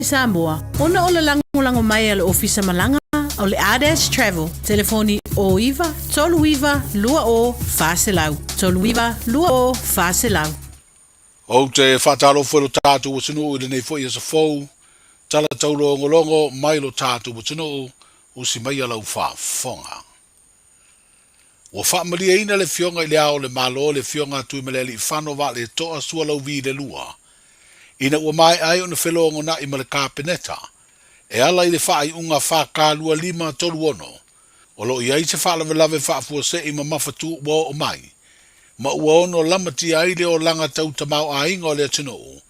Samoa, ona o le lagolago mai a le Ofisa Malaga o le Ardash Travel, telefoni 09 39 20 400, 39 20 400. Ou te faatalofa i lo tatou atunuu i lenei foi aso fou, tala taulogologo mai lo tatou atunuu, usi maia lau faafofoga. Ua faamalieina le Afioga i Le Ao o le Malo, le Afioga a Tuimalealiifano Vaaletoa Sualauvi le Lua, ina ua maea ai ona felogonai ma le Kapeneta e ala i le faaiuga FK2536, o lo o i ai se faalavelave faafuasei mamafa tu ua oo mai, ma ua ono lamatia ai le olaga tau tamaoaiga o le atunuu,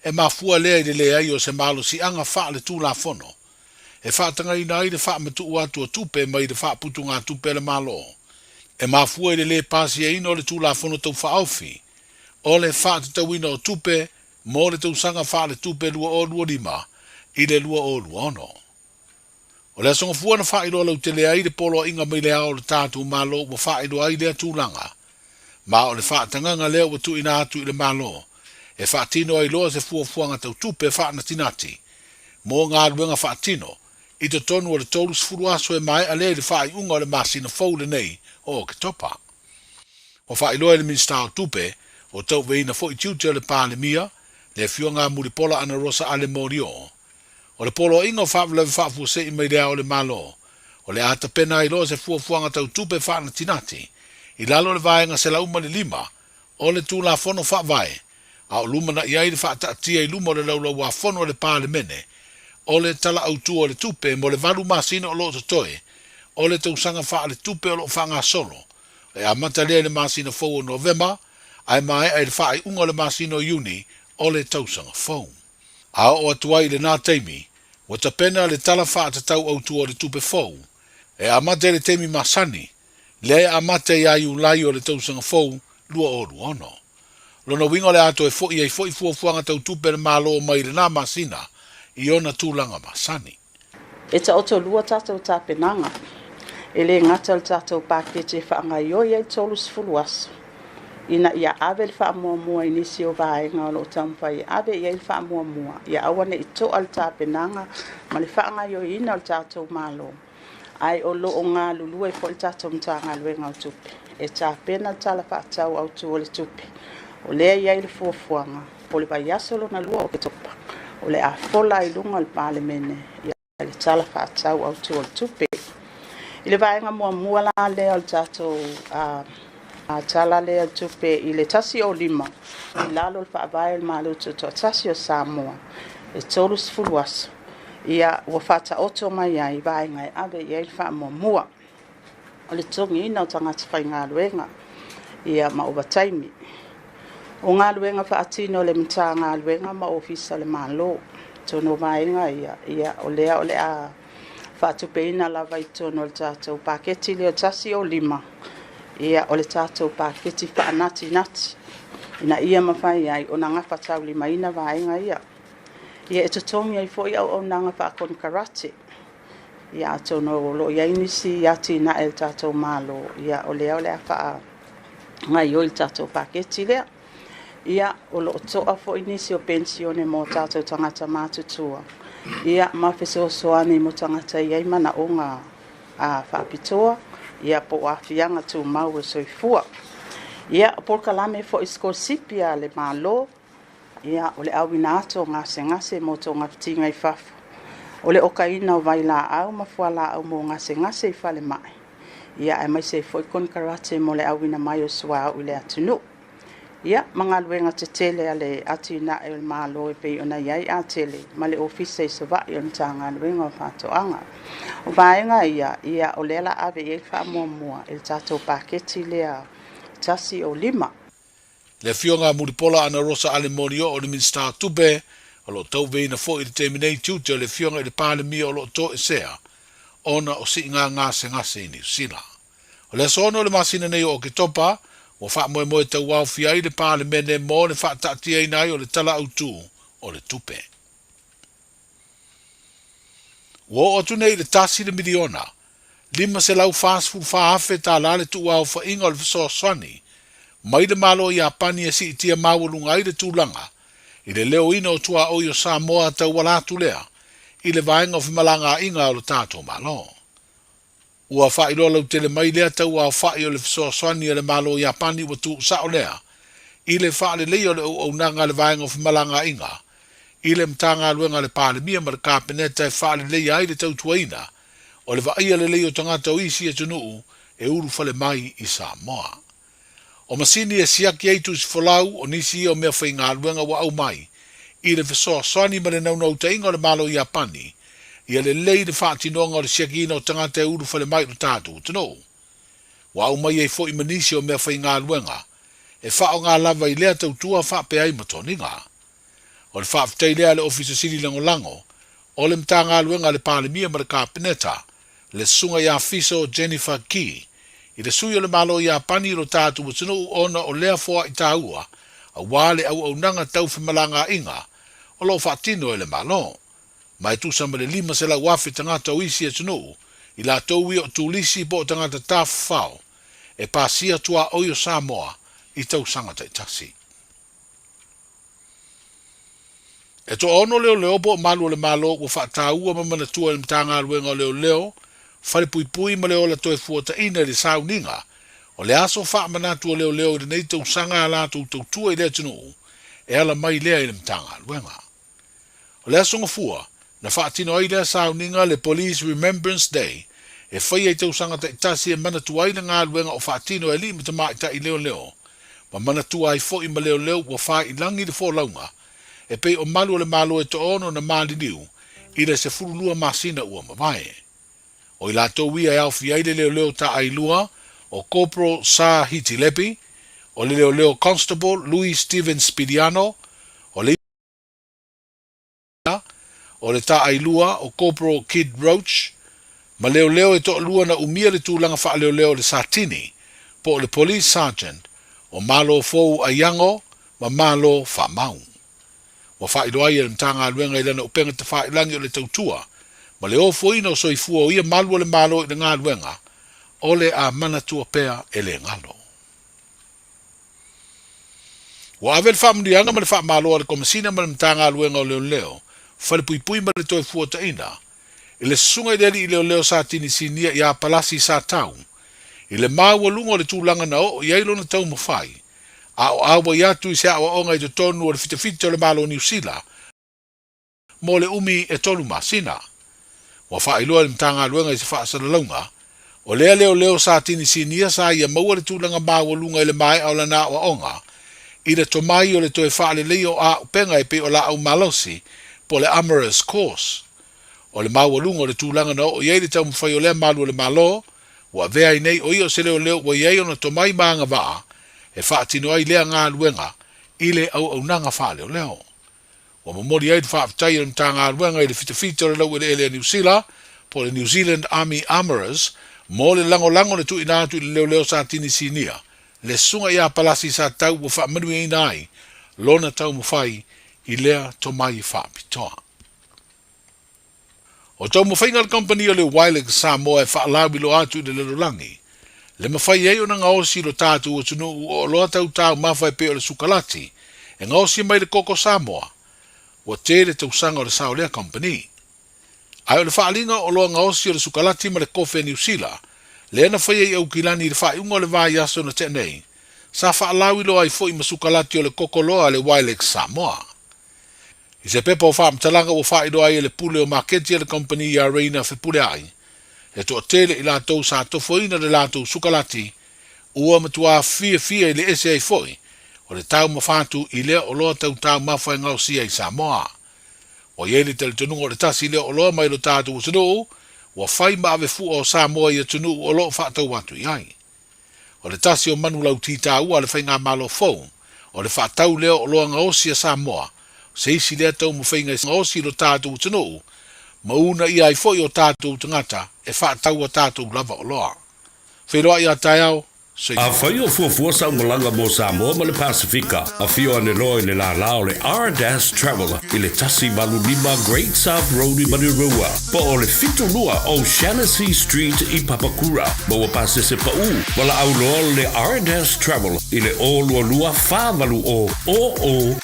e mafua lea i le leai o se malosiaga faaletulafono e faatagaina ai le faamatuu atu o tupe mai le faaputugatupe a le Malo, e mafua i le lē pasiaina o le Tulafono Tau Faaofi o le Faatatauina o Tupe mo le tausaga faaletupe 2025 i le 2026. O le Aso Gafua na faailoa lautele ai le poloaiga mai le ao o le tatou Malo ua faailoa ai lea tulaga, ma o le faatagaga lea ua tuuina atu i le Malo e faatino ai loa se fuafuaga tau tupe faanatinati mo galuega faatino i totonu o le 30 aso e maea lea i le faaiuga o le masina fou lenei o Oketopa. Ua faailoa e le Minisita o Tupe, o tauveina foi tiute o le Palemia, le Afioga a Mulipola Anarosa Ale Morioo. O le poloaiga o faalavelave faafuasei mai le ao o le Malo, o le a tapena ai loa se fuafuaga tau tupe faanatinati i lalo o le Vaega 105 o le Tulafono Faavae, a o lumanai ai le faataatia i luma o le Laulauafono a le Palemene o le Tala Autu o le Tupe mo le valu masina o lo o totoe o le tausaga faaletupe o lo o faagasolo, e amata lea i le masina fou o Novema ae maea i le faaiuga o le masina o Iuni o le tausaga fou. A oo atu ai i lena taimi, ua tapena le Tala Faatatau Autu o le Tupe fou, e amata i le taimi masani, lea e amata ia Iulai o le tausaga fou 2026. Lona uiga o le a toe foi ai foi fuafuaga tau tupe a le Malo mai lena masina i ona tulaga masani. E taotolua tatou tapenaga. E le gata o le tatou paketi e faagaoioi ai 30 aso ina ia ave le faamuamua i nisi o vaega o lo o taumafai e ave i ai le faamuamua, ia aua ne i toa le tapenaga ma le faagaoioiina o le tatou Malo. Ae o lo o galulue foi le tatou Matagaluega o Tupe e tapena le Tala Faatatau Autu o le Tupe. O lea e i ai le fuafuaga o le vaiaso lona lua o Oketopa o le a fola ai luga o le Palemene le Tala Faatatau Autu o le Tupe. I le vaega muamua la lea o le tatou Tala lea o le Tupe i le 105 i lalo o le Faavae o le Malo Tutoatasi o Samoa e 30 aso, ia ua faataoto mai ai vaega e ave i ai le faamuamua o le totogiina o tagata faigaluega ia ma ovataimi. O galuega faatino a le Matagaluega ma Ofisa o le Malo, totonu o vaega ia, ia o lea o le a faatupeina lava i totonu o le tatou paketi lea 105, ia o le tatou paketi faanatinati ina ia mafai ai ona gafataulimaina vaega ia. Ia e totogi ai foi auaunaga faakonekarate. Ia atonu o lo o i ai nisi atinae a le tatou Malo, ia o lea o le a faagaoioi le tatou paketi lea. Ia o lo o toa foi nisi o penisione mo tatou tagata matutua, ia ma fesoasoani mo tagata e i ai manaoga faapitoa, ia po o aafiaga tumau o le soifua. Ia o polokalame foi sikolasipi a le Malo, ia o le auina atu o gasegase mo togafitiga i fafo, o le okaina o vailaau ma fualaau mo gasegase i falemai, ia aemaise ai foi konekarate mo le auina mai o suauu i le atunuu. Ia ma galuega tetele a le atinae o le Malo e pei ona i ai Atele ma le Ofisa i Savaii o le Matagaluega o Faatoaga. O vaega ia, ia o lea la ave i ai le faamuamua i le tatou paketi lea 105. Le Afioga a Mulipola Anarosa Ale Molioo o le Minisita o Tupe, o lo o tauveina foi i le taimi nei tiute o le Afioga i le Palemia o lo o toesea ona o siiga gasegase i Niu Sila. O le aso 6 o le masina nei o Oketopa, ua faamoemoe tauaofia ai le Palemene mo le faataatiaina ai o le Tala Autu o le Tupe. Ua oo atu nei i le tasi le miliona, $544,000 tala le tuuaofaiga o le fesoasoani mai le Malo o Iapani e siitia maualuga ai le tulaga I le leoina o tuaoi o Samoa tauala atu lea i le vaega o femalagaaiga a lo tatou Malo. Ua faailoa lautele mai lea tauaofa'i o le fesoasoani a le Malo o Iapani ua tuusa'o lea i le faaleleia o le auaunaga a le Vaega o Femalagaaiga i le Matagaluega a le Palemia ma le Kapeneta e faaleleia ai le tautuaina o le vaaia lelei o tagata o isi atunuu e ulufale mai i Samoa. O masini e siaki ai tusifolau o nisi ia o meafaigaluega ua aumai i le fesoasoani ma le naunautaiga o le Malo o Iapani ia lelei le faatinoga o le siakiina o tagata e ulufale mai i lo tatou atunuu. Ua aumai ai foi ma nisi o meafaigaluega e faaaoga lava i lea tautua faapea ai ma toniga. O le faafetai lea a le Ofisa Sili Lagolago o le Matagaluega a le Palemia ma le Kapeneta, le Susuga ia Fiso Jennifer Key, i le sui o le Malo o Iapani i lo tatou atunuu ona o lea foai taua aua le auaunaga tau femalagaaiga o lo o faatino e le Malo. Ma e tusa ma le 500,000 tagata o isi atunuu i latou ia o turisi po o tagata tafafao e pasia tuaoi o Samoa i tausaga taitasi. E toaono leoleo po o malu o le Malo ua faataua ma manatua e le Matagaluega o Leoleo, Falepuipui ma le Ola Toefuataina i le sauniga o le aso faamanatu o leoleo i lenei tausaga a latou tautua i le atunuu e ala mai lea i le Matagaluega. O le Aso Gafua, na faatino ai lea sauniga le Police Remembrance Day e faia i tausaga taitasi e manatua ai le galuega o faatino e alii ma tamaitai leoleo ma manatua ai foi ma leoleo ua fai i lagi le folauga e pei o malu o le Malo e toaono na maliliu i le 12 masina ua mavae. O i latou ia e aofia ai le leoleo taailua o Corporal Sa Hitilepi, o le leoleo Constable Louis Steven Spiliano, o le o le taailua o Corporal Kid Roach, ma leoleo e toalua na umia le tulaga faaleoleo o le Satini, po o le Police Sergeant, o Malo Fou Aiago ma Malo Faamau. Ua faailoa ai e le Matagaluega i lana upega tafailagi o le tautua ma le ofoina o soifua o ia malu o le Malo i le galuega, o le a manatua pea e le galo. Ua ave le faamanuiaga ma le faamalo a le Komesina ma le Matagaluega o Leoleo, Falepuipui ma le Toefuataina, i le susuga i le alii leoleo Satini Sinia ia Palasi Satau, i le maualuga o le tulaga na oo i ai lona taumafai, a o auai atu i se aoaoga i totonu o le fitafita o le Malo o Niu Sila mo le umi e tolu masina. Ua faailoa e le Matagaluega i se faasalalauga, o lea leoleo Satini Sinia sa ia maua le tulaga maualuga i le maea o lana aoaoga i le tomai o le toe faaleleia o auupega e pei o laau malosi po o le Armourer's Course. O le maualuga o le tulaga na oo i ai le taumafai o lea malu o le Malo, ua avea ai nei o ia o se leoleo ua i ai ona tomai ma agavaa e faatino ai lea galuega i le auaunaga faaleoleo. Ua momoli ai le faafetai a le Matagaluega i le fitafita o le laueleele a Niu Sila, po o le New Zealand Army Armourers, mo le lagolago na tuuina atu i le leoleo Satini Sinia, le susuga ia Palasi Satau ua faamanuiaina ai lona taumafai i lea tomai faapitoa. O taumafaiga a le kamupani o le Wilex Samoa e faalauiloa atu i le lalolagi, le mafai ai ona gaosi i lo tatou atunuu o oloa tau taumafa e pei o le sukalati e gaosi mai le koko Samoa, ua tele tausaga o le sao o lea kamupani. Ae o le faaaliga o oloa gaosi o le sukalati ma le kofe a Niu Sila, lea na faia i Aukilani i le faaiuga o le vaiaso na tea nei, sa faalauiloa ai foi ma sukalati o le koko loa a le Wilex Samoa. I se pepa o faamatalaga ua faailoa ai e le pule o maketi a le kamupani iā Reina Fepuleai, he toatele i latou sa tofoina le latou sukalati, ua matuā fiafia i le ese ai foi o le taumafa atu i lea oloa tau taumafa e gaosia i Samoa. Ua i ai le talitonuga o le tasi lea oloa mai lo tatou atunuu ua fai ma ave fua o Samoa i atunuu o lo o faatau atu i ai. O le tasi o manu lauti taua a le Faigamalo fou, o le faatau lea o oloa gaosi a Samoa, o se isi lea taumafaiga e gaosi i lo tatou atunuu, ma uunaia ai foi o tatou tagata e faatau a tatou lava oloa. Feiloai a taeao, Soifua. Afai o fuafua sau malaga mo Samoa ma le Pasefika, afio ane loa i le lālā o le Ardas Travel i le 185 Great South Road i Manurewa, po o le 72 O'Shannessy Street i Papakura. Maua pasese paʻū, valaau loa le Ardas Travel i le 022 480 0000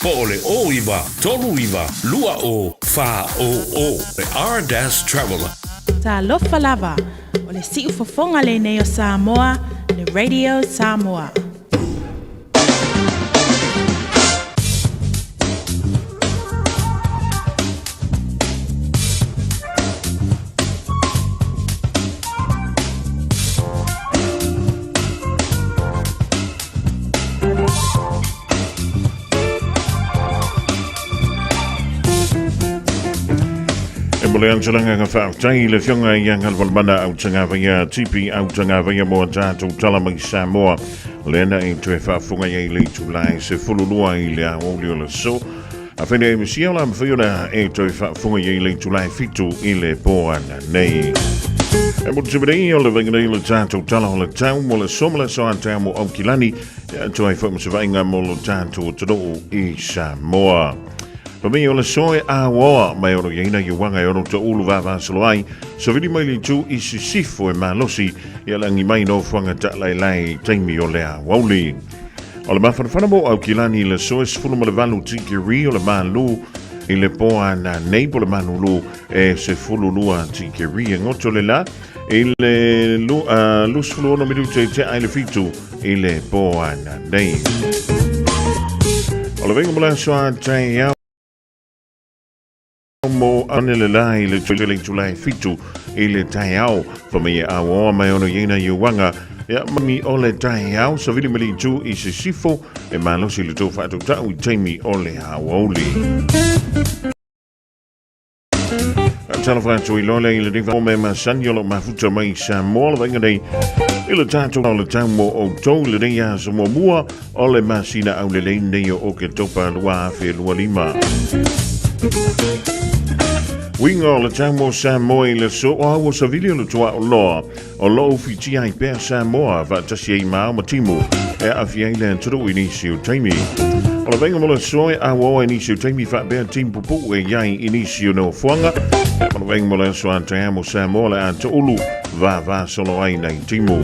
po o le 09 39 20 400. Le Ardas Travel. Talofa lava, o le siufofoga lenei o Samoa, le Radio Samoa. E mo le angelanga faafetai i le Afioga ia Galvalmana Autagavaia, TP Autagavaia mo a tatou tala mai Samoa. Lea na e toe faafofoga i ai le itula e 12 i le aoauli o le aso. Afai nei Mesia o le a mafai ona e toe faafofoga i ai le itula e 7 i le po ananei. E mo te nei o le vaega nei o le tatou tala o le tau mo le aso ma le aso a taeao mo Aukilani e atoa ai foi ma se vaaiga mo lo tatou atunuu i Samoa. Pamei o le soe a uaoa mai ono iaina i uaga e ono taulu vavasolo ai, savili mai le itu i sisifo e malosi i alangi mai nofoaga taalaelae i taimi o le aoauli. O le mafanafana mo Aukilani i le soe 18 tikeri o le malu i le po a nanei po le manulu e 12 tikeri e goto le la i le 26 minute i tea ai le fitu i le po a nanei. O le vaiga mo le aso a taeao mo ane le la i le tele itula e fitu i le taeao. Whamai e aoa mai ono ieina i uanga. Ia mami o le taeao sa vili mali tu i sisifo e malosi le tau whaatautau i taimi o le aoauli. Talofa atu i loa i le niva o me masani o lo mafuta mai Samoa le vainga nei i le tātou o le tau mo outou le nei aso muamua o le masina aulelei nei o Oketopa 2025. Uiga o le tau mo Samoa i le aso o au o Savili o le tuaoloa o lo o fitia ai pea Samoa faatasi ai ma ao ma timu e aafia ai le atunuu i nisi o taimi. O le vaaiga mo le aso e auau ai nisi o taimi faapea timu pupuu e i ai i nisi o nofoaga. Ma le vaaiga mo le aso a taeao mo Samoa le a toulu vavasolo ai nai timu.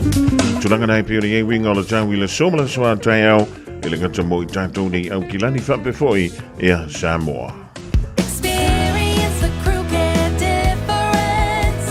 Tulaga nai pei ona i ai uiga o le tau i le aso ma le aso a taeao e le gata mo i tatou nei Aukilani faapea foi ia Samoa. Experience the crew care difference.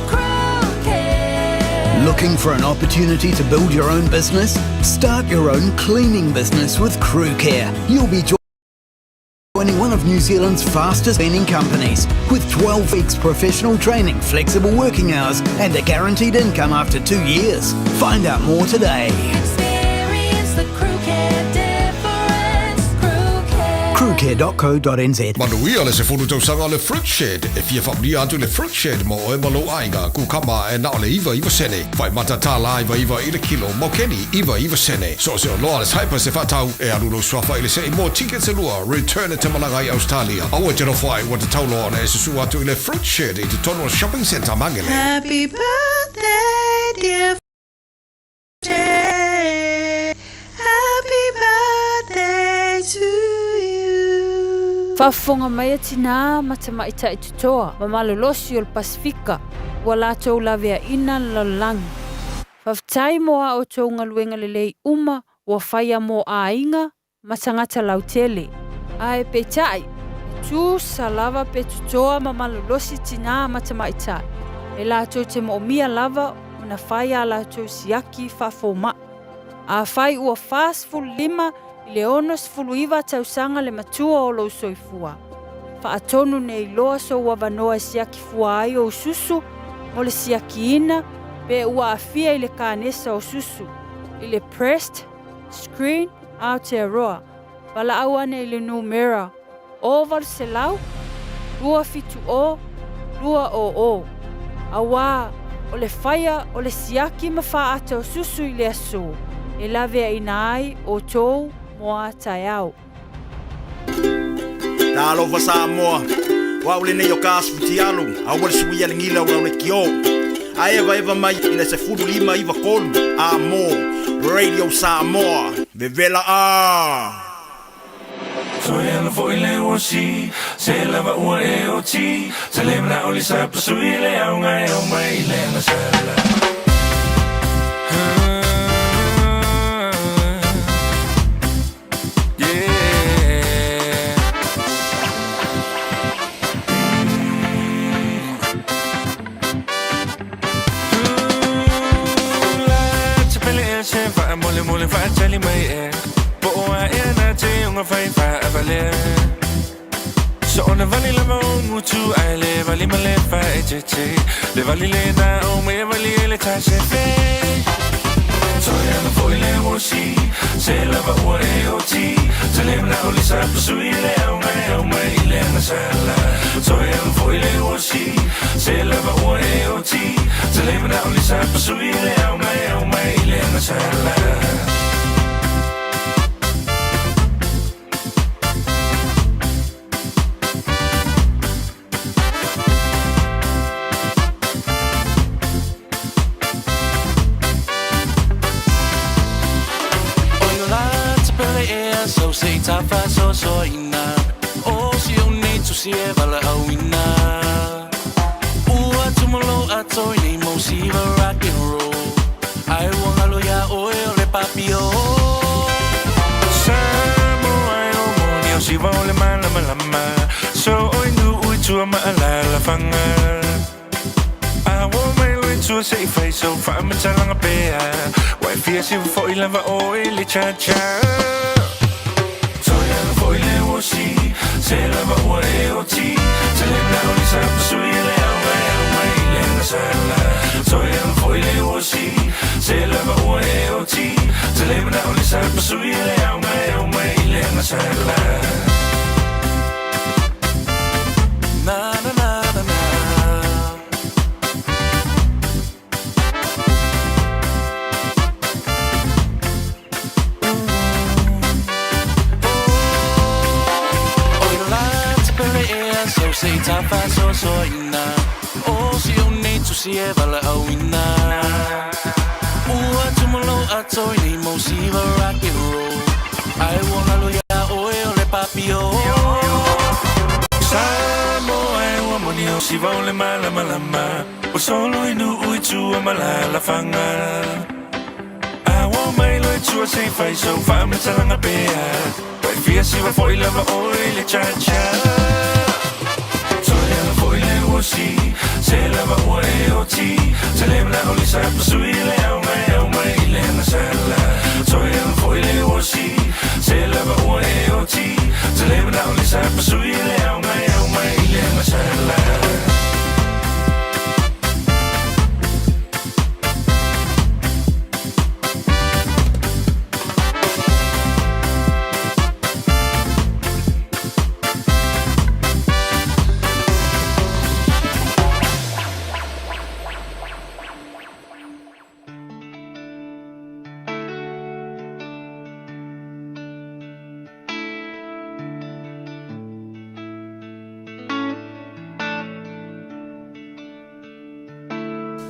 Crew care. Looking for an opportunity to build your own business? Start your own cleaning business with Crewcare. You'll be joining one of New Zealand's fastest cleaning companies with 12 weeks professional training, flexible working hours, and a guaranteed income after 2 years. Find out more today. Experience the crew care difference. Crew care. Crewcare.co.nz. Manuia le 10 tausaga o le Fruit Shed. E fia faamanuia atu le Fruit Shed mo oe ma lou aiga, kukama e na o le 99 sene. Faimata $99 i le kilo, maukeni 99 sene. So o se oloa a le Cyprus e faatau, e alu lou suafa i le sei mo tickets e lua, return e te malaga i Australia. Aua e te nofo ai, ua tatau loa ona e susu atu i le Fruit Shed i totonu o le Shopping Centre Mangere. Happy birthday dear Jay Happy birthday to you. Faafofoga mai a tinā ma tamaitai totoa ma malolosi o le Pasefika ua latou laveaina le lalolagi. Faafetai mo a outou galuega lelei uma ua faia mo aiga ma tagata lautele. Ae peitai, e tusa lava pe totoa ma malolosi tinā ma tamaitai, e latou te moomia lava ona fai a latou siaki faafomaʻi. Afai ua 45 i le 69 tausaga le matua o lou soifua, faatonu nei loa sou avanoa e siaki fua ai ou susu mo le siakiina pe ua aafia i le kanesa o susu, i le breast screen Aotearoa, valaau ane i le numera 800 270 200, auā o le faia o le siaki ma faaata o susu i le aso e laveaina ai outou mo a taeao. Talofa Samoa, o au lenei o Kaas Futialu, aua le suia le gila o lau lekiō. Ae evaeva mai i le 15 93 a mo Radio Samoa. Vevela a! Toe ala foi le uasi, se lava ua e oti, se le mana o le sa pasui le auga e au mai le agasala.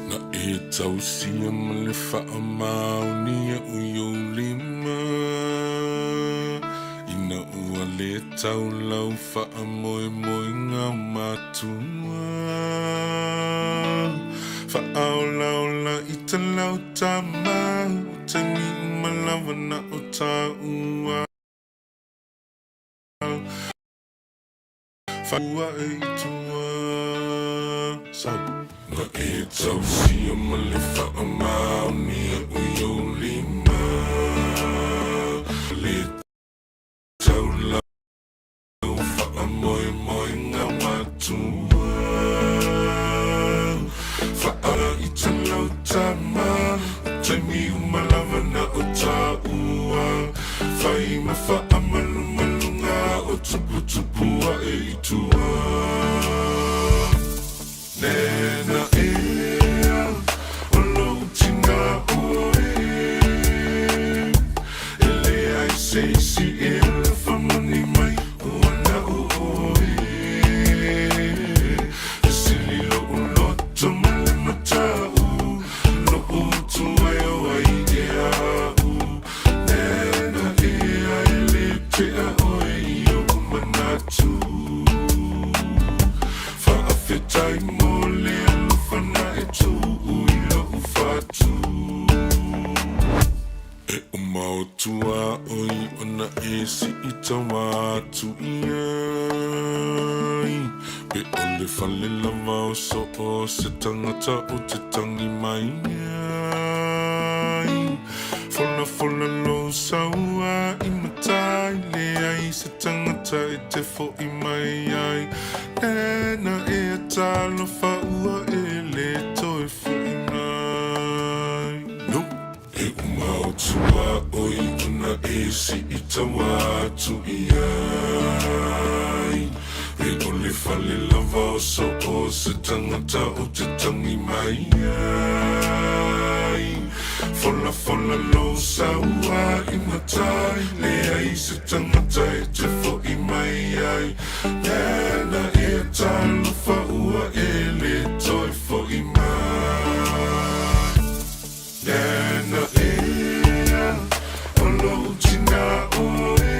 Na e tausia ma le faamaonia o i ou lima, ina ua lē tau lau faamoemoega o matua. Faaolaola i talau tama, o taimi uma lava na o taua. Whaua e i tua. Sau. Na e tausia ma le faamaonia o i ou lima, le tau lau faamoemoega matua. Whaa i talau tama, o taimi uma lava na o taua. Whai ma faamalumaluga o tuputupu ae i tua. Nena ea, o lou tina oe. Faafetai mo le alofa na e tuu i lo'u fatu. E uma o tuaoi ona e sii taua atu i ai. Pe o le fale lava o so o se tagata ou te tangi mai ai. Folafola lou saua i matai, leai se tagata e te fo'i mai ai. Nena ea talofa ua e le toe fo'i mai. No. E uma o tuaoi ona e sii taua atu i ai. Pe o le fale lava o so o se tagata ou te tangi mai ai. Folafola lou saua i matai, leai se tagata e te fo'i mai ai. Nena ea talofa ua e le toe fo'i mai. Nena ea o lou tina oe,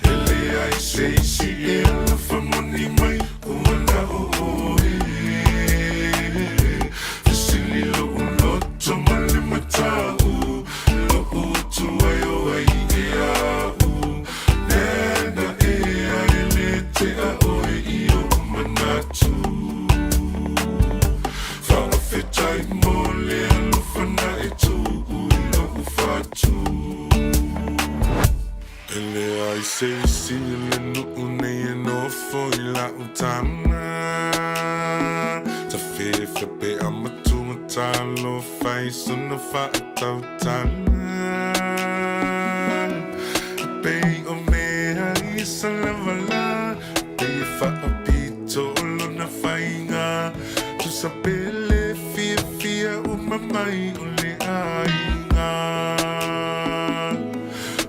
e leai se isi e alofa moni mai ua na o oe. Fesili lo'u loto ma le mata'u, lo'u atu ai o ai e a'u. Nena ea e le tea oe i o'u manatu. Faafetai mo le alofa na e tuu i lo'u fatu. E leai se isi o le nuu nei e nofo i la'u tama. Tafefe pe a matua talofa i sona fa'atautala. E pei o mea i salavala, pei e fa'apito o lona faiga. Tusa pe le fiafia uma mai o le aiga.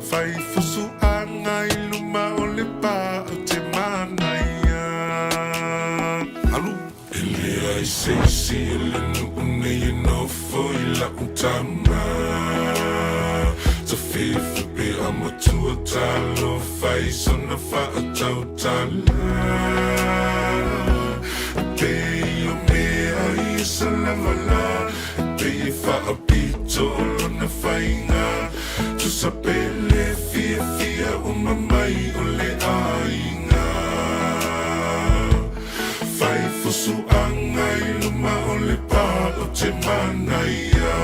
Fai fusuaga i luma o le pa o te manaia. Alu! E leai se isi o le nuu nei e nofo i la'u tama. Tafefe pe a matua talofa i sona fa'atautala. E pei o mea ia salavala, e pei e fa'apito o lona faiga. Tusa pe le fiafia uma mai o le aiga. Fai fusuaga i luma o le pa o te manaia.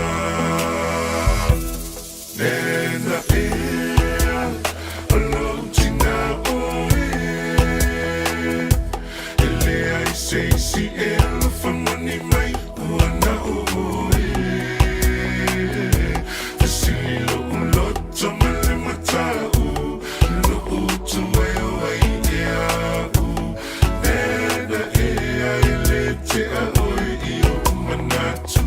Nena ea o lou tina oe, e leai se isi e alofa moni mai ua na o oe. Fesili lo'u loto ma le mata'u, lo'u utu ai o ai e a'u. Nena ea e le tea oe i o'u manatu.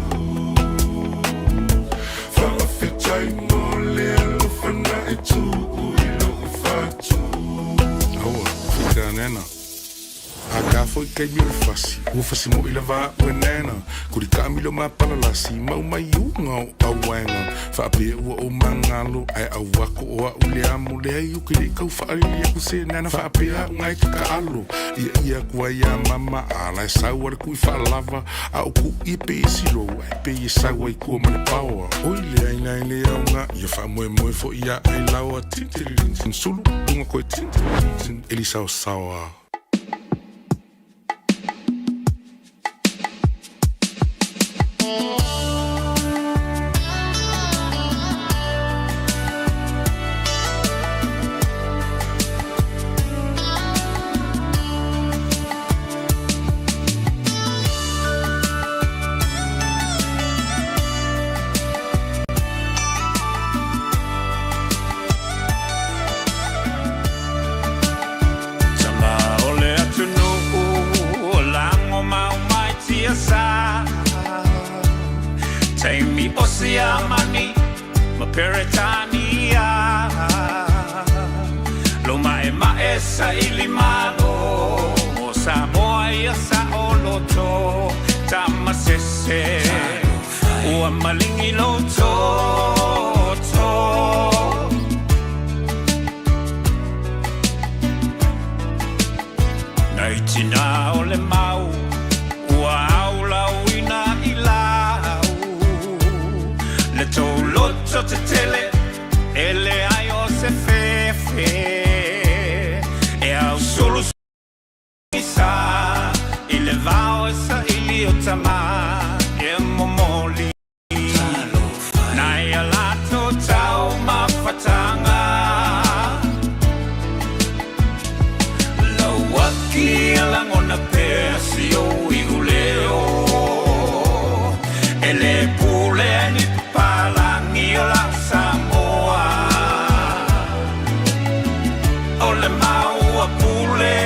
Faafetai mo le alofa na e tuu i lo'u fatu. Aua, fika nena. A ka foi kaimi o le fasi, ua fasi mo'i lava a'u e nena. Kuli taamilo ma palalasi, mau mai uga o auaega. Faapea ua ou magalo, ae auako o a'u le amo. Leai ou ke le'i kau faalili aku se nana faapea a'u gae ke taalo. Ia ia aku ai iā mama, a la e sau a le ku'i faalava. A o ku'i e pei e silou, ae pei e sau ai kua ma le paoa. Oi le aina e le aoga, ia faamoemoe foi iā Ailaoa. Tin-tiri-tin-tin, sulu, luga koe tin-tiri-tin-tin, eli saosaoa. Tama o le atunuu o lago mau mai tiasa Taimi o Siamani ma Peretania Lo ma'ema'e saili malo mo Samoa ia saoloto Tama sese ua maligi lou toto. Nai tinā o le mau ua aulauina i lau Le tou loto tetele e leai o se fefe E ausulu sa i le vao e saili o tama e momoli Nai a latou taumafataga Lauaki e lagona pea si ou iuleo E le pulea ni papalagi o lau Samoa O le mau a Pule,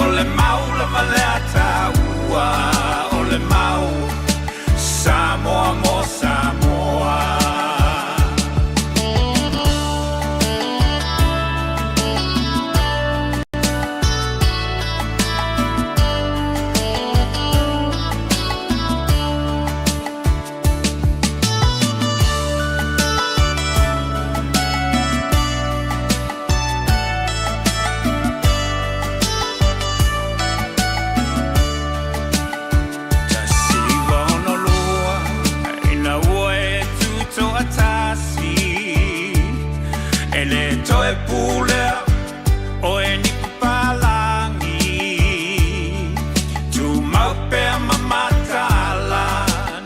o le mau lava lea taua O le mau Samoa mo Samoa. 1962 ina ua e tutoatasi E le toe pulea oe ni papalagi Tumau pea ma mataala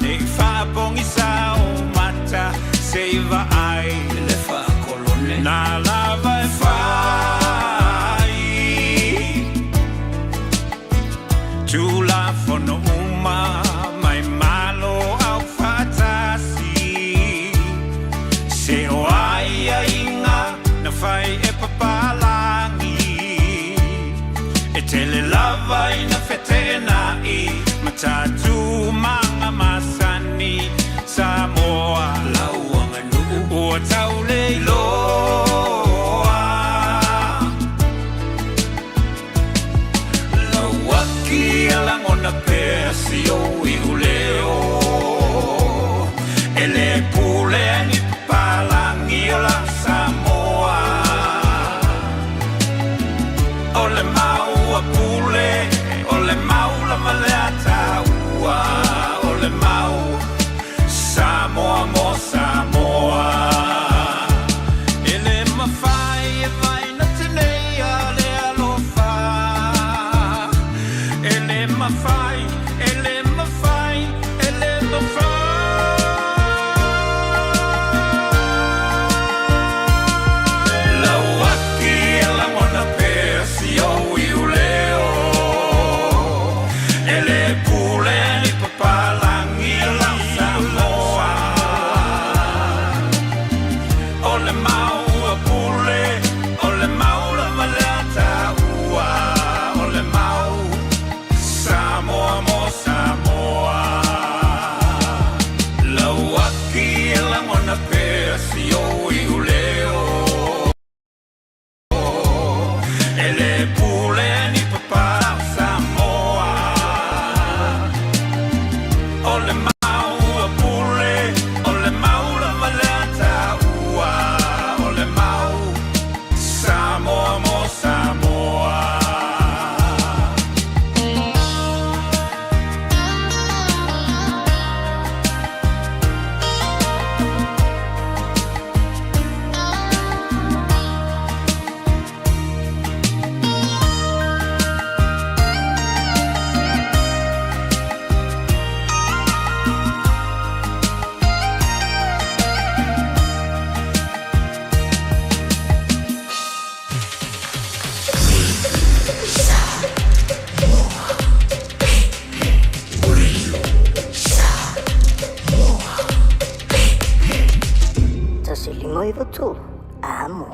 Ne i faapogisa o mata Se i vaai le faakolone Nā lava e fai Tulafono uma mai Malo aufaatasi Se o aiaiga na fai e papalagi E tele lava ina feteenai ma tatou masani Samoa lau aganuu ua tau le iloa Lauaki e lagona pea si ou iuleo E le pulea ni papalagi o lau Samoa O le mau a Pule, o le mau lava lea taua O le mau Samoa mo Samoa E le mafai e vaina tenei a le alofa E le mafai, e le mafai, e le mafai Lauaki e lagona pea si ou iuleo E le pulea ni papalagi o lau Samoa O le mau a Pule, o le mau lava lea taua O le mau Samoa mo Samoa Lauaki e lagona pea si ou iuleo E le pulea ni papa Samoa O le mau a Pule, o le mau lava lea taua O le mau Samoa mo Samoa. 1 5 9 3, Amo.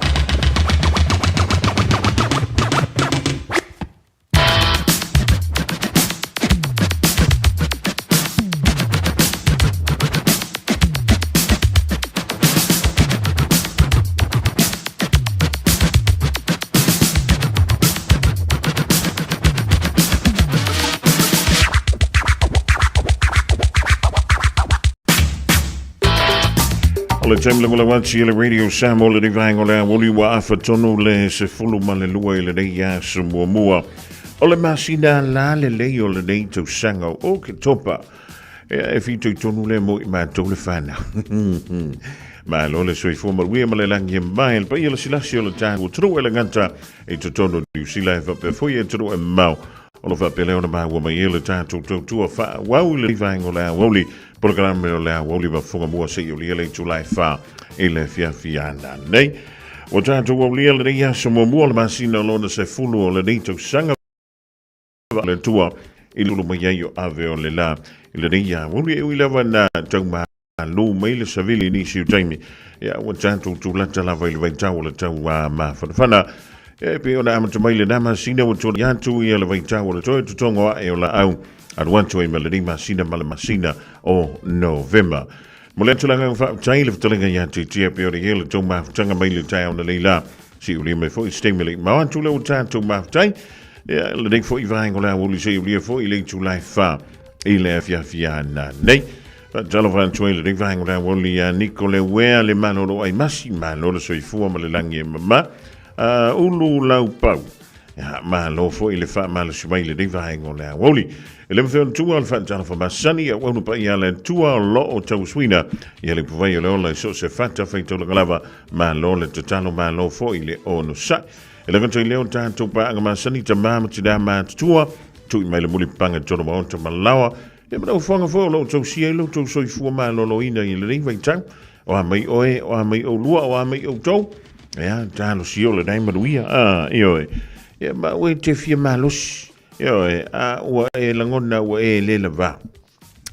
O le taimi lagolago atu i le Radio Samoa le vaega o le aoauli ua afa tonu le 12 i lenei aso muamua. O le masina la lelei o lenei tausaga o Oketopa, ea e fitoitonu lea mo i matou le whanau. Malo le soifua manuia ma le lagi e mae le paia lasilasi o le tatou atunuu e le gata i totonu o Niu Sila e faapea foi e atunuu e mamao. O lo faapea lea ona maua mai ai le tatou tautua faaauau i le vaega o le aoauli, polokalame o le aoauli ma fofoga mua seia aulia le itula e 4 i le afiafi a nanei. Ua tatou aulia lenei aso muamua o le masina o lona 10 o lenei tausaga le Atua i lulu mai ai o ave o le la i lenei aoauli e ui lava na taumalu mai le savili i nisi o taimi. Ia, ua tatou tulata lava i le vaitau o le tau mafanafana. E pei ona amata mai lena masina ua tuanai atu ia le vaitau o le toe totogo ae o laau alu atu ai ma lenei masina ma le masina o Novema. Mo le atu le agaga faafetai i le fetalaiga ia Titia pei ona i ai le tou mafutaga mai le taeao na nei la. Siulia mai foi se taimi le mao atu le ua tatou mafutai. Ia, lenei foi vaega o le aoauli siulia foi i le itula e 4 i le afiafi a nanei. Faatalofa atu ai lenei vaega o le aoauli ia Niko le Uea le malolo ai masi, malo le soifua ma le lagi e mama. Ulu lau pau. Ia, malo foi le faamalosi mai i lenei vaega o le aoauli. E le mafai ona tuua le faatalofa masani a uauna paia a le Atua o lo o tauasuina ia le ipuvai o le ola i so o se fata faitaulaga lava. Malo le tatalo, malo foi le onosai. E le gata i lea o tatou paaga masani, tamā ma tinā matutua, tui mai le mulipapaga i totonu maota ma laoa, ia ma naufoaga foi o lo o tausia ai lo outou soifua maloloina i lenei vaitau. O a mai oe, o a mai oulua, o a mai outou, ia, talosia o lenai manuia, a, ioe. Ia, ma ua e te fia malosi, ioe, a ua e lagona ua e le lava.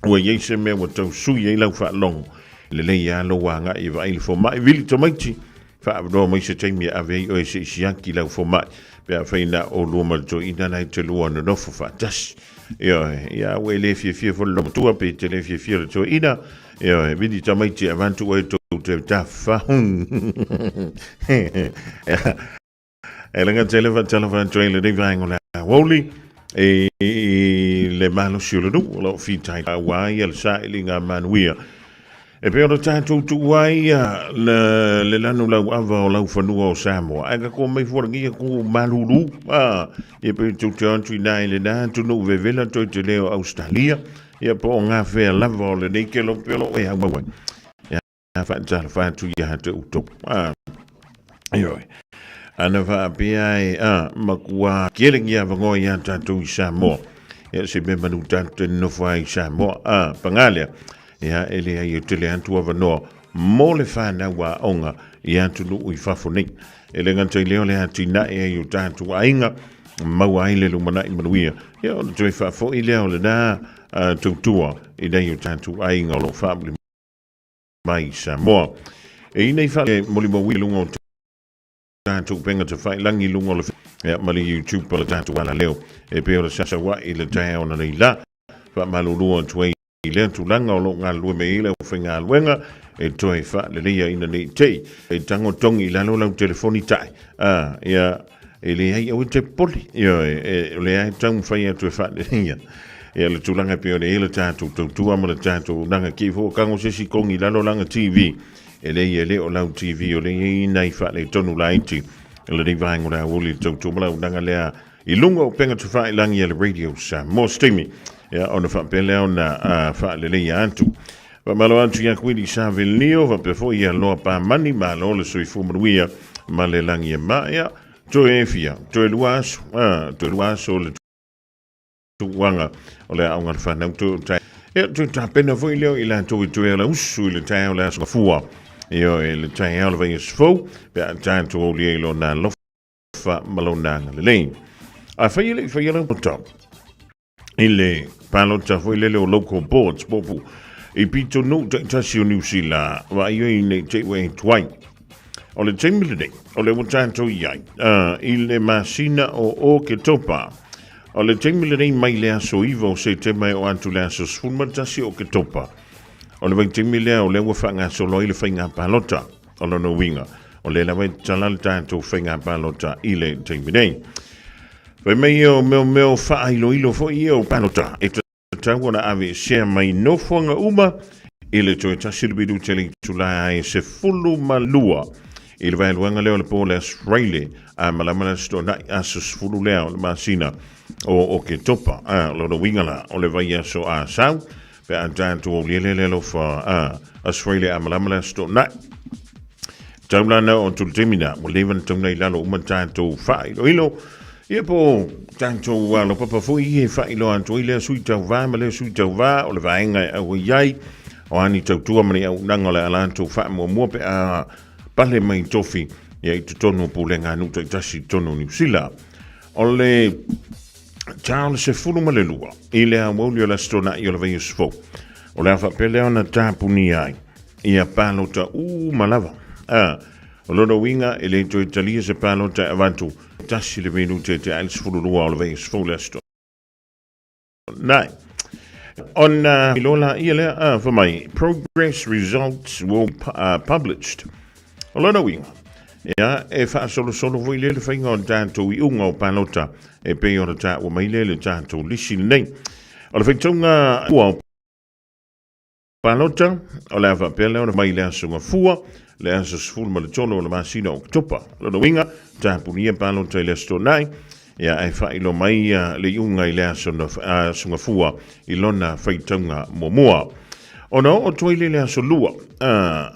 Ua i ai se mea ua tau sui ai lau faalogo. Lelei lava lou agai e vaai le fomai. Vili tamaiti, faaavanoa mai se taimi e ave ai oe se i siaki lau fomai, pe afai na oulua ma le toeaina la e te lua nonofo faatasi. Ioe, ia ua e le fiafia foi le loomatua pe te le fiafia le toeaina. Ioe, vili tamaiti e avatu oe tou te tafafao. E laga tele faatalofa atu ai lenei vaega o le aoauli i le malosi o le nuu o lo o fitai aua ia le sailiga manuia. E pei ona tatou tuu ai le, le lanu lauava o laufanua o Samoa, ae ka kua mai fualagia ku malulu, a, ia pei tou te atu i nā i lena atunuu vevela toe te leo Australia, ia po o ngā whea lava o lenei kelope o lo o e au ai. Ia, faatalofa atu ia te outou. A, ioe. Ana faapea e, a, makua kele ni avanoa ia tatou i Samoa. Ia se mea manu tatou te nofo ai i Samoa. A, pagā lea, ia e leai e tele atu avanoa mo le whanau aoga i atunuu i fafo nei. E le gata i lea o le atinae ai o tatou aiga, maua ai le lumanai manuia. Ia ona toe faafoi lea o lena tautua i nai o tatou aiga o lo o faamuli mai i Samoa. E i nei whale molimau i lunga o tatou upega tawhailangi i lunga o le ia, ma le YouTube o le tatou ala leo. E pei o le sasaua i le taeao na nei la. Whaamalulua atu ai i lea tulaga o lo o galulue mai ai le aufaigaluega e toe faaleleia ina nei te i e tango tongi i lalo lau telefoni tae. Ah, ia, e leai aua e te popole. Ioe, e, o lea e taumafai atu e faaleleia. Ia le tulaga e pei ona i ai le tatou tautua ma le tatou auaunaga. Ki fua kago se isi kogi i lalo lana TV. E leai e le o lau TV o lea e i ai nai faaletonu laiti i lenei vaega o le aoauli i le tautua ma le auaunaga lea i luga o upega tafailagi a le Radio Samoa. Se taimi, ia, ona faapea lea ona faaleleia atu. Faamalo atu ia Kuini Savelio, faapea foi ia Loa Pamani, malo le soifua manuia ma le lagi e maea. Toe fia, toe lua aso, toe lua aso le tuuaga o le aoga a le fanau toe o tae. Ia, toe tapena foi lea o i latou i toe ala usu i le taeao o le aso Gafua. Ioe, le taeao o le vaiaso fou, pe a tatou aulia i lona alofa ma lona agalelei. Afai e le i faia lau palota i le palota foi lele o local boards po o i pitonuu taitasi o Niu Sila, vaai ai nei te i ua e tuai. O le taimi lenei, o le ua tatou i ai, i le masina o Oketopa. O le taimi lenei mai le aso 9 o Setema e oo atu le aso 11 o Oketopa. O le vaitaimi lea o lea ua faagasolo ai le faiga palota. O lona uiga, o lea lava e tatala le tatou faiga palota i le taimi nei. Fai mai ia o meomeo faailoilo foi ia o palota e tatau ona aveesea mai nofoaga uma i le toe tasi le minute le itula e 12 i le vaeluaga lea o le po o le aso Faraile a malama le aso Toonai aso 10 lea o le masina. o Oketopa. A, o lona uiga la, o le vaiaso Asau, pe a tatou aulia lea le alofa a Australia a malama le Aso Toonai. Tau la na o atu le taimi na, ua leva na tauna i lalo uma tatou faailoilo. Ia po tatou alopapa foi e faailoa atu ai lea sui tauvā ma lea sui tauvā o le vaega e auai ai, o a ni tautua ma ni auaunaga o le a latou faamuamua pe a pale mai tofi ia i totonu o pulega a nuu taitasi i totonu o Niu Sila. O le Charles 12 i le aoauli o le Aso Toonai o le vaiaso fou, o le a faapea lea ona tapunia ai ia palota uma lava. A, o lona uiga e le toe talia se palota e avatu 1 le minute e te ai le 12 o le vaiaso fou le Aso Toonai. Ona iloa laia lea, a, fai mai, progress results will be published. O lona uiga, ia, e faasolosolo foi lea le faiga o le tatou iuga o palota e pei ona taua mai lea i le tatou lisi lenei. O le faitauga ua o palota, o le a faapea lea ona mai le aso Gafua, le aso 13 o le masina o Oketopa. O lona uiga, tapunia palota i le aso Toonai, ia, ae faailoa mai le iuga i le aso, aso Gafua i lona faitauga muamua. Ona oo atu ai lea i le aso Lua,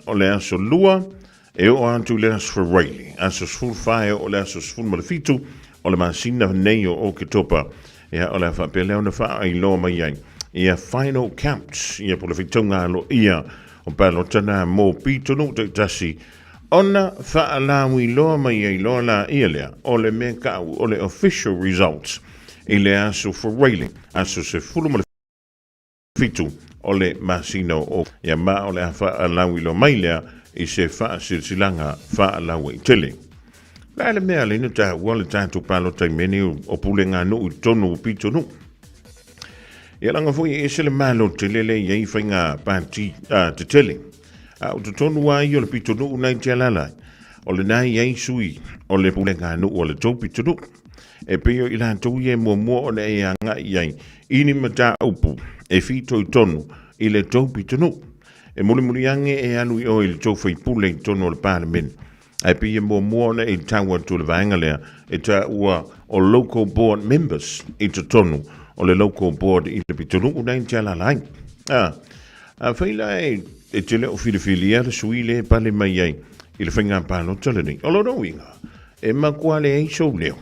o le aso Lua, e oo atu i le aso Faraile, aso 14 e oo i le aso 17 o le masina nei o Oketopa, ia, o le a faapea lea ona faailoa mai ai ia final counts, ia po o le faitauga aloaia o palota na mo pitonuu taitasi ona faalauiloa mai ai loa laia lea o le mea kau o le official results i le aso Faraile, aso 17 o le masina o ia ma o le a faalauiloa mai lea i se faasilasilaga faalauaitele. O le a le mea lea na taua le tatou palota i mea nei o pulega nuu i totonu o pitonuu? Ia leaga foi e ese le malo tele lea e i ai faiga pati tetele. A o totonu lava ia o le pitonuu na i te alaala ai, o lena e i ai sui o le pulega nuu a le tou pitonuu. E pei o i latou ia e muamua ona e agai i ai i ni mataupu e fitoitonu i le tou pitonuu. E mulimuli ane e alu i o i le tou faipule i totonu o le Palemene. Ae pei e muamua ona e tau atu i le vaega lea e taua o local board members i totonu o le local board i le pitonuu na i te alaala ai. A, afai la e, e te le o filifilia le sui lea e pale mai ai i le faiga palota lenei, o lona uiga, e matua leai sou leo.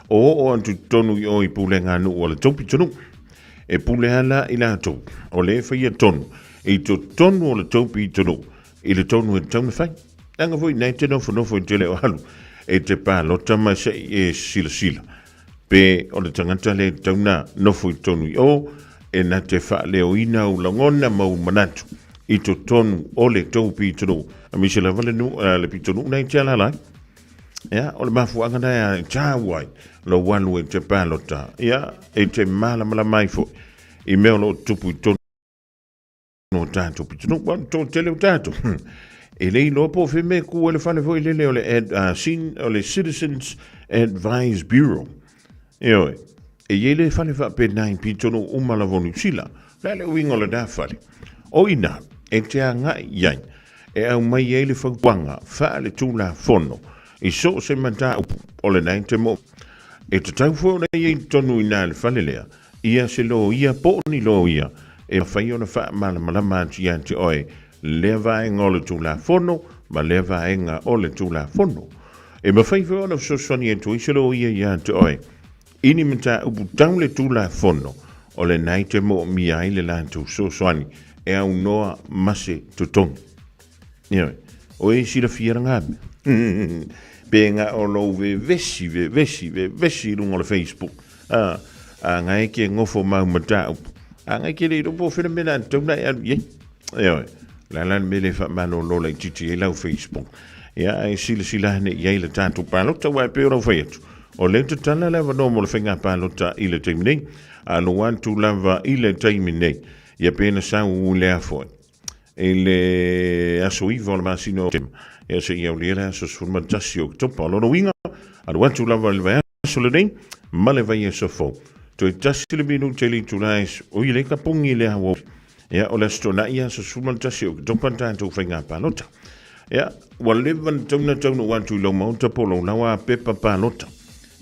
O oo atu i totonu i o i pulega nuu a le tou pitonuu. E pule ala i latou, o lea e faia tonu i totonu o le tou pitonuu i le tonu e tatau ona fai. Leaga foi nei te nofonofo i tele o alu e te palota ma se i e silasila pe o le tagata lea e tatau ona nofo i totonu i o e na te faaleoina ou lagona ma ou manatu i totonu o le tou pitonuu aemaise lava le nuu le pitonuu na e te alaala ai. Ia, o le mafuaaga na e taua ai lou alu e te palota, ia, e te malamalama ai foi i mea o lo o tutupu i totonu o tatou pitonuu, ua toatele o tatou. E le iloa po o fea mea e ku ai le fale foi lele o le, ad, sin, o le Citizens Advice Bureau. Ioe, e i ai le fale faapena i pitonuu uma lava o Niu Sila. O le a le uiga o lena fale? O i ina e te agai i ai e aumai ai le fautuaga faaletulafono i so o se mataupu o lena e te mo. E tatau foi ona i ai i totonu i ina i le fale lea Ia se loia po o ni loia e mafai ona faamalamalama atu ia te oe lea vaega o le Tulafono ma lea vaega o le Tulafono. E mafai foi ona fesoasoani atu ai se loia ia te oe i ni mataupu tau le Tulafono o lena e te moomia ai le latou fesoasoani e aunoa ma se totogi. Ioe, o e silafia lena mea. Pe na o lou vevesi, vevesi, vevesi i luga o le Facebook. A, a ngai ke ngofo mau mataupu. A ngai ke le iloa po o fea le mea na tatau ona e alu i ai. Ioe, o le a la le mea le faamalolo laitiiti ai lau Facebook. Ia, ae silasila ane i ai le tatou palota, aua e pei ona ou fai atu, o lea e tatala le avanoa mo le faiga palota i le taimi nei. A lou atu lava i le taimi nei, ia pe na sau i le a foi. I le aso 9 o le masina o Setema, ia seia aulia le aso 11 o Oketopa. O lona uiga, alu atu lava i le vaiaso lenei ma le vaiaso fou. Toe tasi le minute i le itula e oi le kapogi le aoauli. Ia, o le aso Toonai, aso 11 o Oketopa le tatou faiga palota. Ia, ua leva ona tauna taunuu atu i lou maota po o lou laoa pepa palota.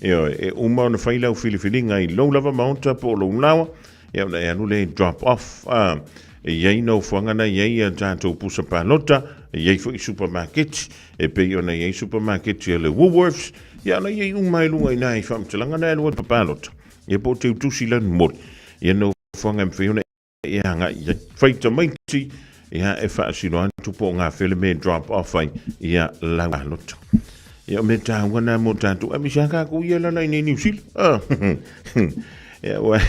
Ioe, e uma ona fai lau filifiliga i lou lava maota po o lou laoa, ia ona e alu lea e drop off. A, e i ai nofoaga na i ai a tatou pusa palota, e i ai foi supamaketi, e pei ona i ai supamaketi a le Woolworths, ia ona i ai uma i luga i nai faamatalaga na e alu atu palota, ia po o teutusi lanumoli, ia nofoaga e mafai ona e agai i ai. Fai tamaiti, ia e faasino atu po o gafea le mea e drop off ai, ia lau palota. Ia o mea taua na mo tatou, aemaise lava tatou ia lala i nei Niu Sila. Ah, ia ua,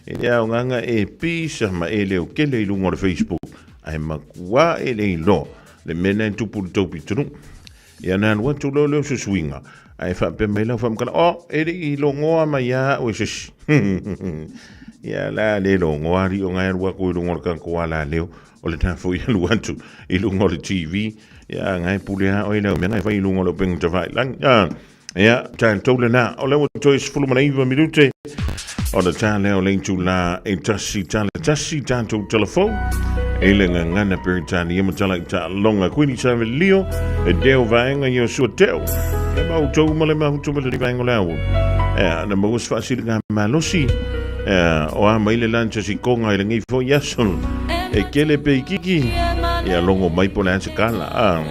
e le aogaga e pisa ma e leo kele i luga o le Facebook, ae matua e le iloa le mea na e tupu i le tou pitonuu. Ia na alu atu loa lea o se suiga, ae faapea mai lau faamatala, Oh, e le i logoa mai lava au e se isi. Ia la le logoa alii o ngai alu atu i luga o le tatou alaleo, o lena foi alu atu i luga o le TV, ia ngai pule lava oe i lau mea ngai fai i luga o le upega tafailagi. Ah, ia, tatou lena, o lea ua toe 19 minute, Ona tā lea o le itulā e 1.1 tātou telefou i le gagana Peretania ma tala i taaloga Kuini Savelio e deo vaega i o sua teo e maoutou ma le mahutu ma le vaega o le ao e na maua se faasiliga malosi e o a mai le lancha si konga i lenei foi aso e kele pe ikiki ia longo mai po le a se kala a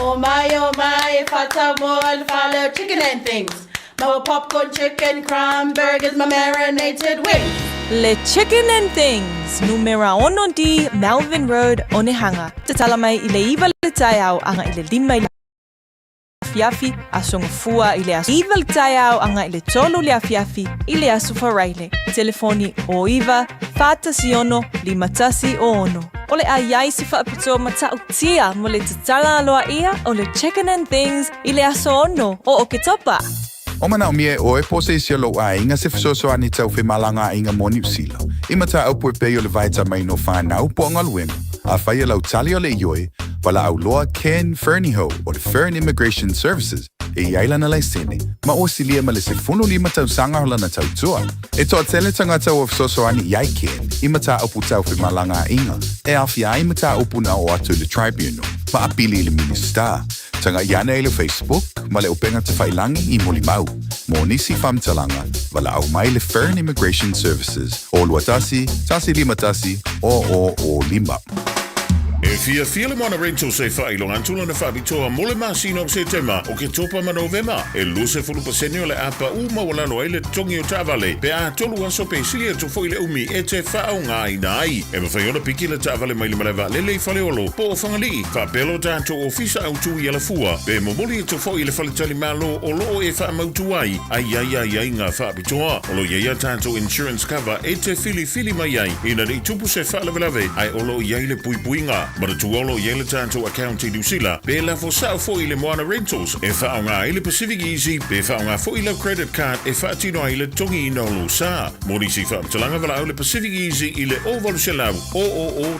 Oh my, oh my, if I tell more, I'll follow chicken and things. My popcorn, chicken, crumb, burgers, my marinated wings. Le Chicken and Things, numera 6D, Melvin Road, Onehunga. Tatala mai i le 9 le taeao aga i le 5 i le afiafi, Aso Gafua i le aso 9 le taeao aga i le 3 le afiafi i le Aso Faraile. Telefoni 09 416 5106. O le a i ai se faapitoa matautia mo le tatala aloaia o le Chicken and Things i le aso 6 o Oketopa. O manaomia e ʻoe po o se isi o lou ʻaiga se fesoasoani tau femalagaaiga mo Niu Sila, i mataupu e pei o le vaitamaina o whanau po o galuega, afai e lau tali o le ioe, valaau loa Ken Fernihough o le Fern Immigration Services e i ai lana laisene, ma ua silia ma le 15 tausaga o lana tautua. E toatele tagata ua fesoasoani i ai Ken i mataupu tau femalagaaiga e aofia ai mataupu na oo atu i le Tribunal ma apili i le Minisita. Tagaʻi ane i le Facebook ma le upega tafailangi i Molimau. Mo nisi faamatalaga, valaau mai le Fern Immigration Services o 21 151 0005. E fiafia le Moana Rentals e faailoga atu lana faapitoa mo le masina o Setema, Oketopa ma Novema. E 20% o le a paʻu maualalo ai le totogi o taavale pe a tolu aso pe sili atu foi le umi e te faaaogaina ai. E mafai ona piki le taavale mai le malae vaalele i Faleolo po o Fagalii, faapea lo tatou ofisa autu i Alafua, pe momoli atu foi i le faletalimalo o lo o e faamautu ai a i ai aiaiga faapitoa. O lo o i ai a tatou insurance cover e te filifili mai ai ina ne i tupu se faalavelave ae o lo o i ai le puipuiga. Manatua o lo o i ai le tatou account i Niu Sila, pe lafo sao foi i le Moana Rentals e faaaoga ai le Pacific Easy pe faaaoga foi lau credit card e faatino ai le totogiina o lou sa. Mo nisi faamatalaga valaau le Pacific Easy i le 0800 000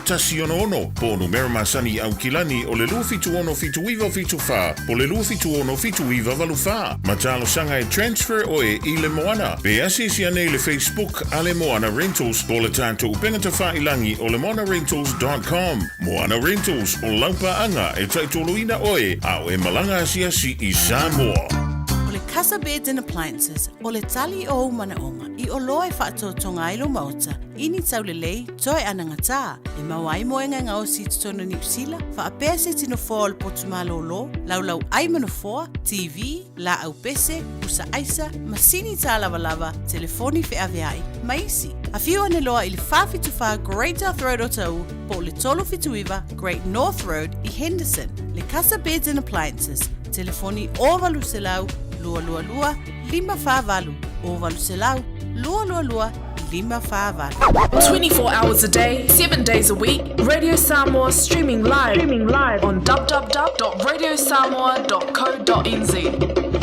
166 po o numera masani i Aukilani o le 276 7974 po o le 276 7984. Ma talosaga e transfer oe i le Moana. Pe asiasi ane i le Facebook a le Moana Rentals po o le tatou upega tafailangi o le moanarentals dot com. Moana Rentals, o lau paaga e taitoloina oe a o e malaga asiasi i Samoa. O le Casa Beds and Appliances, o le tali o ou manaoga i oloa e faatotoga ai lou maota i ni taulelei toe anagatā e maua ai moega e gaosi i totonu o Niu Sila, faapea se tino foa o le potu malōlō, laulau ai ma nofoa, TV, laau pese, pusa aisa, masini tālavalava, telefoni feaveai, ma isi. Afio ane loa i le 474 Great South Road o Tauu po o le 379 Great North Road i Henderson. Le Casa Beds and Appliances, telefoni 0800 222 548 0800 222 548. 24 hours a day, 7 days a week, Radio Samoa streaming live, streaming live on www.radiosamoa.co.nz.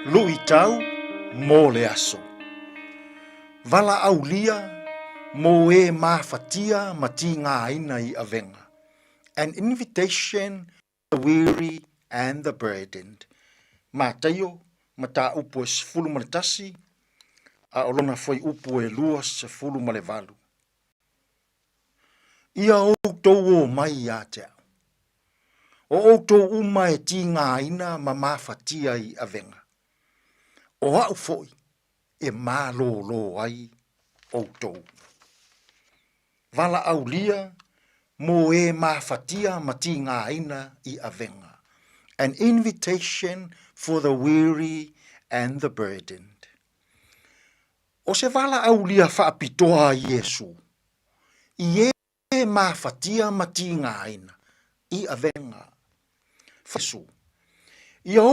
Luitau mō le aso. Valaaulia mō e mafatia ma tīgāina i avega. An invitation the weary and the burdened. Mataio, mataupu e 11, a o lona fuaiupu e 28. Ia outou o mai ia te au. O outou uma e tīgāina ma mafatia i avega. O au foi e malōlō ai outou. Valaaulia mō e mafatia ma tīgāina i avega. An invitation for the weary and the burdened. O se valaaulia faapitoa a Iesu i e mafatia ma tīgāina i avega. Iesu, ia ou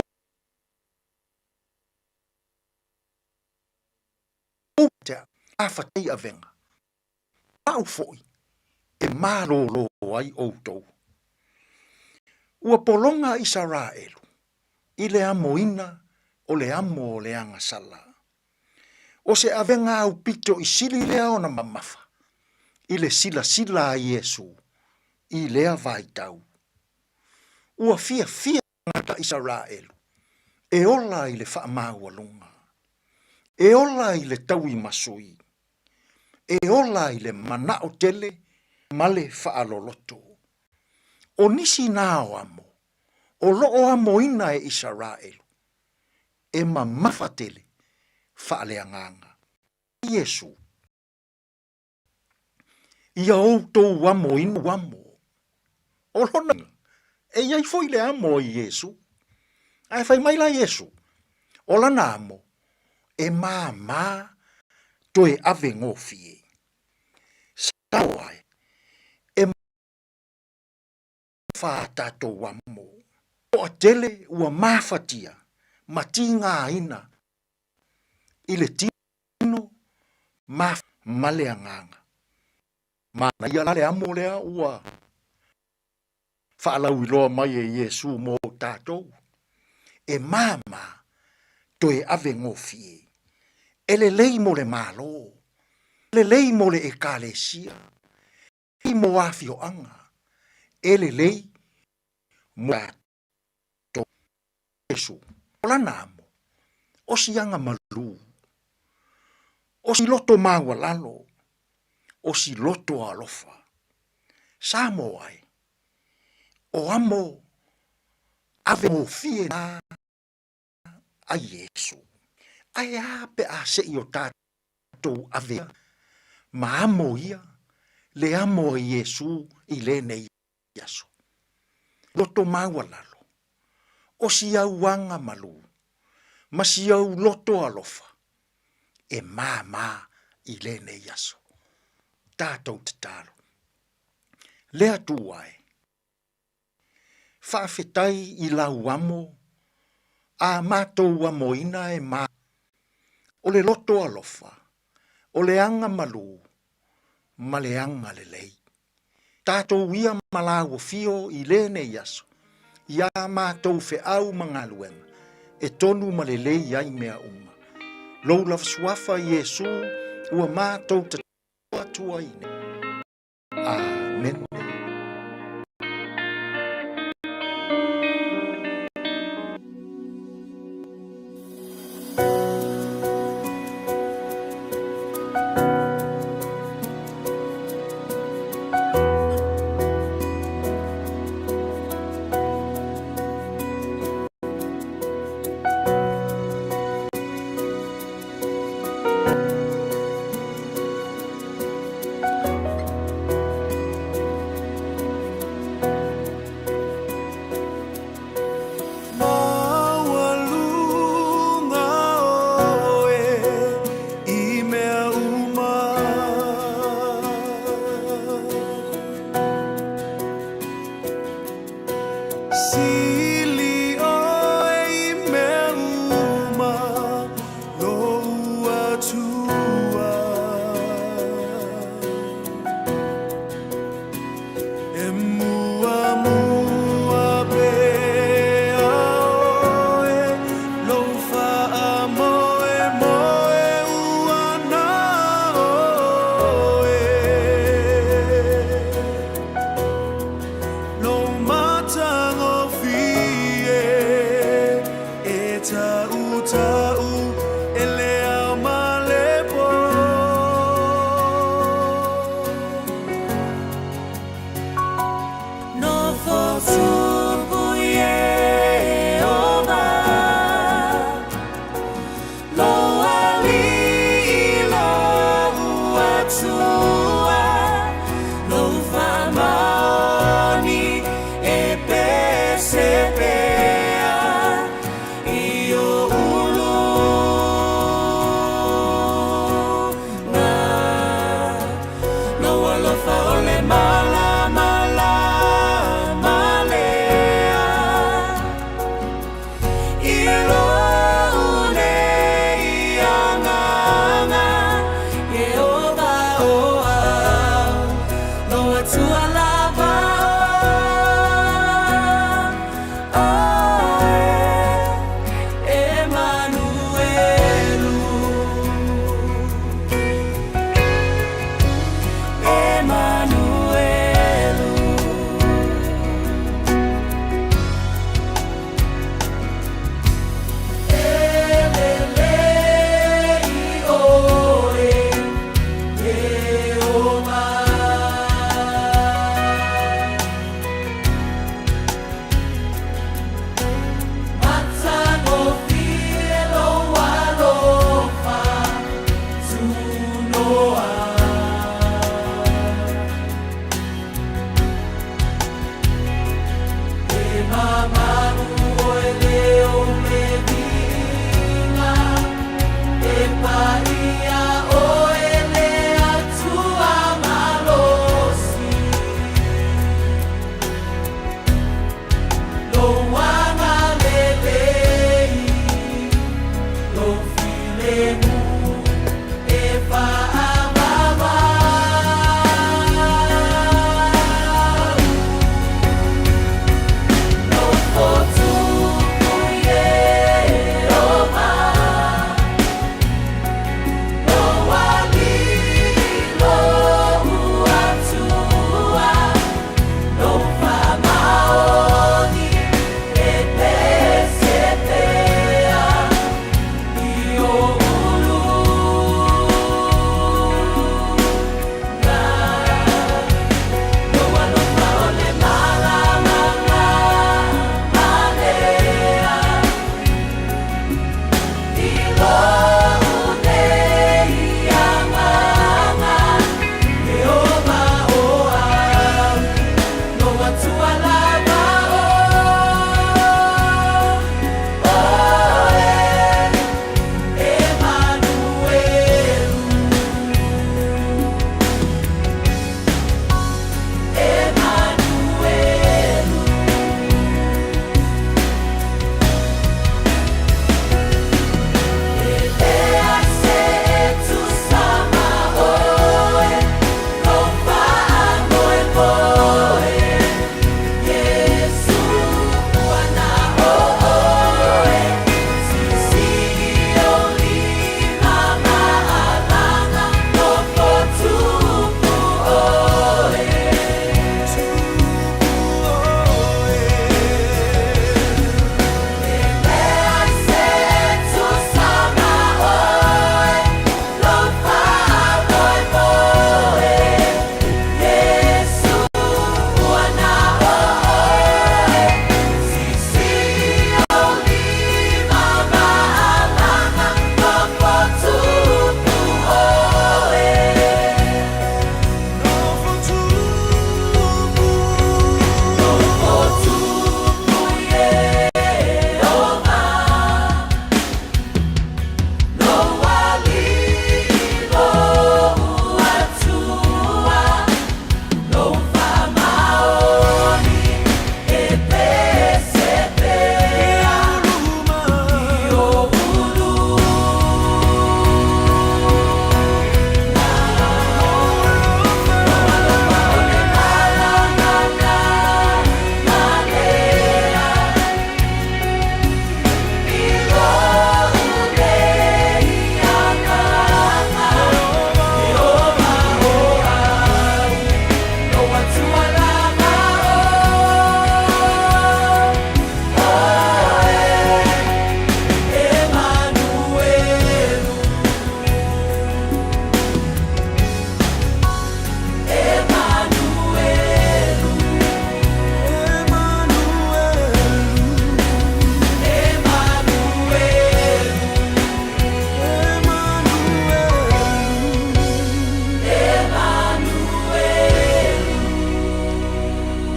te āwhatai avenga, au foi e malōlō ai outou. Ua pologa Isaraelu i le amoina o le amo o le agasala. O se avega aupito i sili lea ona mamafa i le silasila a Iesu i lea vaitau. Ua fiafia tagata Isaraelu e ola i le faamaualuga, e ola i le tauimasui, e ola i le manao tele ma le faaloloto. O nisi na o amo o lo o amoina e Isaraelu e mamafa tele faaleagaga. Iesu. Ia outou amoina amo. O lona e i ai foi le amo a Iesu. Ae fai mai la Iesu, o lana amo e māmā toe ave gofie. Sao ai, e mamafa a tatou amo. Toatele ua mafatia ma tigaina i le tino ma ma le agaga. Manaia la le amo lea ua faalauiloa mai e Iesu mo tatou, e māmā toe ave gofie, e lelei mo le Malo, lelei mo le Ekalesia, lelei mo afioaga, e lelei mo tatou. Iesu, o lana amo, o si aga malū, o si loto maualalo, o si loto alofa. Samoa e, o amo ave gofie na a Iesu. Ae a pe a seʻi o tatou ave ma amo ia le amo a Iesu i lenei aso. Loto maualalo, o si au aga malū, ma si au loto alofa, e māmā i lenei aso. Tatou tatalo. Le Atua e, faafetai i lau amo a matou amoina e ma o le loto alofa, o le aga malū ma le aga lelei. Tatou ia ma lāua fio i lenei aso, i ā matou feau ma galuega, e tonu ma lelei ai mea uma. Lou lava suafa Iesu ua matou tatalo atu ai nei. Amene. Maualuga oe i mea uma. Sili oe i mea uma lou Atua. E muamua pea oe lou faamoemoe ua na oe. Lou matagofie e tautau e le ao ma le po. Nofo tupu Ieova, Lou Alii lou Atua, Lou faamaoni e pese pea i ou uluga. Lou alofa o le malamalama lea I lou nei agaga, Ieova oe.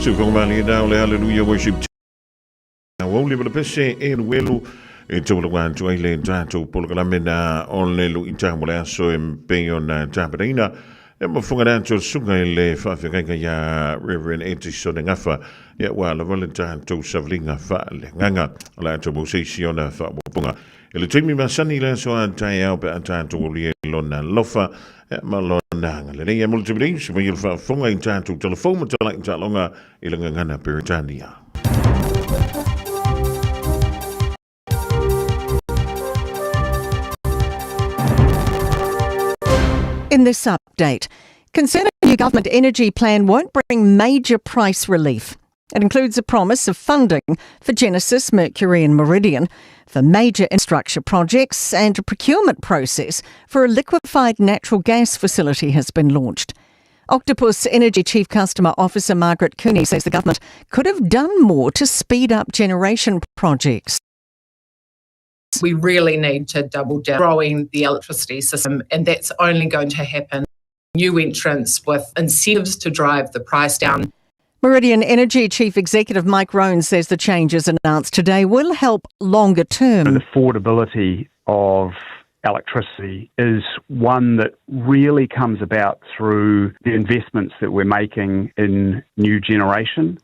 Siufoga o le Hallelujah Worship Aoauli ma le pese e luelu e taulauga atu ai le tatou polokalame na o le luitau mo le aso e pei ona tapenaina e mafuga atu le susuga i le faafeagaiga ia Reverend Edison Gafa ia ua lava le tatou savaliga faaleagaga o le atu mo se isi ona faaopoopoga i le taimi masani le aso a taeao pe a tatou aulia i lona alofa ma lona agalelei. E multimili se mai o le faafofoga i tatou telefou ma talai taaloga i le gagana Peretania. In this update, concern a new government energy plan won't bring major price relief. It includes a promise of funding for Genesis, Mercury and Meridian for major infrastructure projects and a procurement process for a liquefied natural gas facility has been launched. Octopus Energy Chief Customer Officer Margaret Cooney says the government could have done more to speed up generation projects. We really need to double down growing the electricity system, and that's only going to happen new entrants with incentives to drive the price down. Meridian Energy Chief Executive Mike Roan says the changes announced today will help longer term. The affordability of electricity is one that really comes about through the investments that we're making in new generation.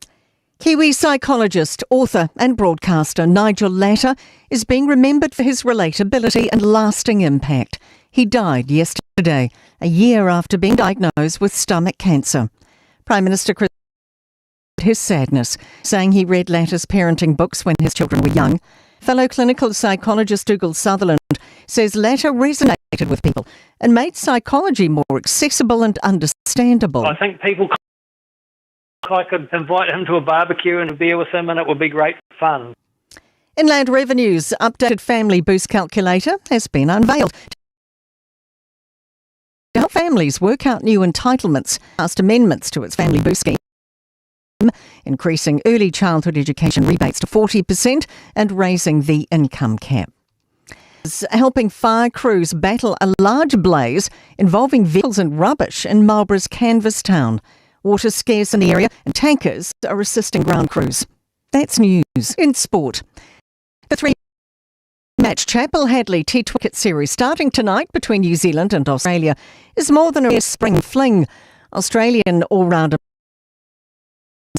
Kiwi psychologist, author and broadcaster Nigel Latta is being remembered for his relatability and lasting impact. He died yesterday, a year after being diagnosed with stomach cancer. Prime Minister Chris his sadness, saying he read Latta's parenting books when his children were young. Fellow clinical psychologist Dugald Sutherland says Latta resonated with people and made psychology more accessible and understandable. I think people I could invite him to a barbecue and a beer with him and it would be great fun. Inland Revenue's updated Family Boost Calculator has been unveiled to help families work out new entitlements, passed amendments to its Family Boost scheme, increasing early childhood education rebates to 40% and raising the income cap. Helping fire crews battle a large blaze involving vehicles and rubbish in Marlborough's Canvastown. Water scarce in the area and tankers are assisting ground crews. That's news in sport. The three-match Chappell Hadlee T20 series starting tonight between New Zealand and Australia is more than a spring fling. Australian all-rounder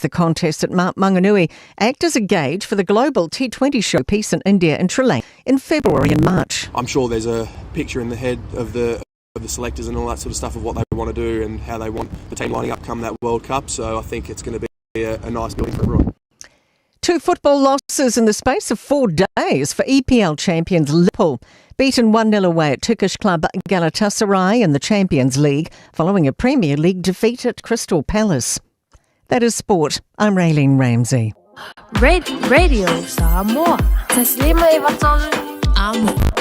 the contest at Mount Maunganui act as a gauge for the global T20 showpiece in India and Sri Lanka in February and March. I'm sure there's a picture in the head of the of the selectors and all that sort of stuff of what they want to do and how they want the team lining up come that World Cup. So I think it's going to be a, a nice building for everyone. Two football losses in the space of four days for EPL champions Liverpool. Beaten 1 0 away at Turkish club Galatasaray in the Champions League following a Premier League defeat at Crystal Palace. That is sport. I'm Raylene Ramsey. Radio Samoa. Amo.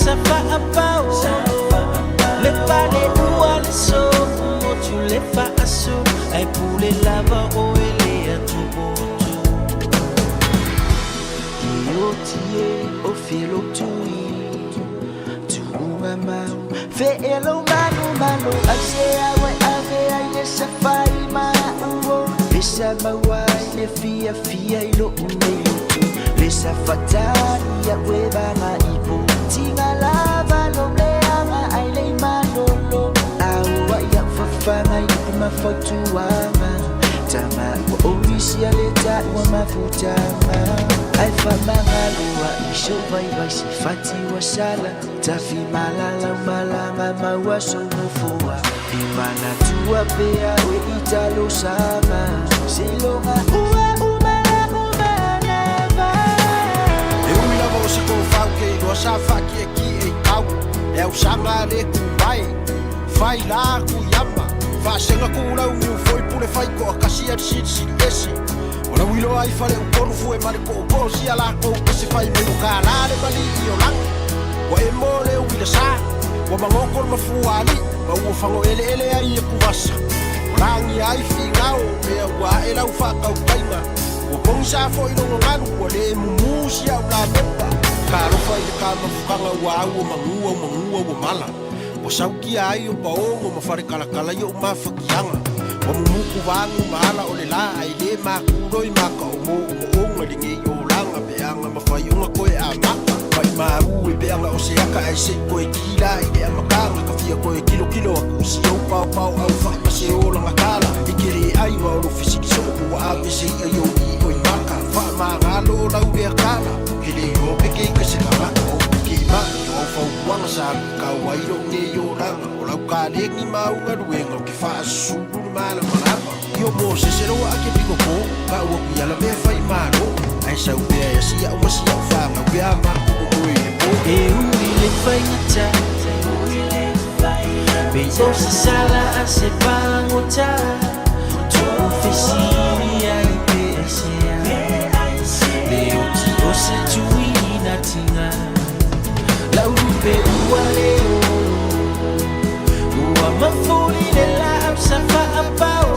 sa faapao Le pale ua le so motu le faaso Ai pule lava o ele atu Iotie o felo tui Tuunga mau Fe elo manu malo Ai se awe ave ai le safai ma uo Le sa mauai le fia fia i lo unei lotu Le sa fatani a ue vanga ipo Tinga lava lo leanga ai le malolo Aua ia fafanga i lupu mafautuanga Tama ua orisia le ta ua mafutanga Ai famangaloa i so vaivai se fati ua sala Tafi malala malanga maua so nofoa E manatua pea oe i talosaga Seiloga ua umala umanava E ui lava o se tofau ke iloa sa faakiekie i tau E ausaga a le ku mai Fai la ku iama Faasega ku lau niu foi pule fai koa kasi a le silisili ese O lau iloa ai fale upolu fue ma le kookoo sia lakou ese fai mai ua kalā le malii o lagi Ua e mo le uila sa Ua magoko le mafua alii ma ua fagoeleele ai e kuvasa Ua lagia ai figao mea ua ae lau faakautaiga Ua pogisa foi logo galu ua lē mumū sia au lapepa Talofa i le kamafukaga ua au o magua o magua ua mala Ua saukia ai o paogo ma falekalakala i oʻu mafakiaga Ua mumuku vagu ma ala o le lā ae lē makuloi makaomō omooga legei olaga peaga ma faioga koe amaka Maʻimaū e peaga o se aka ae seʻi koe kila i le amataga Ka fia koe kilokilo aku i si ou paopao au faʻi ma se olaga kala I ke lē ai ma o lou fesilisoo po ua apese iʻa i ou iʻo i maka Faamagalo o lau lea kala Ke lē iloa pe ke ika se tagata o ke maʻi o au fautuaga sa alu i kau ai loʻu nei olaga O lau kalegi ma au galuega o ke faasusulu le malamalama Io mo se se loa ake piko ko Ka ua kui ala mea fai malo Ae sau pea e asi au ma si au whāngau Pe a maku o oe i le pō E ui le faigata Pe o se sala a se pagota Tuʻu fesili ai pe aisea Le oti o se tuina tiga Lau lupe ua le olo Ua mafuli le laau sa faapao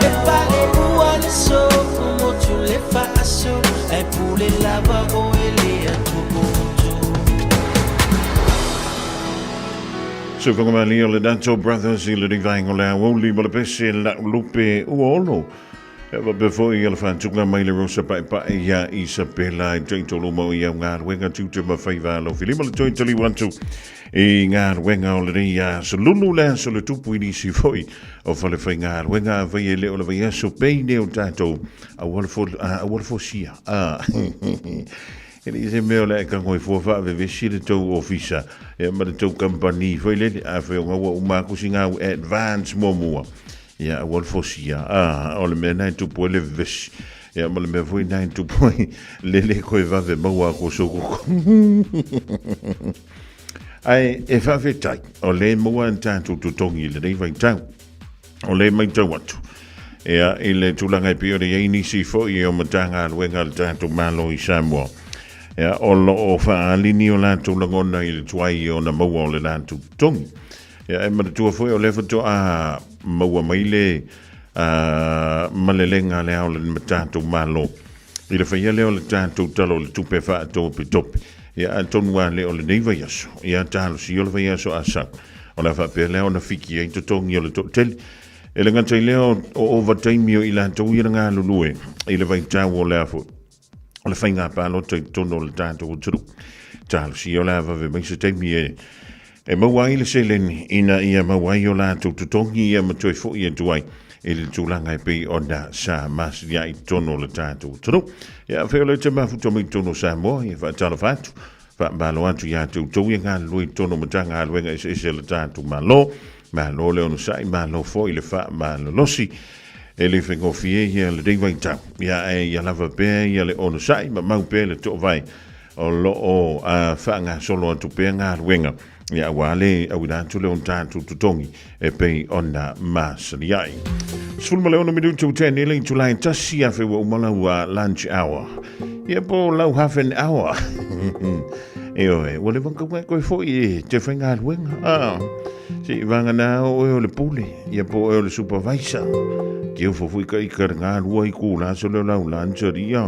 Le pale ua le sofu motu le faaso Ae pule lava o ele atopoto Se whangamali o le Nato Brothers i le rivaenga o le aoauli ma le pese lau lupe ua olo. E faapea foi i le faatuga mai le Rosa Paepae ia Isabela e taitolu mau i au galuega tiute ma faiva alofilima le toe taliu atu i galuega o lenei aso lulu le aso le tupu i nisi foi o fale faigaluega afai e le o le vaiaso pei nei o tatou auala fosia. E leai se mea o le a e tago ai fua faavevesi le tou ofisa ia ma le tou kamupani foi lele, afai o gaua uma atu sina au advance muamua, ia aua le fosia. A, o le mea lena e tupu ai le vevesi, ia ma le mea foi lena e tupu ai le le toe vave maua atu o sou koko. Ae e faafetai, o lea e maua a tatou totogi i lenei vaitau. O lea e matau atu, ia, i le tulaga e pei ona i ai nisi foi o Matagaluega a le tatou Malo i Samoa, ia, o lo o faaali ni o latou lagona i le tuai ona maua o le latou totogi. Ia, e manatua foi o lea faatoa maua mai le malelega a le Ao o le tatou Malo i le faia lea o le tatou Tala o le Tupe Faatopetope. Ia, atonu lava le o lenei vaiaso, ia talosia o le vaiaso a sau, o le a faapea lea ona fiki ai totogi o le toatele. E le gata i lea o ovataimi o i latou ia na galulue i le vaitau o le a foi, o le faiga palota i totonu o le tatou atunuu. Talosia o le a vave mai se taimi e e maua ai le seleni ina ia maua ai o latou totogi ia ma toe foi atu ai i le tulaga e pei ona sa masilia i totonu o le tatou atunuu. Ia, afai o lea e te mafuta mai i totonu o Samoa, ia faatalofa atu, faamalo atu ia te outou ia galulue i totonu o Matagaluega eseese a le tatou Malo. Malo le onosai, malo foi le faamalolosi. E le faigofie ia lenei vaitau, ia ae ia lava pea ia le onosai ma mau pea le toovae o lo o faagasolo atu pea galuega ia aua le auina atu lea o tatou totogi e pei ona masani ai. 16 minuta ua tea nei le itula e tasi afe ua uma lau lunch hour. Ia po lau half an hour. Ioe, ua leva ona tau koe foi e te faigaluega. Ah, se i vagana oe o le pule, ia po o oe o le supervisor. Te ofo foi ka ika le galua i ku la so leo lau lunch ria.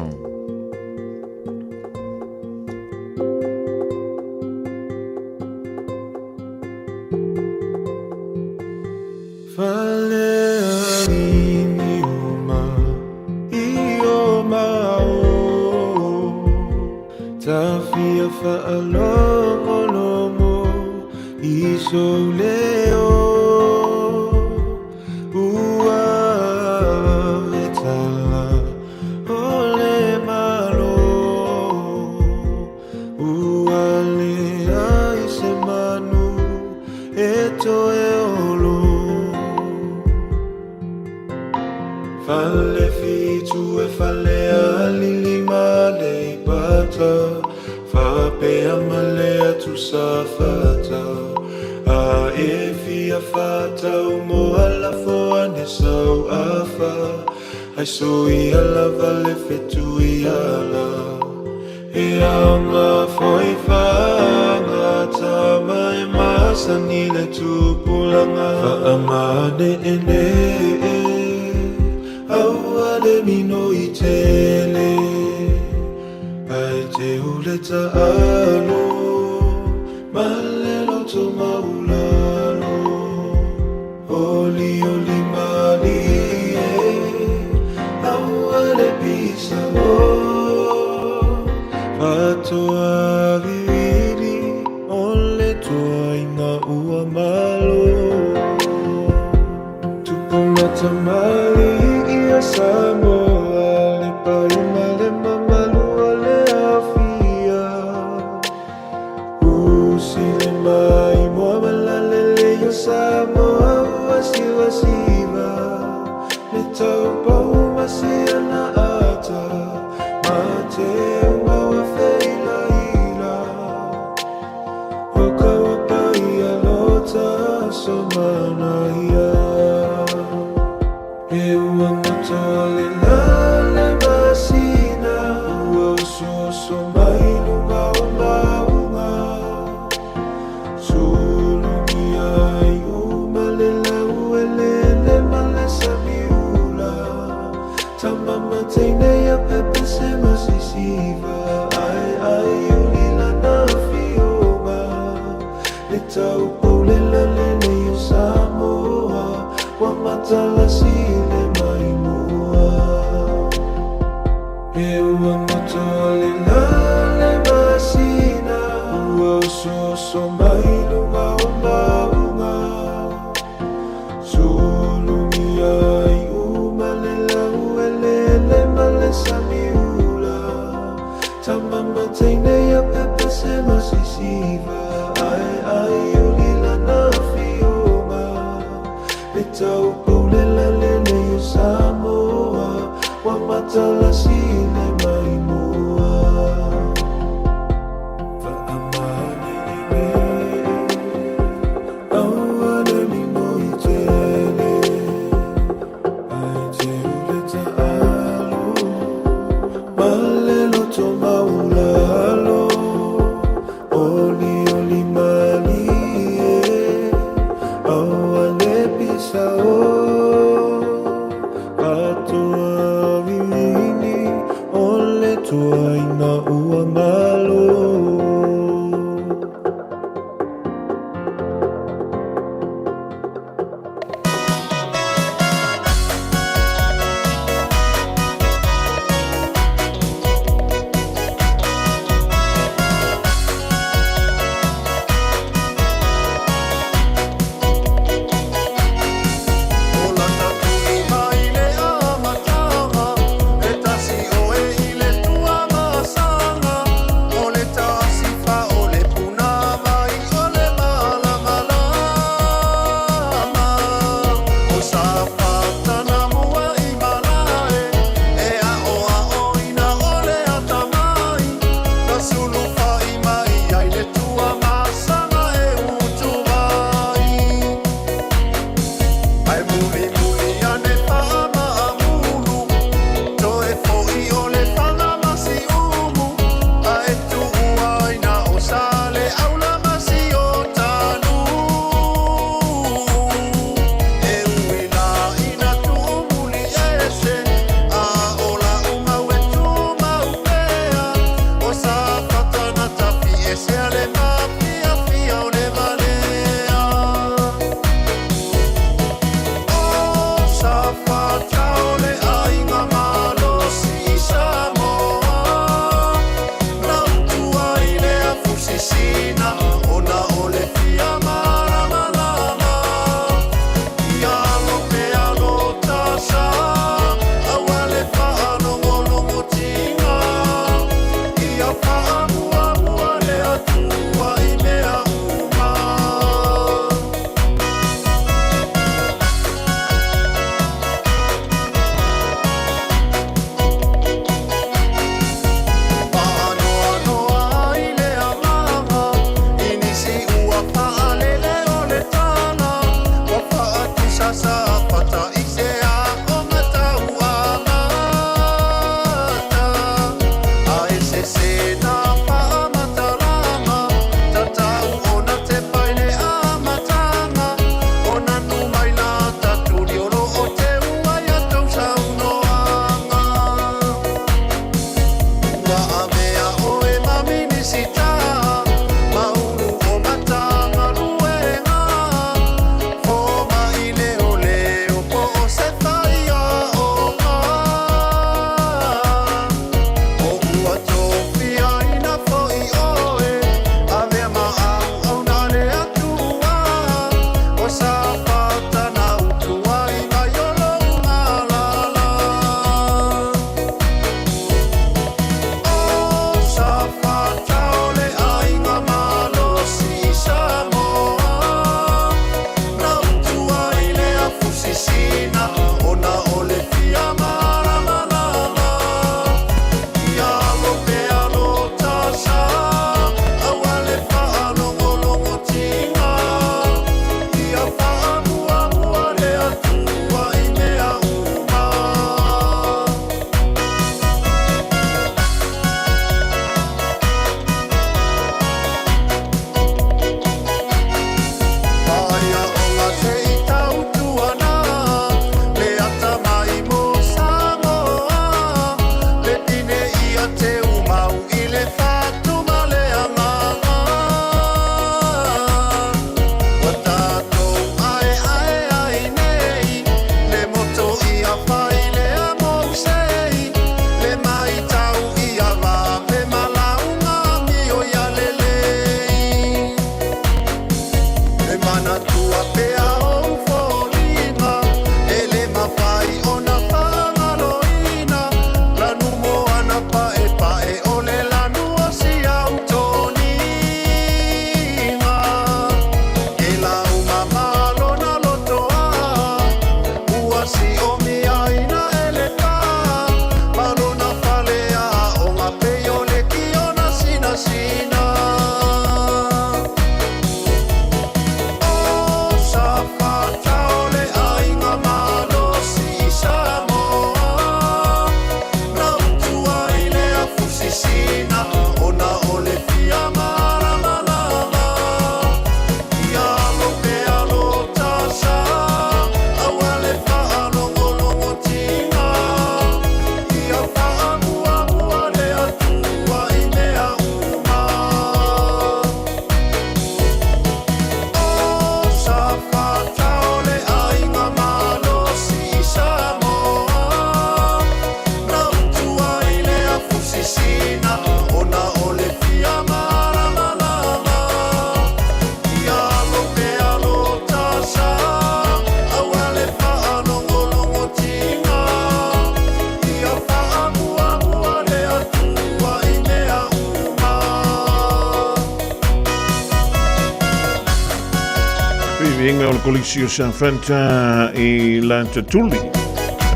Viviga o le Kolisi o Safata i Latatuli.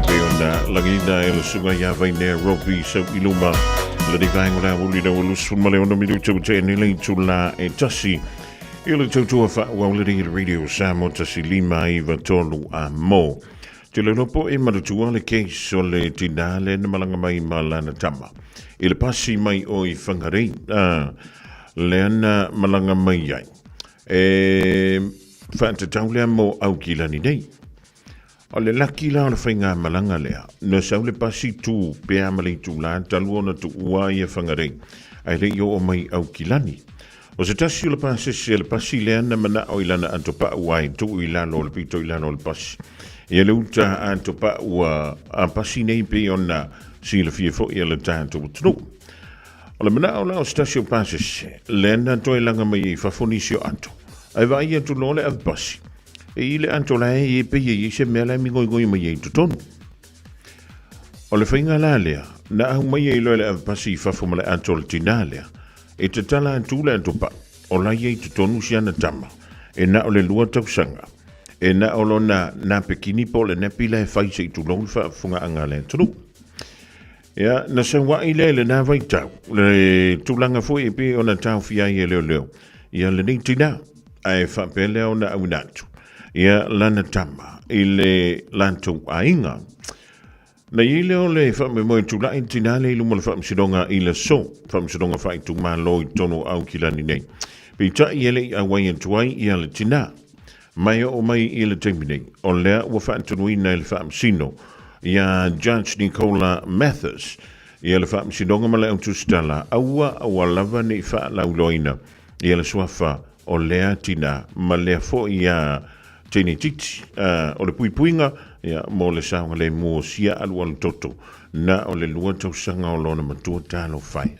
Pei ona lagina e le susuga ia Vainea Robbie sau i luma. Le nei vaega o le aoauli lau 26 minuta ua tea nei le itula e tasi. I le tautua faaauau lenei i le Radio Samoa 1 5 9 3 a mo. Te lelo po e manatua le case o le tinā lea na malaga mai ma lana tama. I le pasi mai o i Whangarei, lea na malaga mai ai. E faatatau lea mo Aukilani nei. O le laki la o le faigamalaga lea, na sau le pasi tū pea ma le itulā talu ona tuua ia Whangarei, ae le i oo mai Aukilani. O se tasi o le pasese le pasi lea na manao i lana atopau ai tuu i lalo o le pito i lalo o le pasi. Ia le uta atopau a pasi nei pei ona silafia foi e le tatou atunuu. O le manao la o se tasi o pasese, lea na toe laga mai ai i fafo nisi o ato, ae vaai atu loa le avepasi, e i le ato la e pei e i ai se mea la e migoigoi mai ai i totonu. O le faiga la lea, na aumai ai loa e le avepasi i fafo ma le ato o le tinā lea, e tatala atu le atopa, o la i ai i totonu si ana tama, e na o le 2 tausaga, e na o lona napekini po o le nepi la e fai se i tulou le faafofogaaga a le atunuu. Ia, na saua'i lea i lenā vaitau, le tulaga foi e pei ona taofia ai e leoleo, ia lenei tinā, ae faapea lea ona auina atu, ia lana tama i le latou aiga. Na i ai lea o le faamoemoe e tula'i le tinā lea i luma o le Faamasinoga i le aso, Faamasinoga Faaitumalo i totonu o Aukilani nei. Peitai e le i auai atu ai ia le tinā. Ma e oo mai i le taimi nei, o lea ua faatonuina e le Faamasino iā Judge Nicola Mathis ia le Faamasinoga ma le Autusitala aua aua lava ne i faalauiloaina ia le suafa o lea tinā ma lea foi iā Tenetiti o le puipuiga ia mo le saogalemu o sia alualu toto na o le 2 tausaga o lona matua talofa e.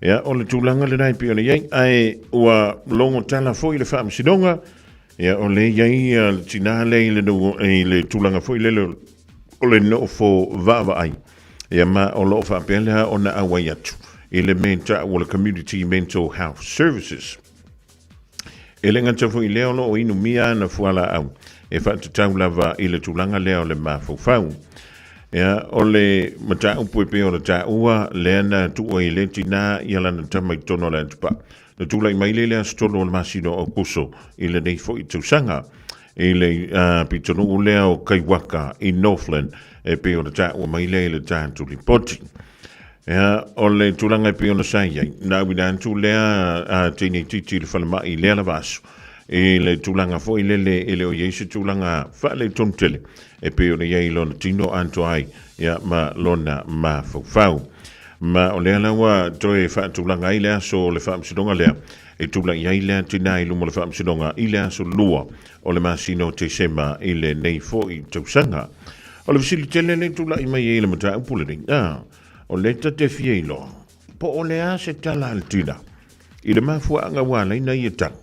Ia, o le tulaga lena e pei ona i ai, ae ua logo tala foi le faamasinoga, ia, o lea e i ai ia le tinā lea i le, i le tulaga foi lele o le nofo vaavaai, ia, ma o lo o faapea lea ona auai atu i le mea e taua o le Community Mental Health Services. E le gata foi i lea o lo o inumia ana fualaau e faatatau lava i le tulaga lea o le mafaufau. Ia, o le mataupu e pei ona taua, lea na tuua i le tinā ia lana tama i totonu o le atupaa. Na tulai mai lea i le aso 3 o le masina o Aokuso i lenei foi tausaga i le pitonuu lea o Kaiwaka i Northland e pei ona taua mai lea i le tatou lipoti. Ia, o le tulaga e pei ona sa i ai, na auina atu lea a teineitiiti i le falemai i lea lava aso, i le tulaga foi lele e le o i ai se tulaga faaletonu tele e pei ona i ai i lona tino atoa ai ia, ma lona mafaufau. Ma o lea la ua toe faatulaga ai le aso o le faamasinoga lea e tulai ai lea tinā i luma o le faamasinoga i le aso 2 o le masina o Tesema i lenei foi tausaga. O le fesili tele lea e tulai mai ai i le mataupu lenei, a, o lea ta te fia iloa, po o le a se tala a le tina i le mafuaaga ua ala ai na ia tau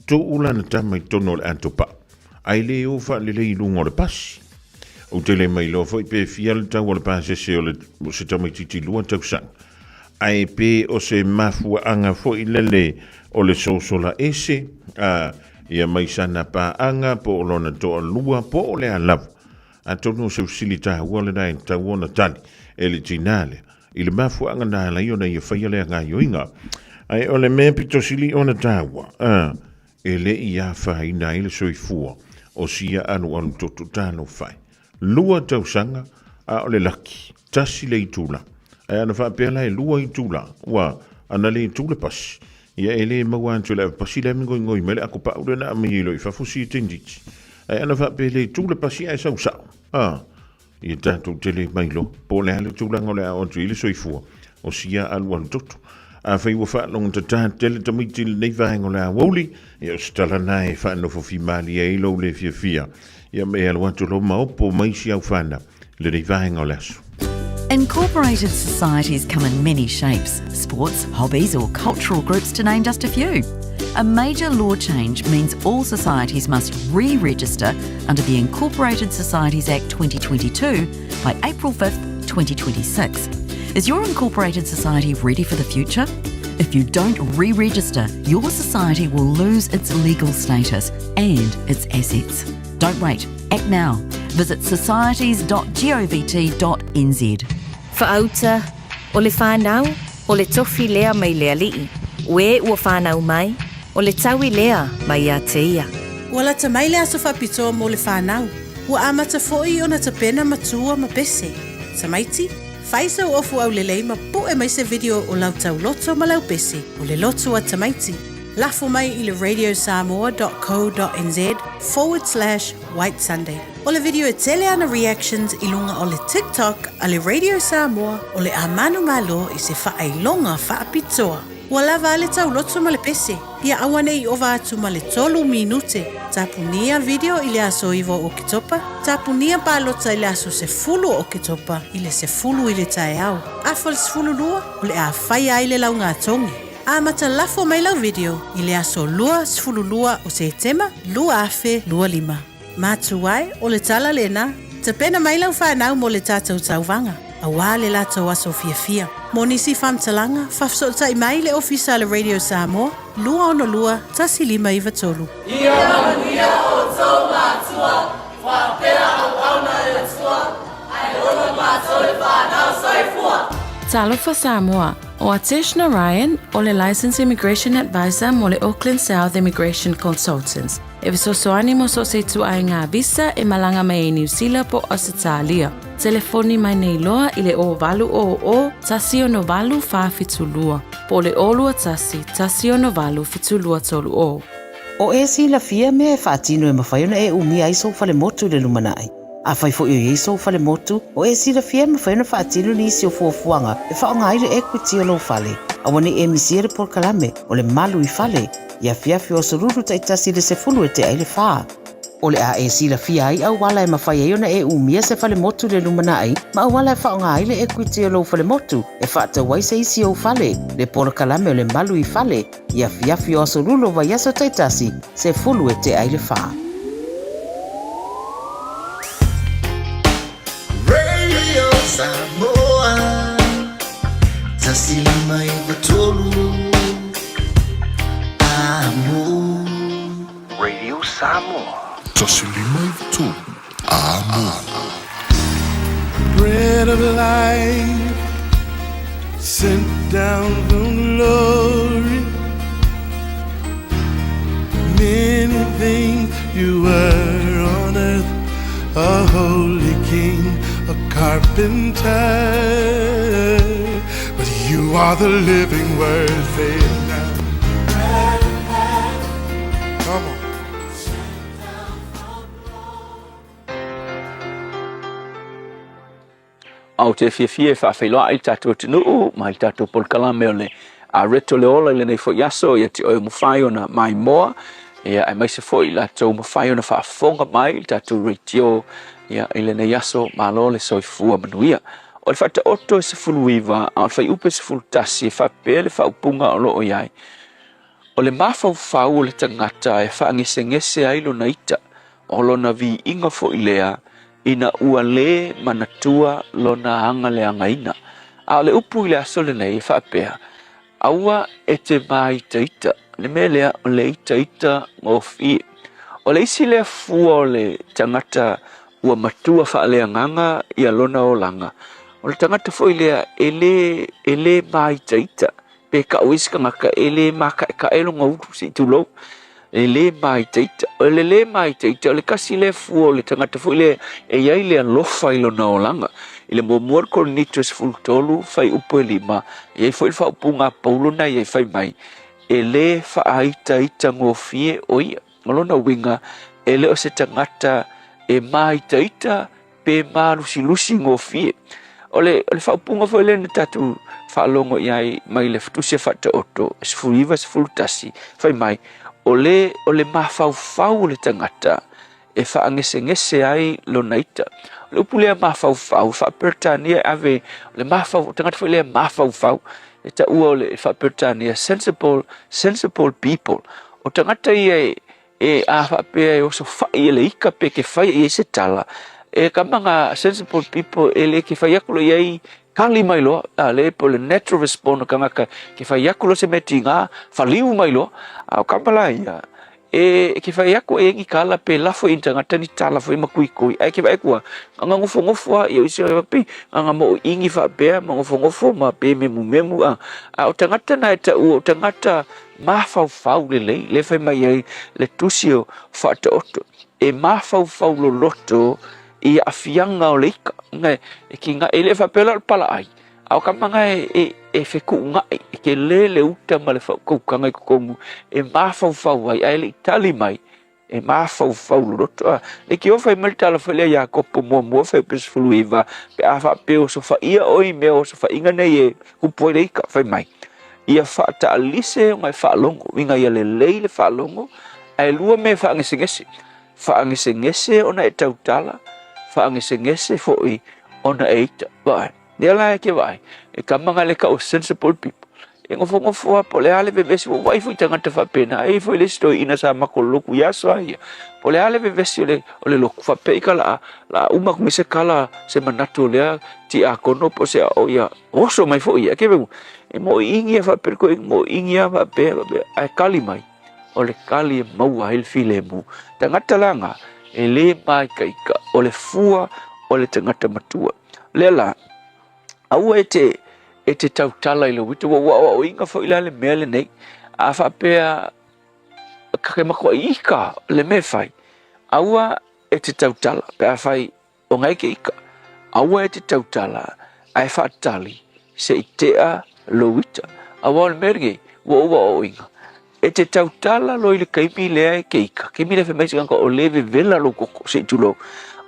tuu lana tama i totonu o le atopa, ae le o faalelei i luga o le pasi. Ou te le mailoa foi pe fia le tau o le pasese o le o se tamaitiiti 2 tausaga, ae pe o se mafuaaga foi lele o le sosola ese, a, ia mai sana paaga po o lona toalua po o le a lava. Atonu o se fesili taua lena e tatau ona tali e le tinā lea i le mafuaaga na ala ai ona ia faia lea gaoioiga. Ae o le mea pito sili ona taua, a, e le i afaina ai le soifua o sia alualu toto talofa e. 2 tausaga a o le laki, tasi le itula. Ae ana faapea la e 2 itula, ua ana le tu le pasi, ia e le maua atu e le avepasi lea migoigoi mai le akopau lea na aumai ai loa i fafo sia tenditi. Ae ana faapea e le tu le pasi ae sau sao, a, ia tatou te le mailoa po o le a le tulaga o le a oo atu i ai le soifua o sia alualu toto. Afai ua faalogotatā tele tamaiti i lenei vaega o le aoauli, ia o se tala lena e faanofo fimalie ai lou le fiafia, ia me alu atu loa ma opo mai si au whanau i lenei vaega o le aso. Incorporated societies come in many shapes, sports, hobbies or cultural groups to name just a few. A major law change means all societies must re-register under the Incorporated Societies Act 2022 by April 5th, 2026. Is your incorporated society ready for the future? If you don't re register, your society will lose its legal status and its assets. Don't wait. Act now. Visit societies.govt.nz. Faauta, o le fanau, o le tofi lea mai le alii, o e ua fanau mai, o le taui lea mai ia te ia. Ua lata mai le aso faapitoa mo le fanau. Ua amata foi ona tapena matua ma pese. Tamaiti, fai sau ofu aulelei ma pue mai se video o lau tauloto ma lau pese, o le lotu a tamaiti. Lafo mai i le radiosamoa.co.nz forward slash white sunday. O le video e tele ana reactions i luga o le TikTok a le Radio Samoa o le a manumalo i se faailoga faapitoa. Ua lava a le tauloto ma le pese, ia aua ne i ova atu ma le tolu minute. Tapunia video i le aso 9 o Oketopa, tapunia palota i le aso 10 o Oketopa i le 10 i le taeao. Afa le 12, o le a faia ai le laugatogi. Amata lafo mai lau video i le aso 22 o Setema 2025. Matua e, o le tala lena. Tapena mai lau fanau mo le tatou tauvaga, auā le latou aso fiafia. Mo nisi faamatalaga, faafesootai mai i le Ofisa a le Radio Samoa, 262 1593. Ia manuia outou matua, faapea auauna a le Atua, ae ola matou le fanau. Soifua! Talofa Samoa, O Atesh Narayan, o le Licensed Immigration Advisor mo le Auckland South Immigration Consultants, e fesoasoani mo so o se ituaiga visa e malaga mai ai Niu Sila po o Ausetalia. Telefoni mai nei loa i le 0800 168 472 po o le 021 168 7230. O e silafia mea e faatino e mafai ona e umia ai sou falemotu i le lumanai. Afai foi o i ai sou falemotu, o e silafia e mafai ona faatino nisi o fuafuaga e faaaoga ai le equity o lou fale. Aua ne i e misia le polokalame o le Malu i Fale i afiafi o Aso Lulu taitasi i le 10 e tea i le fa. O le a e silafia ai auala e mafai ai ona e umia se falemotu i le lumanai ma auala e faaaoga ai le equity o lou falemotu e faatau ai se isi ou fale, le polokalame o le Malu i Fale i afiafi o Aso Lulu o vaiaso taitasi, 10 e tea i le fa. Radio Samoa 153 Amo. Radio Samoa. 153 Amo. Bread of life sent down from glory. Many things you were on earth, a holy king, a carpenter. But you are the living word, say it now. Come on. Ou te fiafia e faafeiloai i le tatou atunuu ma i le tatou polokalame o le Areto le Ola i lenei foi aso ia te oe ua mafai ona maimoa ia aemaise foi i latou ua mafai ona faafofoga mai i le tatou radio ia i lenei aso. Malo le soifua manuia. O le Faataoto e 19 a o le Fuaiupu e 11 e faapea le faaupuga o lo o i ai, O le mafaufau o le tagata e faagesegese ai lona ita, o lona viiga foi lea, ina ua lē manatua lona agaleagaina. A o le upu i le aso lenei e faapea, Aua e te māitaita, le mea lea o le itaita gofie. O le isi lea fua o le tagata ua matua faaleagaga ia lona olaga, o le tagata foi lea e lē, e lē māitaita, Pe kau ai se tagata e lē mākaʻekaʻe lona ulu se i tulou, e lē māitaita. O le lē māitaita, o le kasi lea fua o le tagata foi lea e i ai le alofa i lona olaga. I le muamua o le Korinito e 13, fuaiupu e lima, e i ai foi le faaupuga a Paulo na i ai fai mai, E lē faaitaita gofie o ia. O lona uiga, e le o se tagata e māitaita pe mālusilusi gofie. O le, o le faaupuga foi lea na tatou faalogo i ai mai le Tusi a Faataoto 19, 11, fai mai, o le, o le mafaufau o le tagata e faagesegese ai lona ita. O le upu lea mafaufau, faa-Peretania e ave, o le mafau, o tagata foi lea mafaufau, e taua o le faa-Peretania sensible, sensible people. O tagata ia e, E a faapea e oso fai e le ika pe ke fai i ai se tala, e ka manga sensible people e le ke fai aku lo i ai Kali mai loa, a le po le natural response o tagata ke fai atu loa se mea tiga, faliu mai loa, a o kama la ia, e ke fai atu e ni kala pe lafo i ni tagata ni tala foi ma kuikui, ae ke vaai atu a, na nofonofo a ia isi a pei na moʻoiigi faapea ma nofonofo ma pe memumemu a, a o tagata na e taua o tagata mafaufau lelei, le fai mai ai le tusi o Faataoto, e mafaufau loloto i aafiaga o le ika. Nga e ki nga e le faapea la o le palaai, a o kama nga e, e, e fekuugaʻi, e tele le uta ma le faukaukaga i totonu e mafaufau ai, ae le i tali mai, e mafaufau loloto. A, le ki fai mai le tala foi lea Iakopo muamua fuaiupu 19, pe a faapea ua sofaia oe i mea o sofaiga nei e kupu ai le ika, fai mai, ia faataalise ona e faalogo, uiga ia lelei le faalogo, ae lua mea e faagesegese. Faagesegese ona e tautala, faagesegese foi ona e ita. Vaai, lea la e ke vaai, e kama nga le kau sensible people. E ngofonofo a po le a le vevesi, ua vaai foi tagata faapena, e i ai foi le isi toeaina sa matou lotu i aso a ia. Po le a le vevesi o le, o le lotu, faapea ika la, la uma atu nei se kala, se manatu o lea tiakono po o se ao ia oso mai foi ia. Ke e moʻiigi a faapea le toeaina, moʻiigi a faapea, faapea, ae kali mai. O le kali e maua ai le filemu. Tagata la na, e lē māikaika, o le fua o le tagata matua. Lea la, aua e te, e te tautala i lou ita, ua ua aoaoina foi la le mea lenei, a faapea ka ke matuaʻi ika le mea e fai, aua e te tautala, pe afai O ngai ke ika, aua e te tautala ae faatali se i tea lou ita. Aua o le mea lenei, ua ou aoaoina, e te tautala loa i le taimi lea e ke ika, taimi lea fai mai se tagata o lē vevela lou toto se i tulou.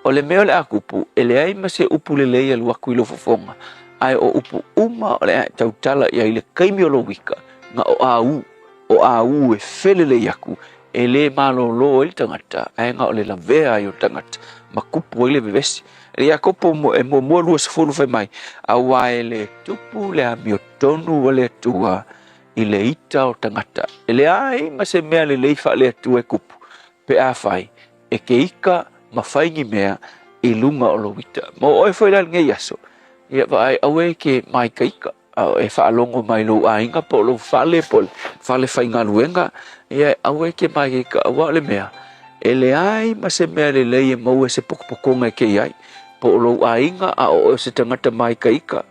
O le mea o le a tupu, e leai ma se upu lelei e alu atu i lou fofoga, ae o upu uma o le a e tautala i ai i le taimi o lou ika, na o āū, o āū e felelei aku E lē malōlō ai le tagata, ae na o le lavea ai o le tagata, ma kupu ai le vevesi. E Iakopo e muamua 20 fai mai, Auā e le tupu le amiotonu a le Atua i le ita o tagata. E leai ma se mea lelei faale-Atua e kupu, pe afai e ke ika ma fai ni mea i luga o lou ita. Mo oe foi la i lenei aso, ia vaai aua e ke māikaika. A e faalogo mai lou aiga po o lou fale po o le fale faigaluega, ia aua e ke mai e ka aua o le mea, e leai ma se mea lelei e maua e se potopotoga e kei ai, po o lou aiga a o oe o se tagata māikaika,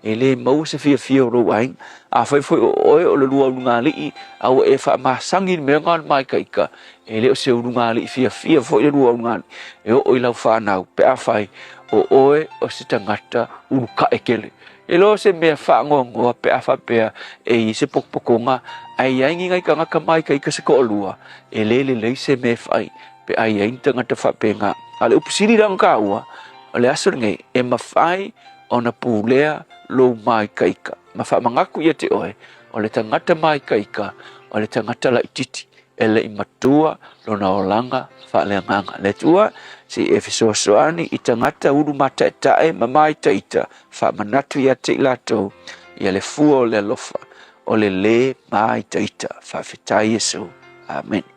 e lē maua se fiafia o lou aiga. Afai foi o oe o le lua ulugalii a ua e faamasani i le mea lena o le māikaika, e le o se ulugalii fiafia foi le lua ulugalii e oo i lau fanau pe afai o oe o se tagata ulukae tele. E loa se mea faanoanoa pe a faapea e i ai se potopotoga ae i ai ni nai tagata maikaika se toalua, e le lelei se mea e fai pe a i ai ni tagata faapena. A o le upu sili la ona taua, o le aso lenei, e mafai ona pulea lou maikaika. Ma faamanatu ia te oe, o le tagata maikaika, o le tagata laititi. E le i matua lona olaga faaleagaga. Le Atua, se i e fesoasoani i tagata ulu mataetae ma māitaita, faamanatu ia te i latou, ia le fua o le alofa, o le lē māitaita. Faafetai Iesu. Amene.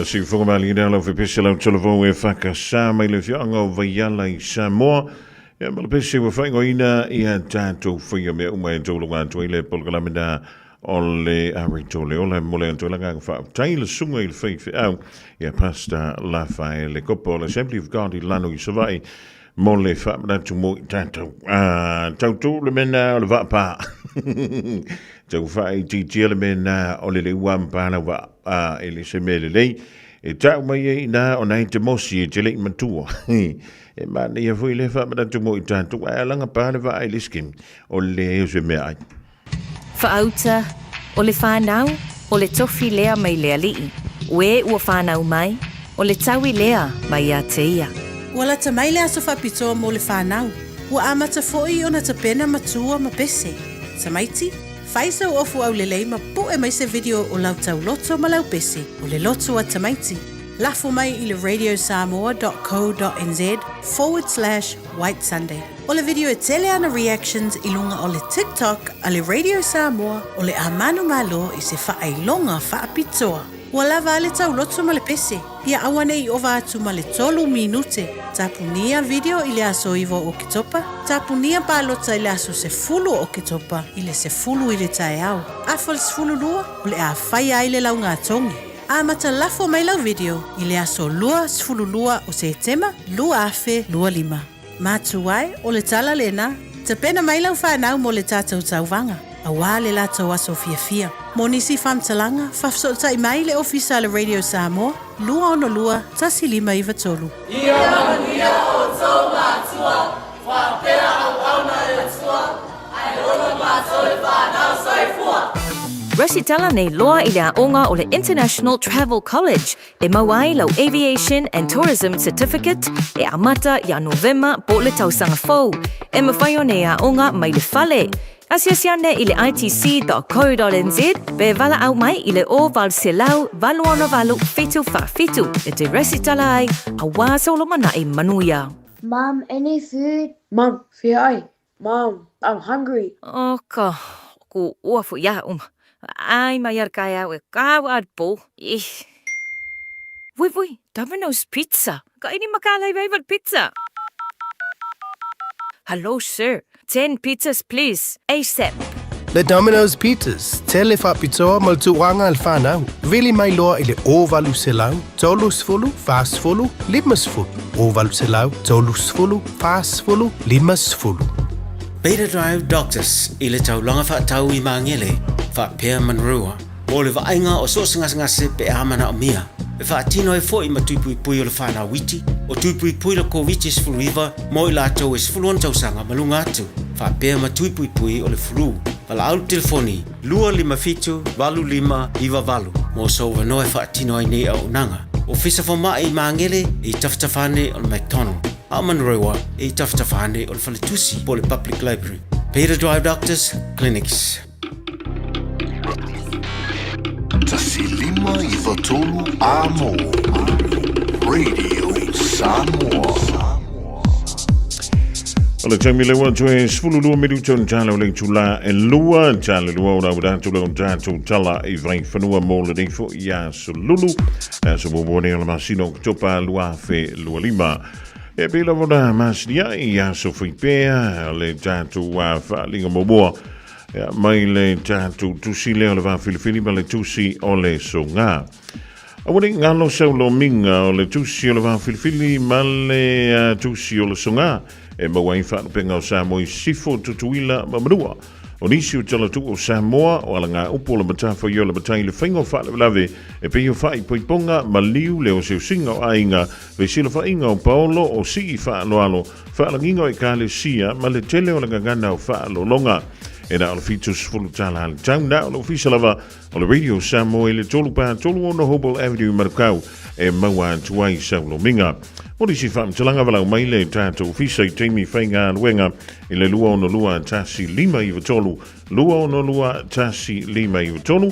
Ia, siufoga malie lau fepese lau talavou e whakasā mai le afioaga o Vaiala i Samoa. Ia, ma le pese ua faaigoaina ia tatou faia mea uma e taulaga atu ai le polokalame na o le Areto le Ola. E momoli atu ai le agaga faafetai i le susuga i le faifeau ia Pastor Lafaele Kopo o le Assembly of God i Lano i Savaii mo le faamanatu mo i tatou. Ah, tautū le mea na o le vaapā. Tau faaitiitia le mea na o le leua ma pāna vaa. Ah, e le se mea lelei. E tau mai ai inā o nai te mosi e te lei matua. E manaia foi le faamanatu mo i tatou, ae alaga pā le vaa i le skim o le o se mea ai. Faauta, o le fanau, o le tofi lea mai le alii, o e ua fanau mai, o le taui lea mai ia te ia. Ua lata mai le aso faapitoa mo le fanau. Ua amata foi ona tapena matua ma pese. Tamaiti, fai sau ofu aulelei ma pue mai se video o lau tauloto ma lau pese, o le loto a tamaiti. Lafo mai i le radiosamoa.co.nz forward slash white sunday. O le video e tele ana reactions i luga o le TikTok a le Radio Samoa o le a manumalo i se faailoga faapitoa. Ua lava a le tauloto ma le pese, ia aua ne i ova atu ma le tolu minute. Tapunia video i le aso 9 o Oketopa, tapunia palota i le aso 10 o Oketopa i le 10 i le taeao. Afa le 12, o le a faia ai le laugatogi. Amata lafo mai lau video i le aso 22 o Setema 2025. Mātu ai, o le tala lena, tapena mai lau whanau mo le tātou tauvaga, auā le latou aso fiafia. Mo nisi faamatalaga, faafesootai mai le ofisa a le Radio Samoa, 262 1593. Ia manuia outou matua, faapea auauna le Atua, ae ola matou le fanau. Soifua! Resitala nei loa i le aoga o le International Travel College e mau ai lau Aviation and Tourism Certificate e amata ia Novema po o le tausaga fou. E mawhai ona e aoga mai le fale. Asiasi ane i le itc.co.nz pe valaau mai i le 0800 868 77 e te resitala ai aua Solomana'i Manuia. Mum, any food? Mum, fea ai? Mom, I'm hungry. O ka ku ua fu ia uma. Ai mai ar kai au e ka wa po. Ih. Vui vui, Domino's Pizza. Ka ini makala i pizza. Hello sir, 10 pizzas please, ASAP. Le Domino's Pizzas, tele faapitoa mo le tauaga a le fanau. Vili mai loa i le 0800 30 40 50. 0800 30 40 50. Beta Drive Doctors i le taulaga faatau i Magele, faapea Manurewa, mo le vaaiga o so o se gasegase pe a manaomia. E faatino ai foi ma tui puipui o le fanau iti, o tui puipui le Koviti-19 mo i latou e 16 tausaga ma luga atu, faapea ma tui puipui o le flu. Valaau le telefoni 257 8598 mo sou avanoa e faatino ai nei auaunaga. Ofisa Fomai i Magele e i tafatafa ane o le McDonald, a o Manurewa e i tafatafa ane o le Faletusi po o le Public Library. Peter Drive Doctors Clinics. 1 5 9 3 Amo Radio Samoa. O le taimi le ua toe 12 minuta o tala o le itula e lua, tala lua o lau datu le o tatou tala i Vaifanua mo lenei foi ia Sululu, aso muamua nei o le masina o Oketopa 2025. E pei lava ona masini ai ia aso faipea le tatou faaaliga muamua mai le tatou tusi lea o le Vafilifili ma le tusi o le Soga. Aua ne i galo sau lomiga o le tusi o le Vafilifili ma le tusi o le Soga e maua ai faalupega o Samoa i Sisifo, Tutuila ma Manua. O nisi o talatuu o Samoa, o alagaupu o le matawhaioi o le matai i le faiga o faalavelave e pei o faaipoipoga, maliu, le oseosiga o aiga, fesilafaiga o paolo, o sii faaaloalo, faalagiga o ekalesia ma le tele o le gagana o faalologa. E na o le 70 tala a le tau, na o le ofisa lava o le Radio Samoa i le 3 3 6 Hobel Avenue i Manukau e maua atu ai sau lomiga. Mo nisi faamatalaga valaau mai le tatou ofisa i taimi faigaluega i le 262 1593, 262 1593,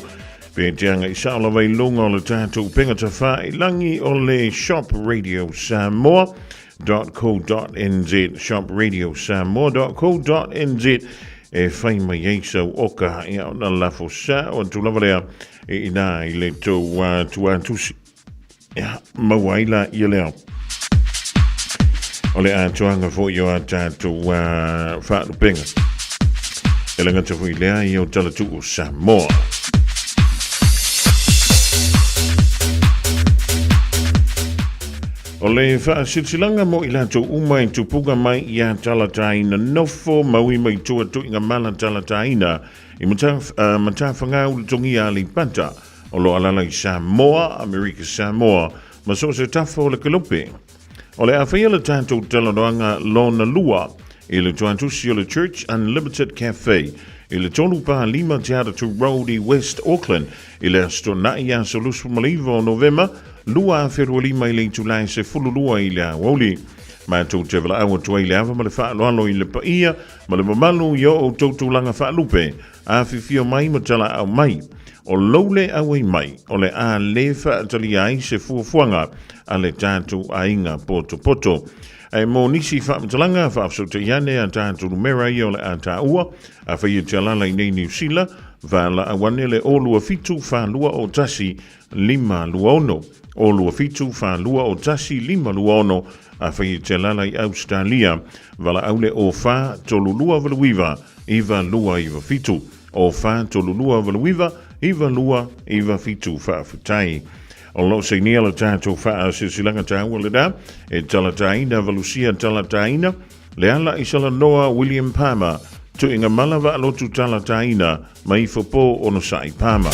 pe te aga i sao lava i luga o le tatou upega tafailangi o le Shop Radio Samoa .co.nz shopradiosamoa.co.nz e fai mai ai sau oka ia ona lafo sao atu lava lea i ina i le tou tuatusi. Ia, maua ai la ia lea. O le atoaga foi o a tatou faalupega. E le gata foi lea ia o talatuu o Samoa. O le faasilasilaga mo i latou uma e tupuga mai ia talataina nofo maui mai tua tuiga mala talataina i Matafagau le togia Aleipata o lo alala i Samoa, Amerika Samoa ma so o se tafa o le kelope. O le a faia le tatou talanoaga lona lua i le tuatusi o le Church Unlimited Cafe i le 345 Te Atatū Road i West Auckland i le Aso Toonai aso 29 o Novema 2025 i le itula e 12 i le aoauli. Matou te valaau atu ai i le ava ma le faaaloalo i le paia ma le mamalu i o outou tulaga faalupe, afifio mai ma talaau mai. O lou le auai mai, o le a le faatalia ai se fuafuaga a le tatou aiga potopoto. Ae mo nisi faamatalaga, faafesootai ane a tatou numera ia o le a taua, afai e te alaala i nei Niu Sila, valaau ane le 027 421 526, 027 421 526, afai e te alaala i Ausetalia, valaau le 04 32 89 9297, 04 32 89 9297. Faafetai. O lo o sainia le tatou faasilasilaga taua lena e talataina valusia talataina le ala i salanoa William Palmer, tuiga mala vaalotu talataina mai Fopo Onosai Palmer.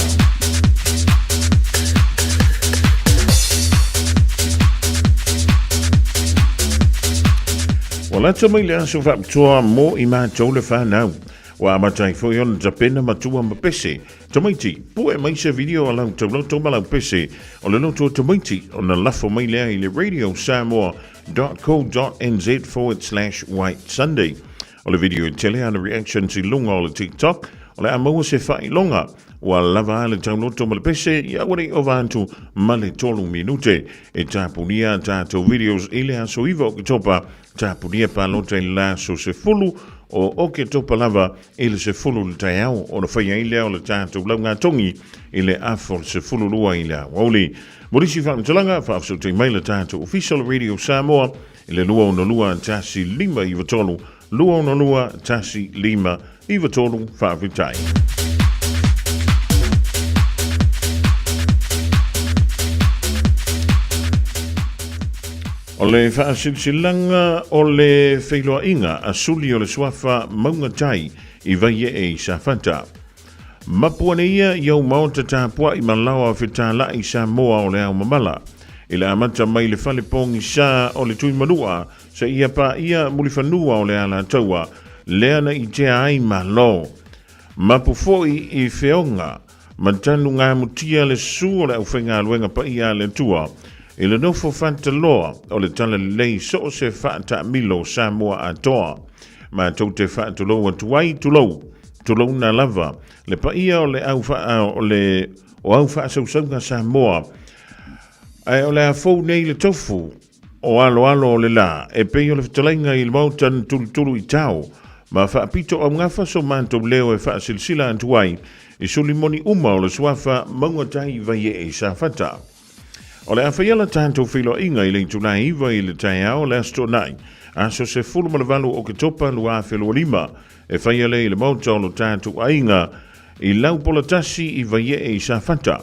Ua lata mai le aso faapitoa mo i matou le whanau. Ua amata ai foi ona tapena matua ma pese. Tamaiti, pue mai se video a lau tauloto ma lau pese o le loto o tamaiti ona lafo mai lea i le radiosamoa.co.nz forward slash white sunday. O le video e tele ana reactions i luga o le TikTok, o le a maua se faailoga ua lava a le tauloto ma le pese ia aua ne i ova atu ma le tolu minute. E tapunia a tatou videos i le aso 9 o Oketopa, tapunia palota i le aso 10 o Oketopa lava i le 10 i le taeao ona faia ai lea o le tatou laugatogi i le afa o le 12 i le aoauli. Mo nisi faamatalaga, faafesootai mai le tatou Ofisa o le Radio Samoa i le 262 1593, 262 1593. Faafetai. O le faasilasilaga o le feiloaiga a suli o le suafa Mauga Tai i Vaiee i Safata. Mapu ane ia i ou maota tapuai ma laoa fetalai Samoa o le ao mamala. I le amata mai le fale pogisa o le Tuimanua seia paia Mulifanua o le Alataua, lea na itea ai Malo. Mapu foi i Feoga ma tanu gamutia le su o le aufaigaluega paia a le Atua i le nofo fataloa o le talalelei so o se faataamilo Samoa atoa. Matou te faatulou atu ai, tulou, tulouna lava le paia o le au faa, o le o au faasausauga Samoa. Ae o le a fou nei le tofu o aloalo o le la, e pei o le fetalaiga i le maota na tulutulu i tao, ma faapito augafa so matou leo e faasilasila atu ai i suli moni uma o le suafa mauga tai Vaiee i Safata. O le a faia la tatou feiloaiga i le itula e 9 i le taeao o le Aso Toonai, aso 18 o Oketopa 2025, e faia lea i le maota o lo tatou aiga i Laupolatasi i Vaiee i Safata.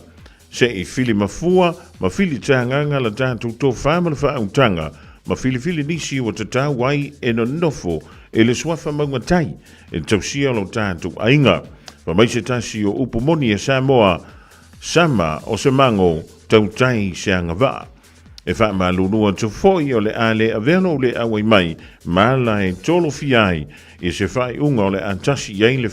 Se i fili mafua ma fili tāgaga la tatou tofā ma le faautaga, ma filifili nisi ua tatau ai e nonofo i le suafa mauga tai e tausia lo tatou aiga. Fai mai se tasi o upu moni a Samoa, Sama o se mago, tautai se agavaa. E faamalulu atu foi o le a le avea lou le auai mai ma ala e tolofia ai i se faaiuga o le a tasi i ai le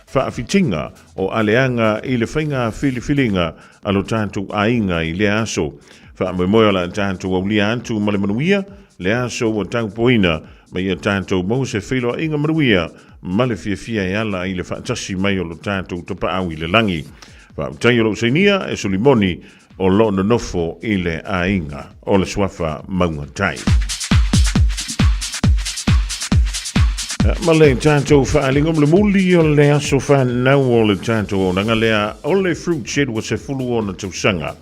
faafitiga o aleaga i le faiga filifiliga a lo tatou aiga i lea aso. Faamoemoe o le a tatou aulia atu ma le manuia le aso ua taupoina ma ia tatou maua se feiloaiga manuia ma le fiafia e ala i le faatasi mai o lo tatou Tapaau i le lagi. Faafetai o lou sainia e Sulimoni o lo o nonofo i le aiga o le suafa Mauga Tai. Ma le tatou faaaliga mulimuli o le aso whanau o le tatou auaunaga lea o le Fruit Shed ua 16 tausaga.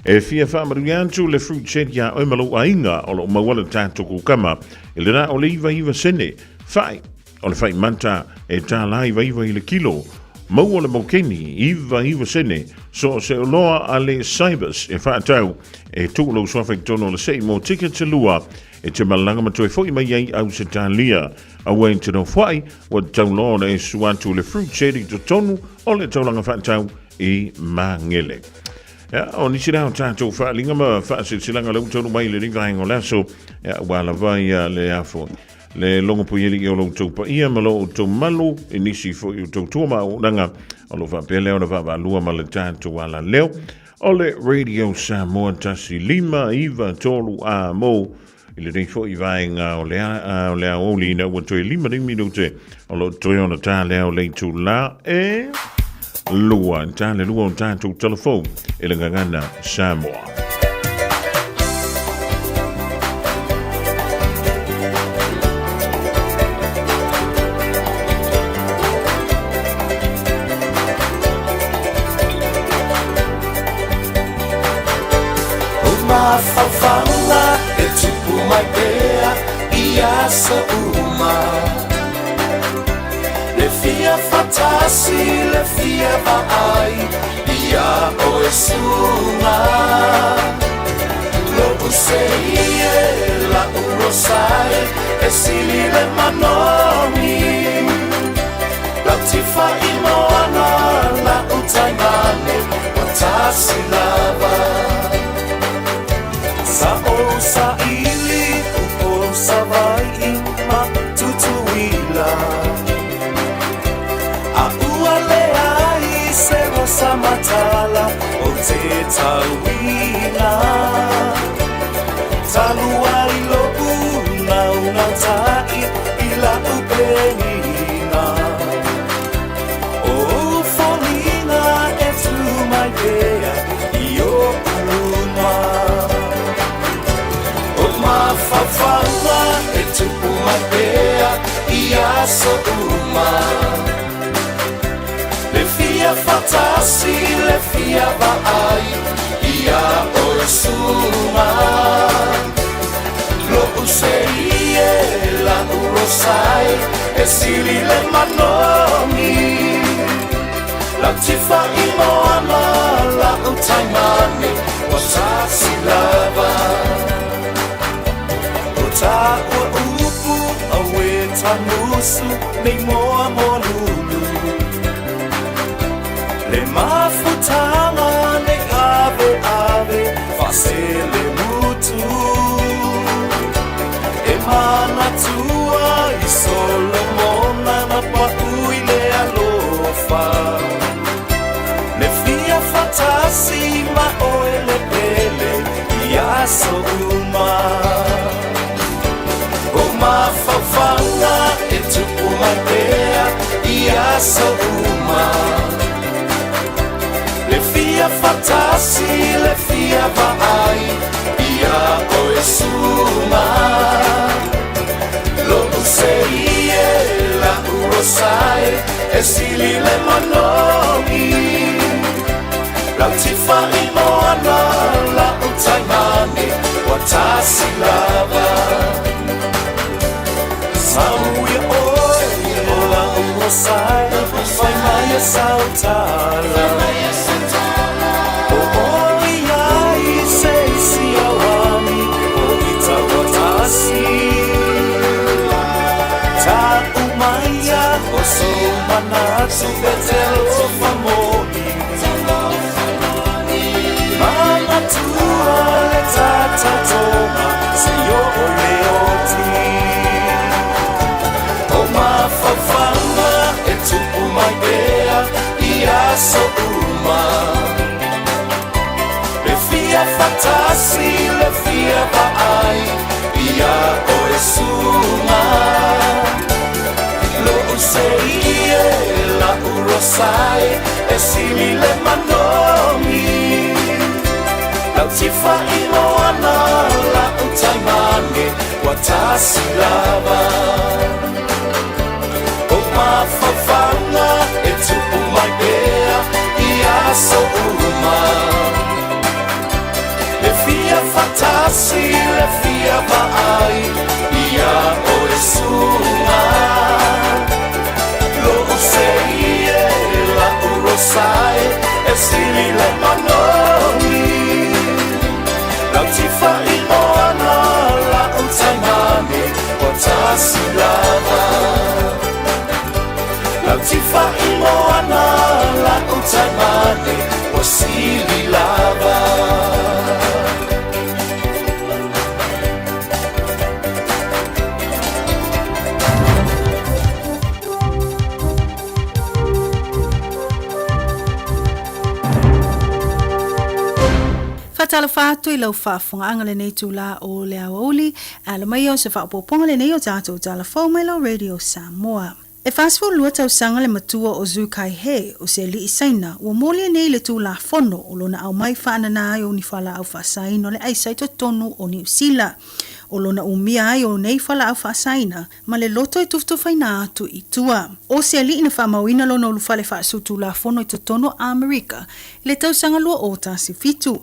E fia faamanuia atu le Fruit Shed iā oe ma lou aiga o lo o maua le tatou kukama i le na o le 99 sene. Fai, o le fai mata e $1.99 i le kilo. Maua le mokeni 99 sene so o se oloa a le Cybus e faatau e tuu lou suafa i totonu o le sei mo tickets e lua e te malaga ma toe foi mai ai Ausetalia. Aua e te nofoai, ua tatau loa ona e sua atu le Fruit Shed i totonu o le taulaga faatau i Magele. Ia, o nisi la o tatou faaaliga ma faasilasilaga lea ua taunuu mai i lenei vaega o le aso, ia, aua lava ia le afo le logopuialii o lo outou paia ma lo outou malu i nisi foi o tautua ma auaunaga o lo o faapea lea ona vaavaalua ma le tatou alaleo o le Radio Samoa 1593 AM i lenei foi vaega o le, o le aoauli ina ua toe 5 minute o lo o toe ona tā lea o le itulā e lua, tā le lua o tatou telefou e le gagana Samoa. Mafaufauga e tupu mai pea i aso uma Le fia fatasi, le fia vaai ia oe suga Lo'u sei e la'u rosae e sili le manogi Lau tifa i moana la'u taimane ua tasi lava Sa ou saili Upolu Savaii ma Tutuila A ua leai se rosa matala o te tauina Talu ai lo'u naunautai i la'u penina O ou foliga e tu mai pea i oʻu luma O mafaufauga e tupu mai pea i aso uma Le fia fatasi, le fia vaai ia oe suga Lo'u sei e la'u rosae e sili le manogi Lau tifa i moana la'u taimane ua tasi lava O taua upu aue tanusu nei moa moa lulu Le mafutaga nei ave ave faasele mutu E manatua i Solomona na pa'u i le alofa Le fia fatasi ma oe le pele i aso uma O mafaufauga e tupu mai pea i aso uma Le fia fatasi, le fia vaai ia oe suga Lo'u sei e la'u rosae e sili le manogi Lau tifa i moana la'u taimane ua tasi lava Sau ia oe o la'u rosae fai mai e sau tala O oe ai se isi auani o i taua tasi Ta'u maia o sou manatu e te alofa moni Manatua le tatautoga seia oo i le oti O mafaufauga e tupu mai pea i aso uma Le fia fatasi, le fia vaai ia oe suga Lo'u sei e la'u rosae e sili le manogi Lau tifa i moana la'u taimane ua tasi lava O mafaufauga e tupu mai pea i aso uma. tasi le fia vaai ia oe suga. Lo'u sei e la'u rosa e, e sili le manogi. Lau tifa'i moana la'u taimane ua tasi lava. Lau tifa'i moana la'u taimane ua sili lava. Faatalofa atu i lau faafofogaaga lenei itula o le aoauli, alo mai o se faaopoopoga lenei o tatou tala fou mai lau Radio Samoa. E 42 tausaga le matua o Zhu Kai He, o se ali'i Saina, ua molia nei le Tulafono o lona aumai faanana ai o ni fualaau faasaina o le aisa i totonu o Niu Sila. O lona umia ai o nei fualaau faasaina ma le loto e tufatufaina atu i tua. O se ali'i na faamauina lona ulufale faasutulafono i totonu o Amerika i le tausaga 2017.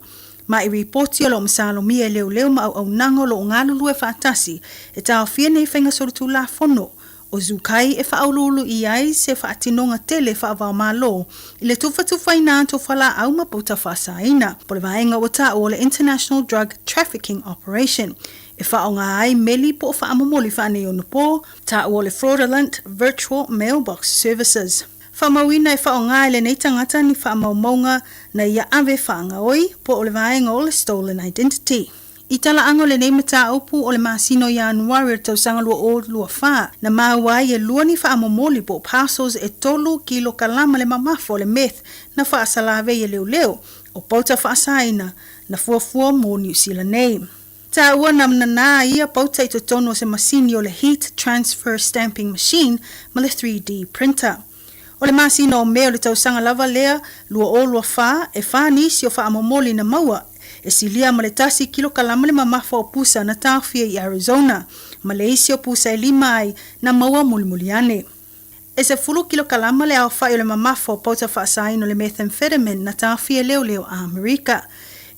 Ma i ripoti o lo o masalomia e leoleo ma auaunaga o lo o galulue faatasi e taofia nei faiga solitulafono o Zukai e faauluulu i ai se faatinoga tele faava-o-Malo i le tufatufaina atu o fualaau ma pauta faasaina, po o le vaega ua taua o le International Drug Trafficking Operation, e faaaoga ai meli po o faamomoli faaneionapo, taua o le Fraudulent Virtual Mailbox Services. Faamauina e faaaoga e lenei tagata ni faamaumauga na ia ave faagaoi, po o le vaega o le Stolen Identity. I talaaga o lenei mataupu o le masina o Ianuari o le tausaga 2024, na maua ai e lua ni faamomoli po o parcels e tolu kilokalama le mamafa o le meth na faasalavei e leoleo, o pauta faasaina na fuafua mo Niu Sila nei. Taua na nanā ia pauta i totonu o se masini o le Heat Transfer Stamping Machine ma le 3D printer. O le masina o Me o le tausaga lava lea 2024, e whā nisi o faamomoli na maua, e silia ma le tasi kilokalama le mamafa o pusa na taofia i Arizona, ma le isi o pusa e lima ai na maua mulimuli ane. E 10 kilokalama le aofa'i o le mamafa o pauta faasaina o le methamphetamine na taofia e leoleo a Amerika.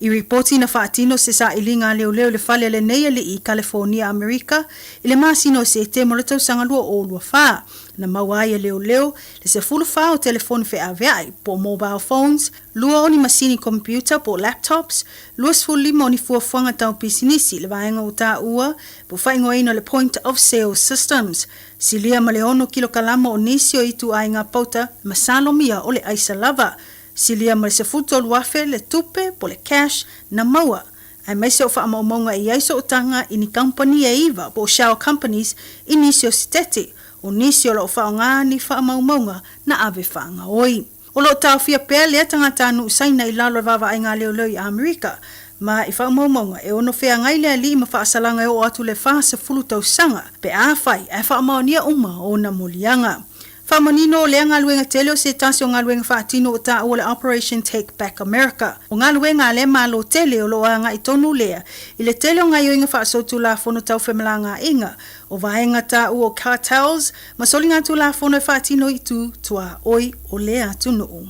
I ripoti na faatino se sailiga a leoleo i le fale a lenei ali'i i Kalifonia, Amerika, i le masina o Setema o le tausaga 2024, na maua ai e leoleo le 14 o telefoni feavea'i po o mobile phones, lua o ni masini komipiuta po o laptops, 25 o ni fuafuaga tau pisinisi, le vaega ua taua po o faaigoaina o le point of sale systems, silia ma le ono kilokalama o nisi o ituaiga pauta masalomia o le aisa lava, silia ma le 13,000 le tupe po o le cash na maua, aemaise o faamaumauga e i ai sootaga i ni kamupani e iva po o shell companies i nisi o sitete, o nisi o lo o faaaoga ni faamaumauga na ave faagaoi. O lo o taofia pea lea tagatanuu Saina i lalo o le vaavaaiga a leoleo i Amerika, ma i faamaumauga e ono feagai le alii ma faasalaga e oo atu le 40 tausaga pe afai ae faamaonia uma ona moliaga. Faamanino o lea galuega tele o se tasi o galuega faatino ua taua o le Operation Take Back America. O galuega a lea Malo tele o lo o agai tonu lea i le tele o gaioiga faasolitulafono tau femalagaaiga, o vaega taua o cartels ma soligatulafono e faatino i itu tuaoi o lea atunuu.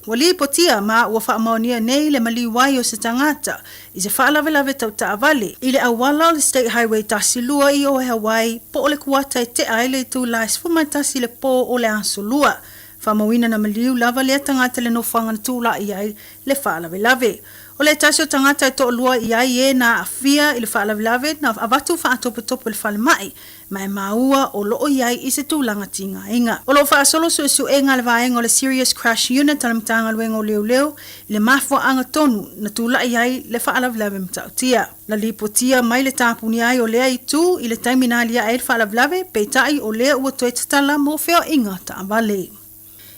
Ua lipotia ma ua faamaonia nei le maliu ai o se tagata i se faalavelave tau taavale i le auala o le State Highway 12 i Oehawaii po o le kuata e tea ai le itula e 11 i le pō o le Aso Lua. Faamauina na maliu lava lea tagata i le nofoaga na tulai ai le faalavelave. O le tasi o tagata e toalua i ai e na aafia i le faalavelave na avatu faatopetope i le falemai ma e maua o lo o i ai i se tulaga tigaina. O lo o faasolo suesuega a le vaega o le Serious Crash Unit a le Matagaluega o Leoleo i le mafuaaga tonu na tulai ai le faalavelave matautia. Na lipotia mai le tapunia ai o lea itu i le taimi na aliae ai le faalavelave, peitai o lea ua toe tatala mo feoaiga taavale.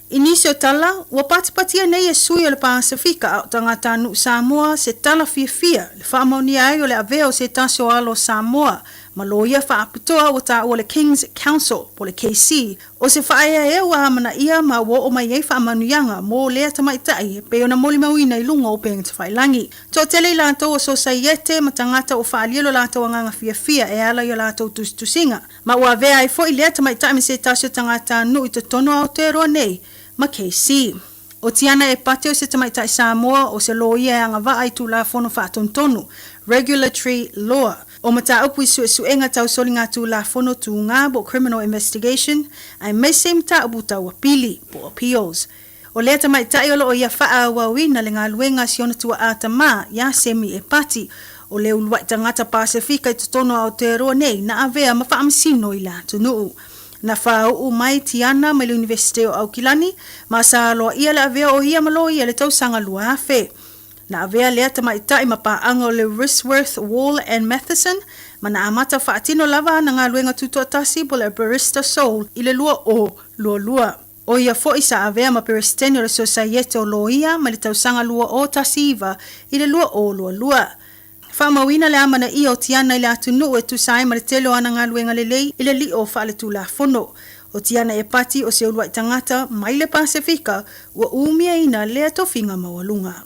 I nisi o tala, ua patipatia nei e sui o le Pasefika a o tagatanuu Samoa se tala fiafia le faamaonia ai o le avea o se tasi o alo o Samoa ma loia faapitoa ua taua le King's Counsel po o le KC o se faaeaea ua amanaia ma ua oo mai ai faamanuiaga mo lea tamaitai e pei ona molimauina i luga o upega tafailagi. Toatele i latou o sosaiete ma tagata ua faaalia lo latou agaga fiafia e ala i o latou tusitusiga. Ma ua avea ai foi lea tamaitai ma se tasi o tagatanuu i totonu o Aotearoa nei ma KC. O Tiana Epati o se tamaitai Samoa o se loia e agavaa i Tulafono Faatonutonu, Regulatory Law, o mataupu i suesuega tau soligatulafono tuga po o Criminal Investigation, aemaise i mataupu tau apili po o Appeals. O lea tamaitai o lo o ia faaauauina le galuega a si ona tuaa tama iā Semi Epati, o le uluai tagata Pasefika i totonu o Aotearoa nei na avea ma faamasino i le atunuu. Na faauu mai Tiana mai le Iunivesite o Aukilani ma sa aloaia le avea o ia ma loia i le tausaga 2000. Na avea lea tamaitai ma paaga o le Rishworth Wall and Matheson ma na amata faatino lava ana galuega tutoatasi po o le Barista Soul i le 2022. O ia foi sa avea ma Peresetene o le Sosaiete o Loia mai le tausaga 2019 i le 2022. Faamauina le amanaia o Tiana i le atunuu e tusa ai ma le tele o ana galuega lelei i le lio faaletulafono. O Tiana Epati o se uluai tagata mai le Pasefika ua umiaina lea tofiga maualuga.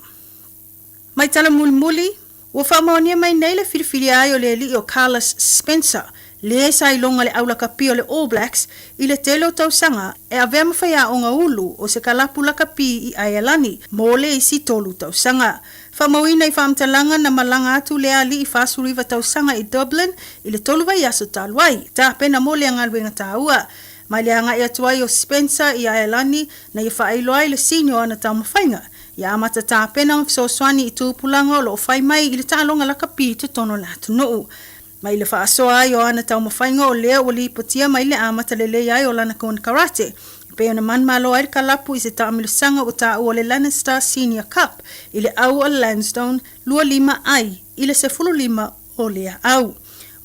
Mai tala mulimuli, ua faamaonia mai nei le filifilia ai o le alii o Carlos Spencer, le sa iloga le aulakapi o le All Blacks i le tele o tausaga e avea ma faiaoga ulu o se kalapu lakapi i Aealani mo le isi tolu tausaga. Faamauina i faamatalaga na malaga atu lea alii 49 tausaga i Dublin i le tolu vaiaso talu ai, tapena mo lea galuega taua. Mai le agai atu ai o Spencer i Aealani na ia faailoa ai le sini o ana taumafaiga, ia amata tapena ma fesoasoani i tupulaga o lo o fai mai i le taaloga lakapi i totonu o le atunuu. Mai le faasoa ai o ana taumafaiga o lea ua lipotia mai le amata lelei ai o lana konekarate, e pei ona manumalo ai le kalapu i se taamilosaga ua taua o le Lannister Senior Cup i le au a Lansdowne 25 ai i le 15 o lea au.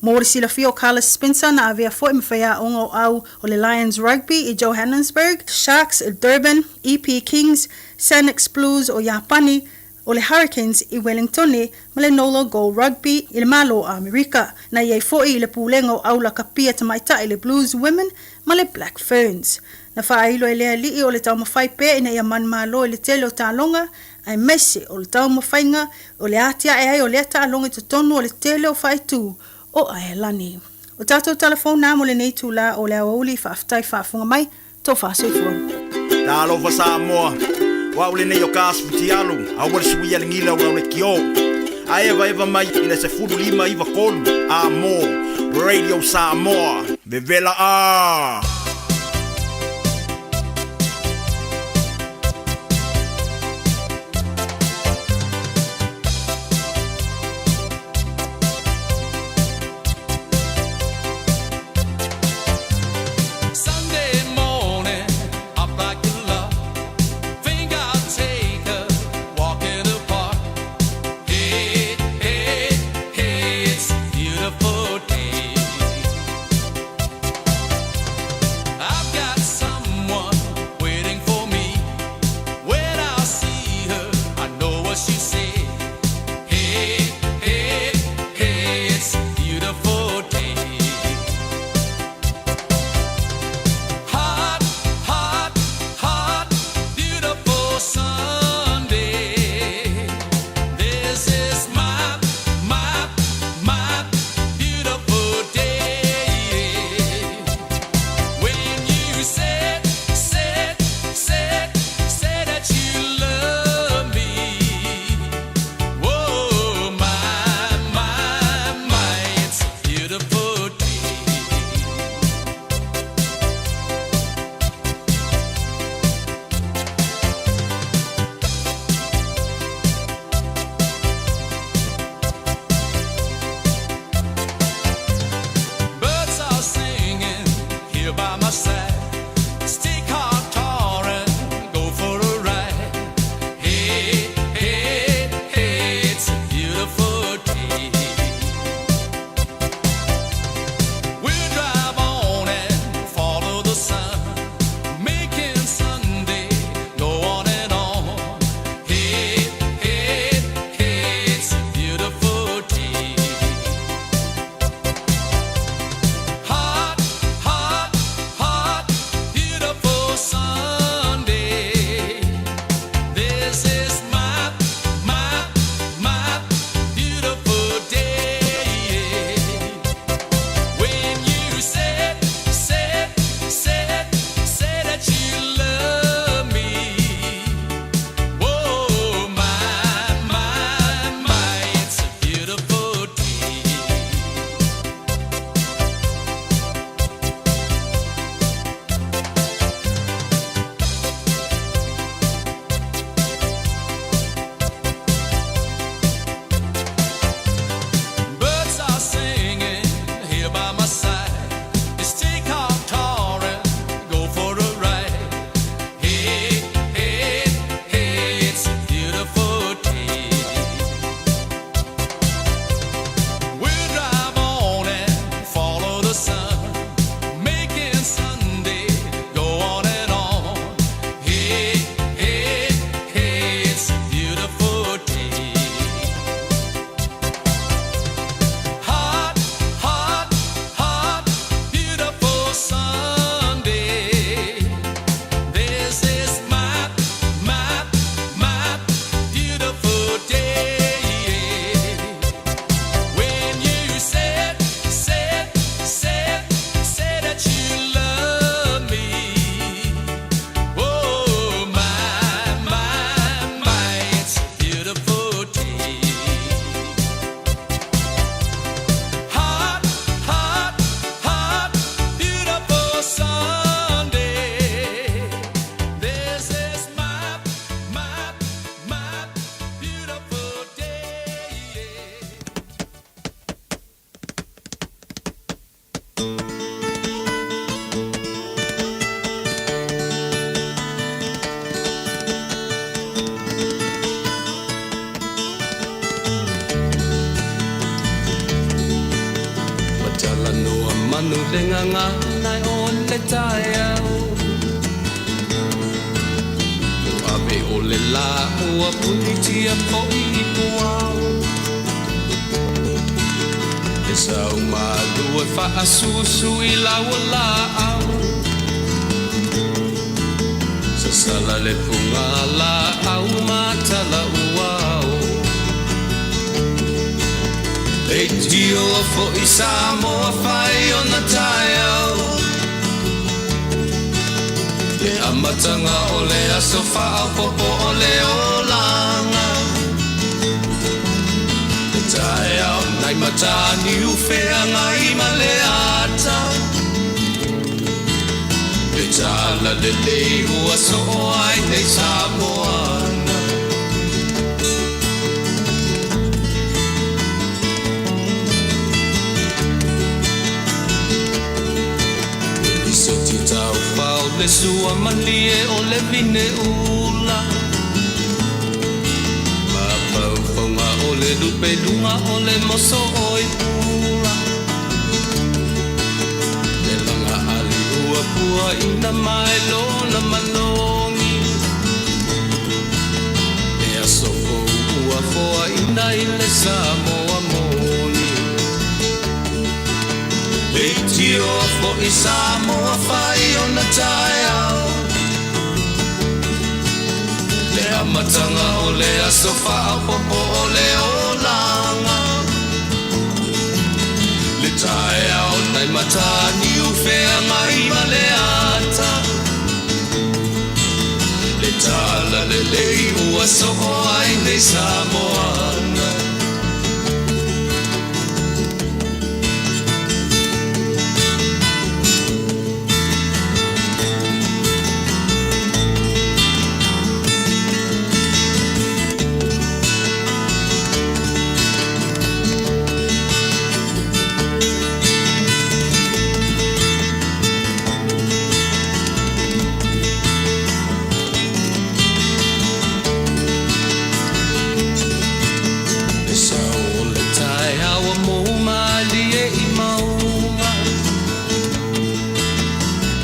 Mo le silafia o Carlos Spencer na avea foi ma faiaoga o au o le Lions Rugby i Johannesburg, Sharks i Durban, EP Kings, Sanix Blues o Iapani, o le Hurricanes i Wellingtone ma le Nola Gold Rugby i le Malo o Amerika. Na i ai foi i le pulega o au lakapi a tamaitai le Blues Women ma le Black Ferns. Na faailo e le alii o le taumafai pea ina ia manumalo i le tele o taaloga aemaise o le taumafaiga o le atiae ai o lea taaloga i totonu o le tele o faaitu o Aelani. O tatou tala fou na mo lenei itula o le aoauli faafetai faafofoga mai. Tofa soifua. Talofa Samoa, o au lenei o ka Asfutialu, aua le suia le gila o lau lekiō. A evaeva mai i le 15 93 a mo Radio Samoa. Vevela a! le gagana o le taeao. Ua ave o le lā ua punitia foʻi i puao. E sau malu e faasusu i lau laau. Sasala le puga laau ma tala uao. Leitio foʻi Samoa fai ona taeao. Le amataga o le aso faaopopo o le olaga. Le taeao nai Mataniu Feagai ma le ata. Le tala lelei ua soo ai nei Samoana. Le lisoti taufao le sua malie o le vine ula. Mafaufauga o le lupeluga o le moso o i pula. Le laga ali ua puaina mai lona malogi. Le aso fou ua foaina i le Samoa moni. Leitioa foʻi Samoa fai ona taeao. Le amataga o le aso faaopopo o le olaga. Le taeao nai Mataniu Feagai ma le ata. Le tala lelei ua soo ai nei Samoana. Le sao o le taeao ua mou malie i mauga.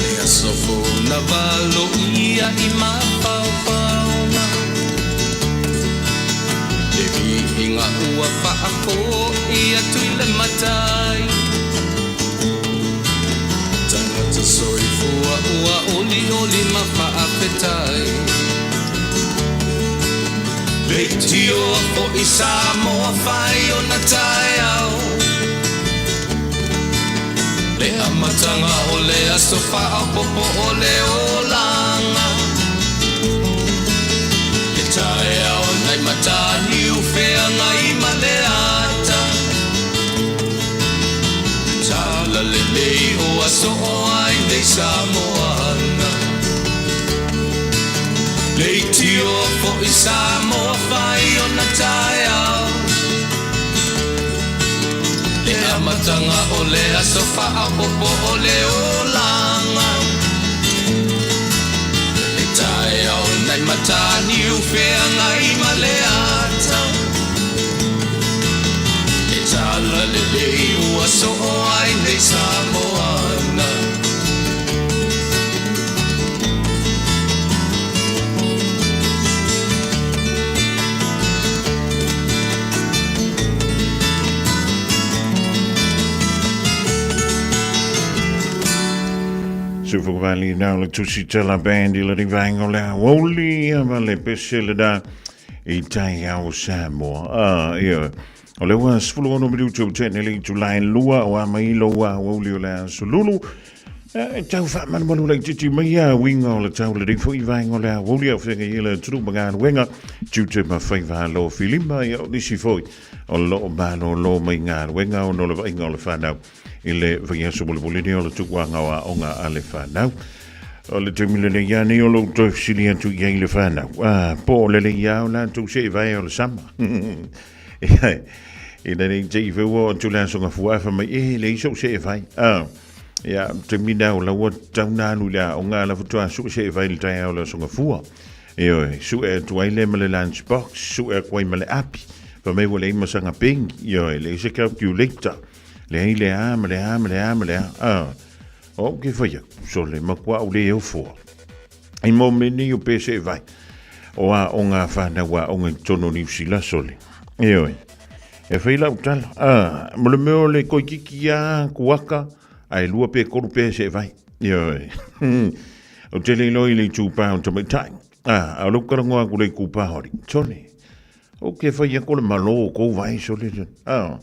Le aso fou na valoia i mafaufauga. Le viiga ua faafoi atu i le Matai. Tagata soifua ua olioli ma faafetai. Leitioa foʻi Samoa fai ona taeao. Le amataga o le aso faaopopo o le olaga. Le taeao nai Mataniu Feagai ma le ata. Le tala lelei ua soo ai nei Samoana. Leitioa foʻi Samoa fai ona taeao. Le amataga o le aso faaopopo o le olaga. Le taeao nai Mataniu Feagai ma le ata. Le tala lelei ua soo ai nei Samoana. Sufukavali nau le Tusitala Band i le rivaenga o le aoauli ma le pese lena i taeao Samoa. Ah, ia. O le ua 16 minutu o tene le itula e lua o a mai lo ua aoauli o le aso lulu. E tau faamalumalu laitiiti mai a uiga o le tau lenei foi vaega o le aoauli a o feagai ai le atunuu ma galuega, tiute ma faiva alofilima, ia o nisi foi o lo o malōlō mai galuega ona o le vaaiga o le fanau i le vaiaso mulimuli nei o le tuuaga o aoga a le fanau. O le taimi lenei a nei o lou toe fesili atu i ai le fanau, a po o lelei a o latou seevae o le sama. Ina nei te i feua o atu le aso gafua ae fai mai, e leai sou seevai. A, ia, taimi na o laua tau na alu i le aoga a la faatoa sue seevai i le taeao o le aso gafua. Ioe, sue atu ai lea ma le lunch box, sue atu ai ma le api. Fai mai ua leai ma saga pengi, ioe, leai se calculator. Leai le a ma le a ma le a ma le a. A, o au ke whai aku, sole, matua au le ofoa. I mō me nei o pese e vai. O a o ngā whānau a o ngā tono Niu Sila sole. E oi. E whai lau tala. A, mo le mea o le koikiki a kuaka, a e lua pe kolu pese e vai. E oi. O te leilo i le tūpā o tamaitai. A, a o lau karangoa aku le kūpā hori. Sole. O ke whai aku le malo o kou vai sole. A,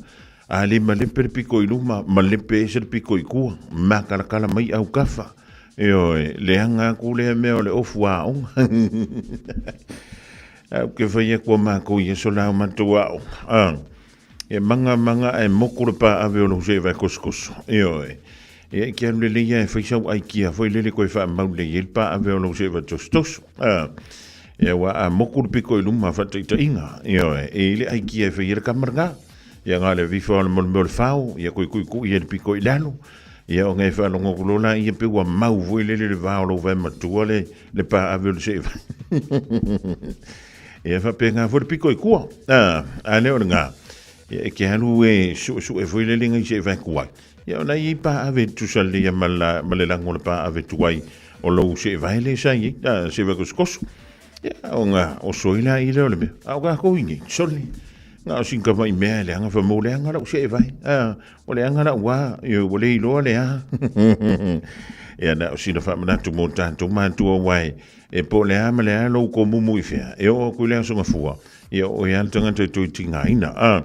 a le malepe le piko i luma, malepe ese le piko i kua, makalakala mai au kafa. E oe, leaga aku lea mea o le ofu aoga. Au ke whai aku a mākou i aso la o matou aoga. A, e manga manga ae moko le pā ave o lou se vai kosokoso. E oe, e ai ke alu lelei ia e whai sau ai kia foi lele koe wha mau lei e le pā ave o lou se vai tosotoso. A, e aua a moko le piko i luma whataitainga. E oe, e ile ai kia e whai e le kamaranga. Ia ngā le vifa o le mole mole whao, ia kui kui kui e le piko i lalo. Ia o ngai whalongo ku lola ia pe ua mau foi lele le vā o lou vai matua le, le pā ave o le se vai. Ia whape ngā foi le piko i kua. Ah, a le o le ngā. Ia e ke alu e su su e foi lele ngai se vai kuai. Ia o nai i pā ave tusa le ia ma, la, ma le lango le pā ave tuai o lou se vai le sa i, ah, se vai kosokoso. Ia, o ngā, o soi la i leo le mea. A o kākou i nei, sole. Ngā o sinka mai mea le anga whamou le anga lau se vai. A, o le anga lau wā, i o le iloa le a. Ia na o sina whaamanatu mō tātou mātua wai. E po le a ma le a lou ko mumu i whea. E o aku le aso ngafua. Ia o e ala tangata e toi tinga ina. A,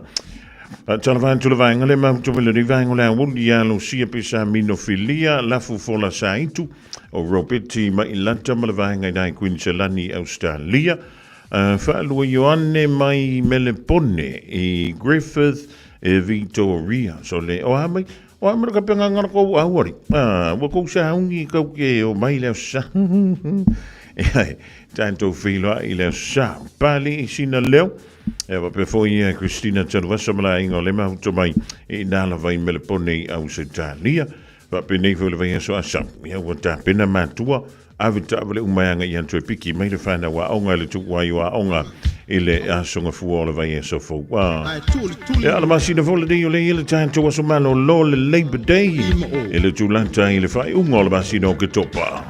Tala atu le vaenga le mahu tawela ni vaenga le awuli ia lo sia pe sa mino filia lafu fola sa itu o Roberti Mailata ma le vaenga i nai Queensland Australia. Whaalua Ioane mai Melepone i Griffith e Victoria. So le o amai, o amai ka penga ngara kou auari. Ua kou sa ungi kau ke o mai leo sa. E ai, tātou whiloa i leo sa. Pali i sina leo. E wape foi ia Christina Taluasa ma la inga o le mahuto mai i nā lava i Melepone i Ausetalia. Wape nei foi le vai aso asa. Ia ua tāpena mātua, ave taavale umaianga i atu e piki mai le whānau a onga le tukuai o aonga i le asonga fua o le vai aso fou. Ia ala masina fou le nei o le ia le tātou aso malo lo le Labor Day e le tūlata i le whaiunga o le masina o Oketopa.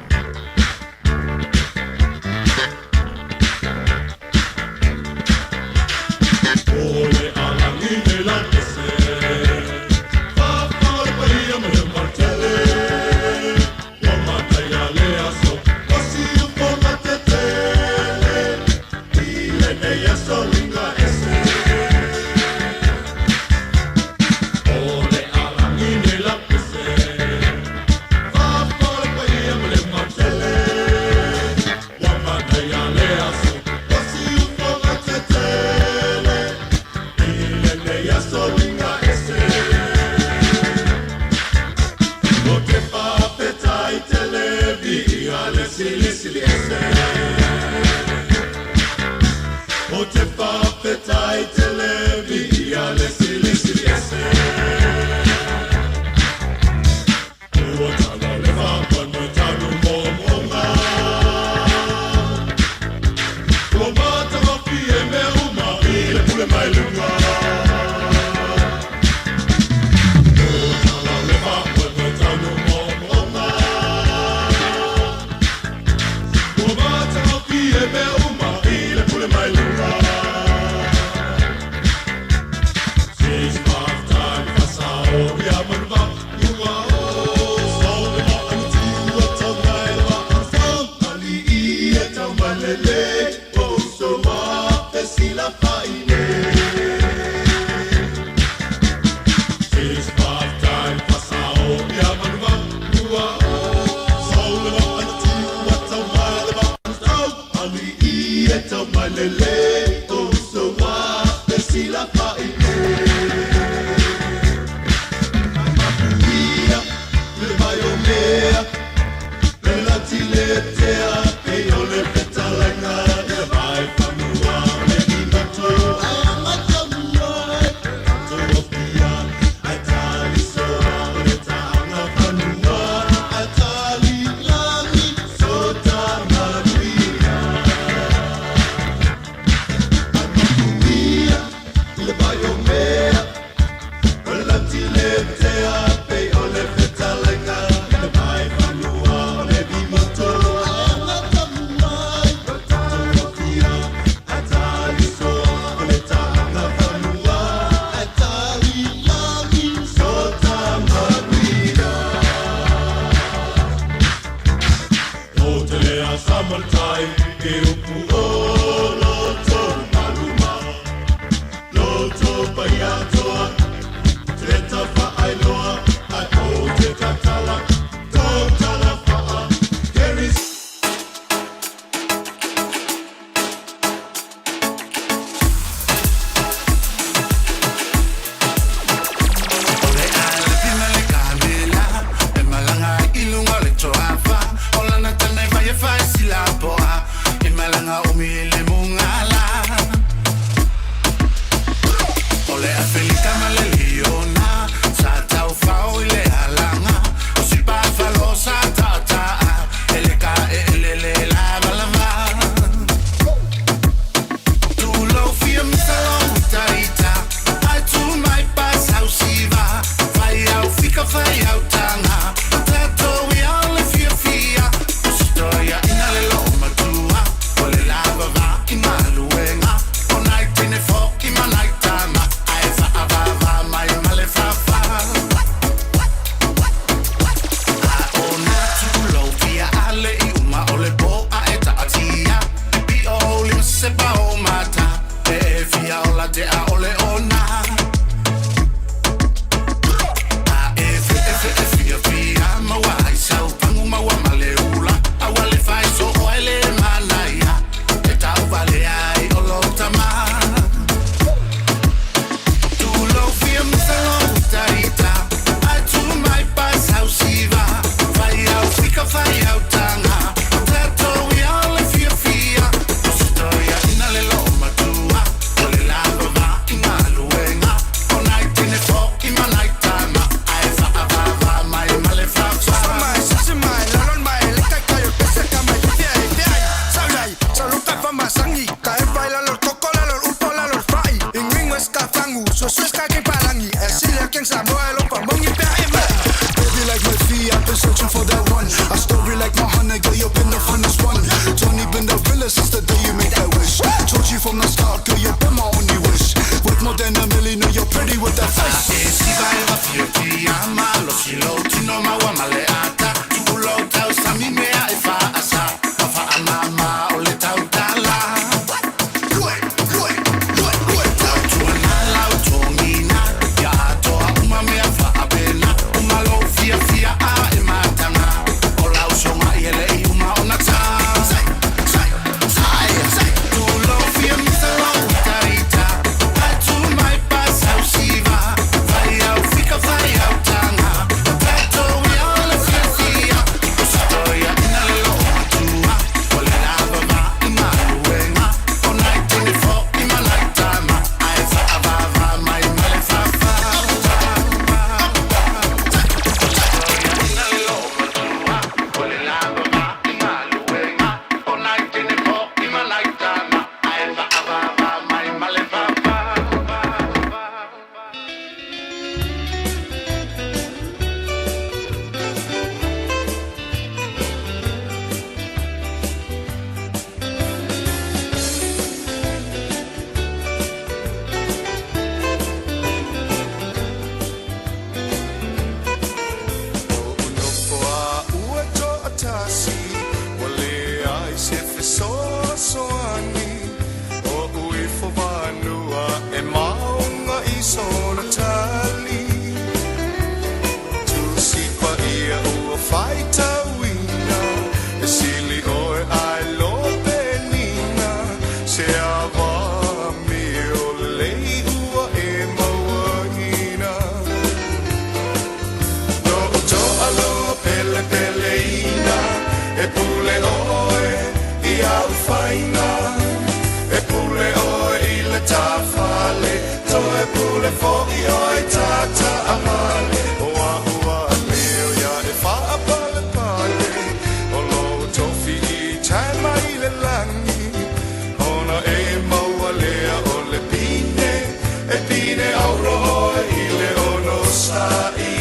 lagi E sili a keng Samoa e lopa mongi pea e mai. Baby like my fee, I've been searching for that one. A story like my honey, girl, you've been the funnest one. Tony been the realest since the day you made that wish. Told you from the start, girl, you've been my only wish. Worth more than a million, no, you're pretty with that face. E siva e va fia ki ama lo silo tino maua male ata Tulo tau sami mea e fa asa Ma fa amama o le tau tala. Lue, lue, lue, lue. Tau tuana lau tongina Ia atoa uma mea fa apena Uma lo fia fia a e matanga O lau songa i ele i uma ona ta. Sai, sai, sai, sai. Tulo fia misa lo utarita Atu mai pasau siva Vai au fika vai au tanga Tato ia o le fia fia Usitoia ina le lo matua O le lava va i maluenga O nai tini fo i malai tama Ai fa avava mai male fa fa. Nofo a ua to'atasi, ua leai se fesoasoani. O uifo vanua e maoga i sona tali. Tusi paia ua faitauina, e sili oe ai lo penina. Se ava mi o lelei ua e mauaina. Lo'u to'aloa pele peleina, e pule oe i au faiga. E pule oe i le tafale, toe pule fo'i oe tataʻavale. O a'u amio ia e faapalepale, o lou tofi i tae mai le lagi. Ona e maua lea o le pine, e pine auro oe i le ono sa'i.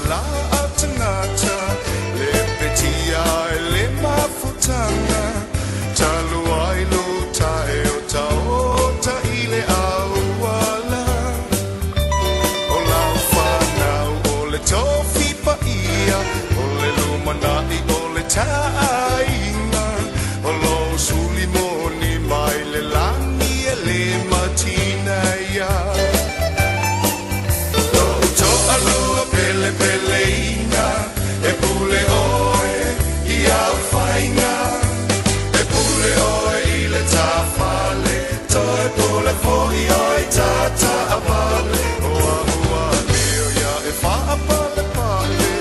La atangata le petia e le mafutanga talu ai lo tae o taota i le auala o lau whanau o le tofi paia o le lumana'i o le taaiga o lo suli moni mai le lagi e le matina ia. Lo'u to'alua pele peleina, e pule oe i au faiga. E pule oe i le tafale, toe pule fo'i oe tataʻavale. O a'u amio ia e faapalepale,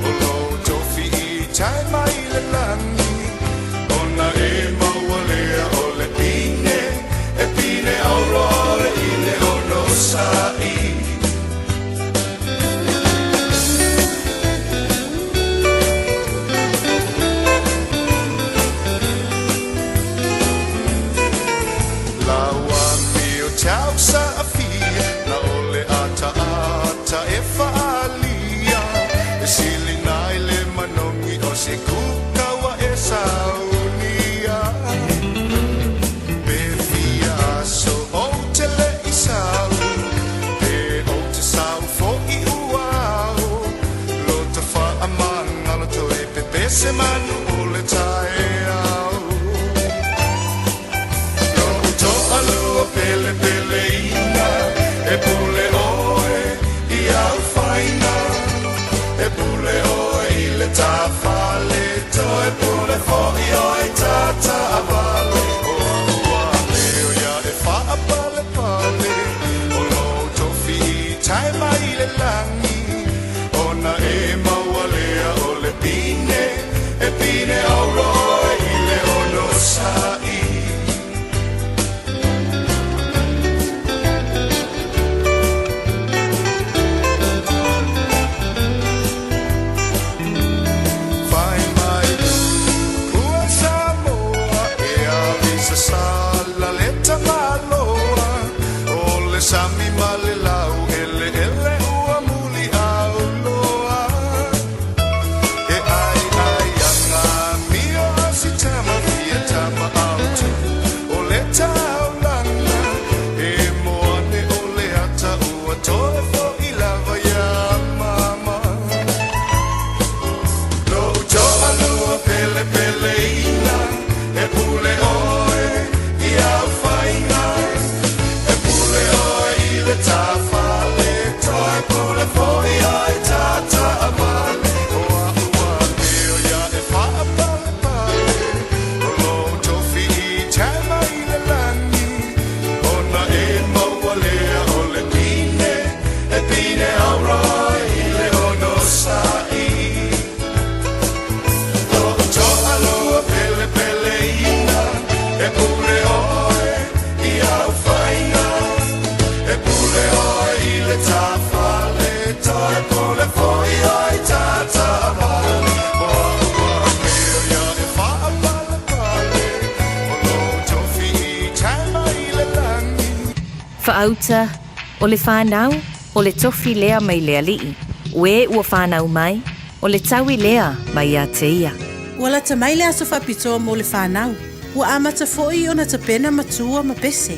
o lou tofi i tae mai le lagi. Ona e maua lea o le pine, e pine auro oe i le ono sa'i. Lau amio tau sa'afia na o le ataata e faalia e silinai le manogi o se kukaua e saunia pe fia aso ou te le'i sau pe ou te sau fo'i ua ao lo ta faamagalo toe pepese manu o le taeao. Lo'u to'alua pele peleina, e pule oe i au faiga. E pule oe i le tafale, toe pule fo'i oe tataʻavale. O a'u amio ia e faapalepale, o lou tofi i tae mai le lagi. Ona e maua lea o le pine, e pine auro oe i le ono sa'i. Faauta, O le fanau, o le tofi lea mai le Alii, o e ua fanau mai, o le taui lea mai ia te ia. Ua lata mai le aso faapitoa mo le fanau. Ua amata foi ona tapena matua ma pese.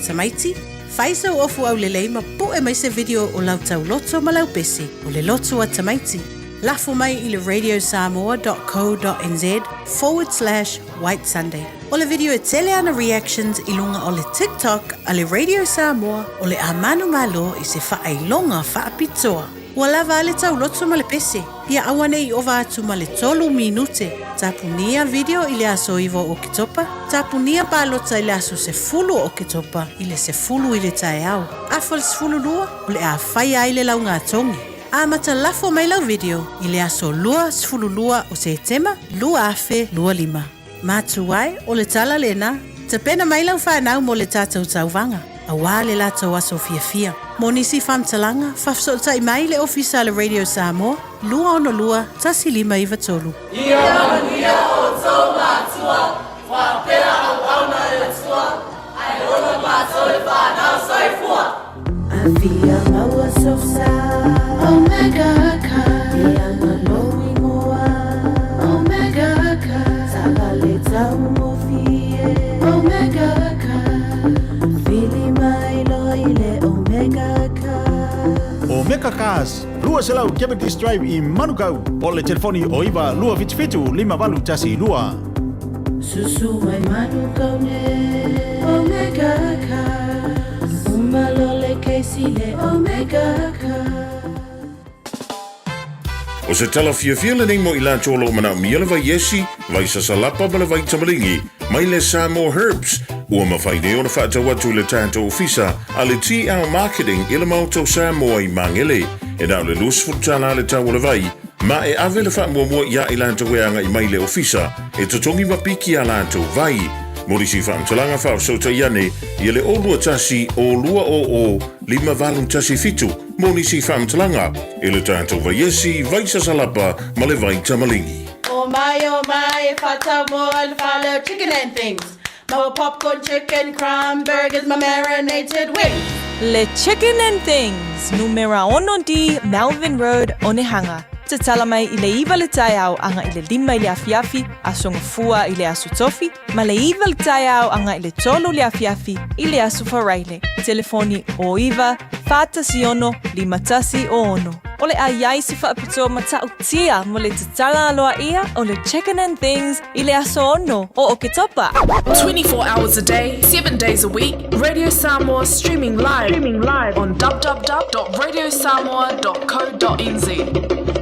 Tamaiti, fai sou ofu aulelei ma po'e mai se video o lau tauloto ma lau pese, o le loto a tamaiti. Lafo mai i le radiosamoa.co.nz forward slash white sunday. O le video e tele ana reactions i luga o le TikTok a le Radio Samoa o le a manumalo i se faailoga faapitoa. Ua lava a le tauloto ma le pese, ia aua ne i ova atu ma le tolu minute. Tapunia video i le aso 9 o Oketopa, tapunia palota i le aso 10 o Oketopa i le 10 i le taeao. Afa le 12, o le a faia ai le laugatogi. Amata lafo mai lau video i le aso 22 o Setema 2025. Matua e, o le tala lena, tapena mai lau fanau mo le tatou tauvaga, auā le latou aso fiafia. Mo nisi faamatalaga, faafesootai mai le Ofisa a le Radio Samoa, 262 1593. Ia manuia outou matua, faapea auauna a le Atua, ae ola matou le fanau. Soifua! Afia maua sosa Omega Car E ana lou ingoa Omega Car Taavale taugofie Omega Car Vili mai loa i le Omega Car. Omega Cars, 200 Cavendish Drive i Manukau, po o le telefoni o 9 277 5812. Susu mai Manukau nei Omega Cars Uma loa le kesi le Omega Cars. O se tala fiafia lenei mo i latou o lo o manaomia le vai esi, vai sasalapa ma le vai tamaligi mai le Samoa Herbs, ua mafai nei ona faatau atu i le tatou ofisa a le TL Marketing i le Maota o Samoa i Magele. E na o le $20 le tau o le vai, ma e ave le faamuamua iā i latou e agai mai i le ofisa e totogi ma piki a latou vai. Mo nisi faamatalaga faafesootai ane ia le 021 200 5817 mo nisi faamatalaga i le tatou vaiesi, vai sasalapa ma le vai tamaligi. O mai o mai e whatau mo i le fale o Chicken and Things. Maua popcorn chicken, crumb burgers ma marinated wings. Le Chicken and Things, numera 6D Melvin Road, Onehunga. Tatala mai i le 9 le taeao aga i le 5 i le afiafi, Aso Gafua i le Aso Tofi, ma le 9 le taeao aga i le 3 le afiafi i le Aso Faraile. Telefoni 09 416 5106. O le a i ai se faapitoa matautia mo le tatala aloaia o le Chicken and Things i le aso 6 o Oketopa. 24 hours a day, 7 days a week, Radio Samoa streaming live, streaming live on www.radiosamoa.co.nz.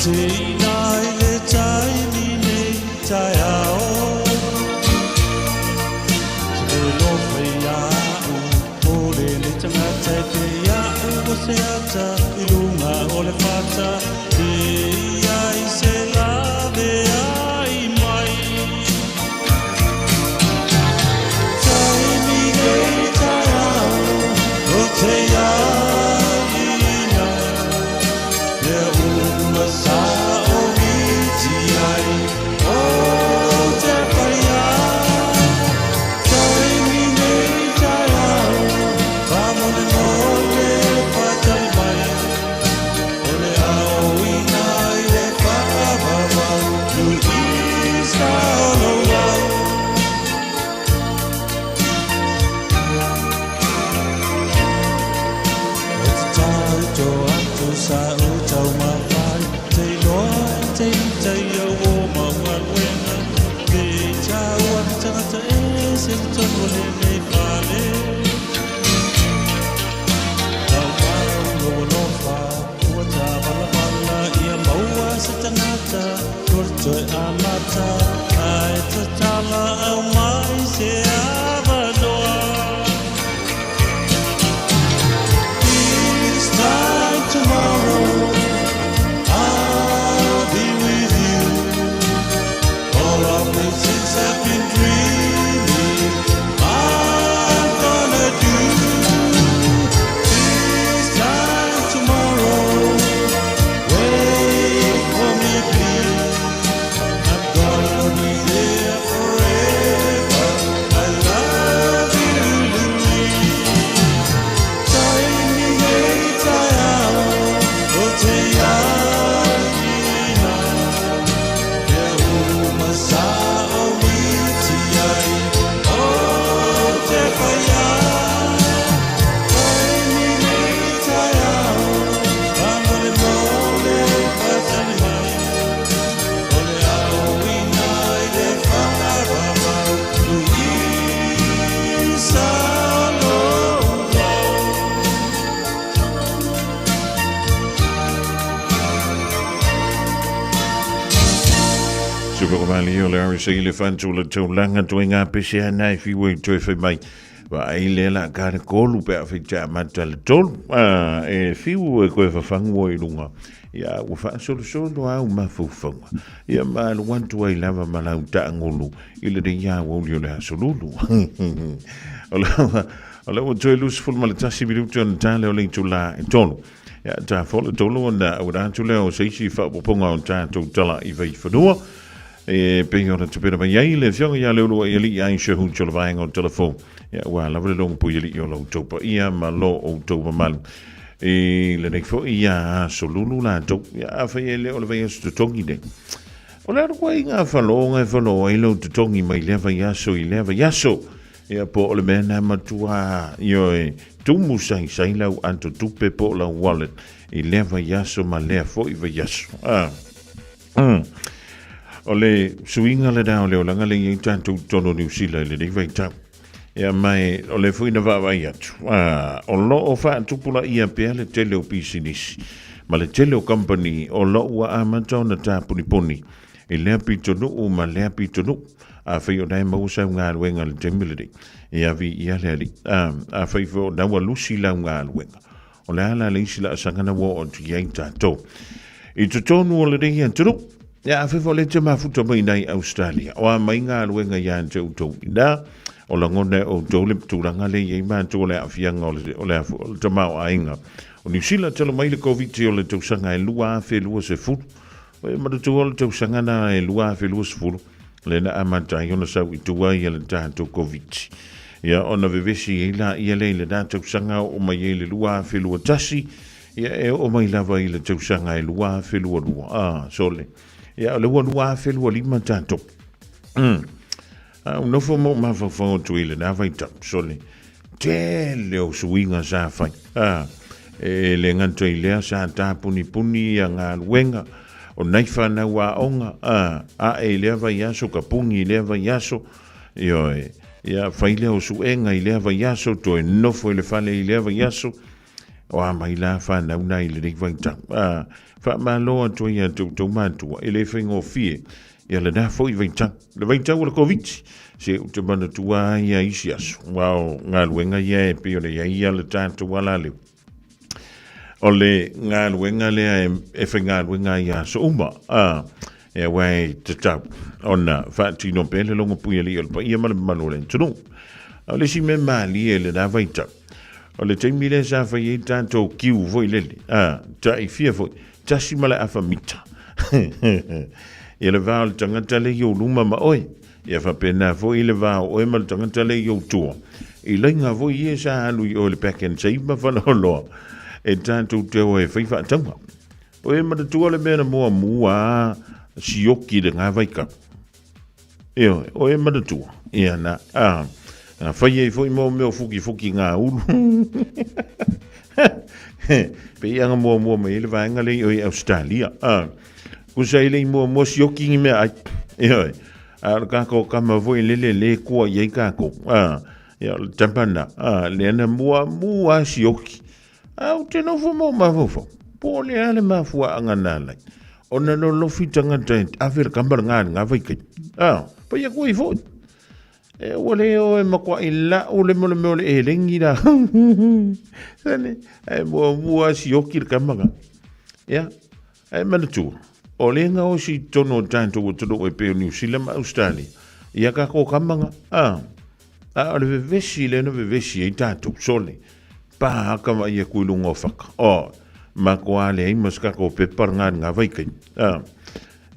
te ina i le taimi nei taeao. Se le alofa ia'u, o lenei tagata e pei a'u o se ata i luga o le fata, e i ai se laveai mai. Taimi nei taeao, o te ina, mea uma sa o iti ai, o te whaia. Taimi nei taeao, whamone mole whatari mai, o le ao ina i le whaavavau, nui i sa o lo au. O te tau tō atu sa o tau mawhai, te iloa e te ita i au o maualuenga, te tau a te tangata e se te tonu o lenei whale. Mau mau lo alofa, ua tā walavala ia maua se tangata, kua toe amata, ai tatala au mai se avanoa. This time tomorrow, I'll be with you. All of the things I've been dreaming, I'm gonna do. This time tomorrow, wait for me, please. I'm gonna be there forever. I love you, Louise. Taimi nei taeao, o te ina, mea uma sa o iti ai, o te whaia. Taimi nei taeao, whamone mole whatari mai, o le ao ina i le whaavavau, nui sa lo au. Super Valley o le RSA le whantu le taulanga toe ngā pese ana e whiua i toe whai mai. Wa ai le la ka le kolu pe a whita a mata le tolu. Ah, e whiua e koe whawhangua i lunga. Ia, ua whaasolosolo au mafaufauga. Ia, ma alu atu ai lava ma lau taagolo i lenei aoauli o le aso lulu. O le o le ua toe 21 minuti ona tale o le itulā e tolu. Ia, ta fo le tolu ona auina atu lea o se isi faaopoopoga o tatou tala i Vaifanua. E pei ona tupena mai ai le afioga ia Leuluaialii Aisha Hunt o le vaega o Telefou. Ia, ua lava le logopui alii o lo outou paia ma lo outou mamalu. I lenei foi ia aso lulu latou. Ia, afai e le o le vaiaso totogi nei. O le alu ai ngā whaloga e whalo ai lau totogi mai lea vaiaso i lea vaiaso. Ia, po o le mea nā matua, ioe, tumu saisai lau ato tupe po o lau wallet i lea vaiaso ma lea foi vaiaso. Ah. O le suiga lena o le olaga lea i ai tatou i totonu o Niu Sila i lenei vaitau. Ia ma e, o lea foi na vaavaai atu, a, o lo o faatupulaia pea le tele o pisinisi ma le tele o kamupani o lo ua amata ona tapunipuni i lea pitonuu ma lea pitonuu. Afai o na e maua sau galuega i le taimi lenei, e avi ia le alii. A, afai foi o na ua lusi lau galuega, O le a la le isi laasaga na ua oo atu i ai tatou i totonu o lenei atunuu? Ia, afai foi o lea e te mafuta mai i Australia, o a mai galuega ia te outou inā, o lagona e outou le tulaga lea i ai matou o le aafiaga o le, o le, o le tamaoaiga o Niu Sila talu mai le Koviti o le tausaga e 2020. E manatua o le tausaga na e 2020, lea na amata ai ona sau i tua ia le tatou Koviti. Ia, ona vevesi ai laia lea i lena tausaga oo mai ai le 2021, ia e oo mai lava i le tausaga e 2022. Ah, sole. Ia, o le ua 2025 tatou. A u nofo ma ou mafaufau atu i lena vaitau, sole, tele o suiga sa fai. Ah, e le gata i lea sa tapunipuni ia galuega o nai fanau aoga, ah, ae i lea vaiaso ka puni i lea vaiaso, ioe, ia fai lea o suega i lea vaiaso, toe nofo i le fale i lea vaiaso, o a mai la fanau na i lenei vaitau. Ah, Faamalo atu ai ia te outou matua, e le faigofie ia lena foi vaitau. Le vaitau o le Koviti, se ou te manatua ai ia isi aso, aua o galuega ia e pei ona i ai ia le tatou alaleu. O le galuega lea e faigaluega ai i aso uma, a, e aua e tatau ona faatino pea le logo puialii o le paia ma le mamalu o le atunuu. A o le isi mea malie i lena vaitau, o le taimi lea sa fai ai tatou kiu foi lele, a, tai fia foi, 1.5 mita. Ia le va o le tagata lea i ou luma ma oe, ia faapena foi le va o oe ma le tagata lea i ou tua. I laina foi ia sa alu i o i le Pak'nSave ma faleoloa, e tatou te o e fai faatauga. O e manatua le mea na muamua a sioki i lena vaitau. Ioe, o e manatua. Ia na, a, na fai ai foi mo mea o fukifuki ngā ulu. Pe i anga muamua mai ai le vaega lea i o i Australia. A, kusa i le i muamua sioki ni mea ai. Ioe, a o le kākou kama foi lele le kua i ai kākou. A, ia o le tama na, a, lea na muamua sioki. A ou te nofo ma ou mafaufau, po o le a le mafuaaga na ala ai ona lolofi tagata e ave le kama lena i lena vaitaimi. A, pai atu ai foi. E ua le o e matuai lau le mea o le elegi la. Sale, ae muamua sioki le kama lena. Ia, ae manatua, o lea gaosi i totonu o tatou atunuu e pei o Niu Sila ma Ausetalia, ia tatou kama na. A, a o le vevesi lea na vevesi ai tatou, sole, pa aka vaai atu i luga o faka. O, matua leai ma se tatou pepa lena i lena vaitaimi. A,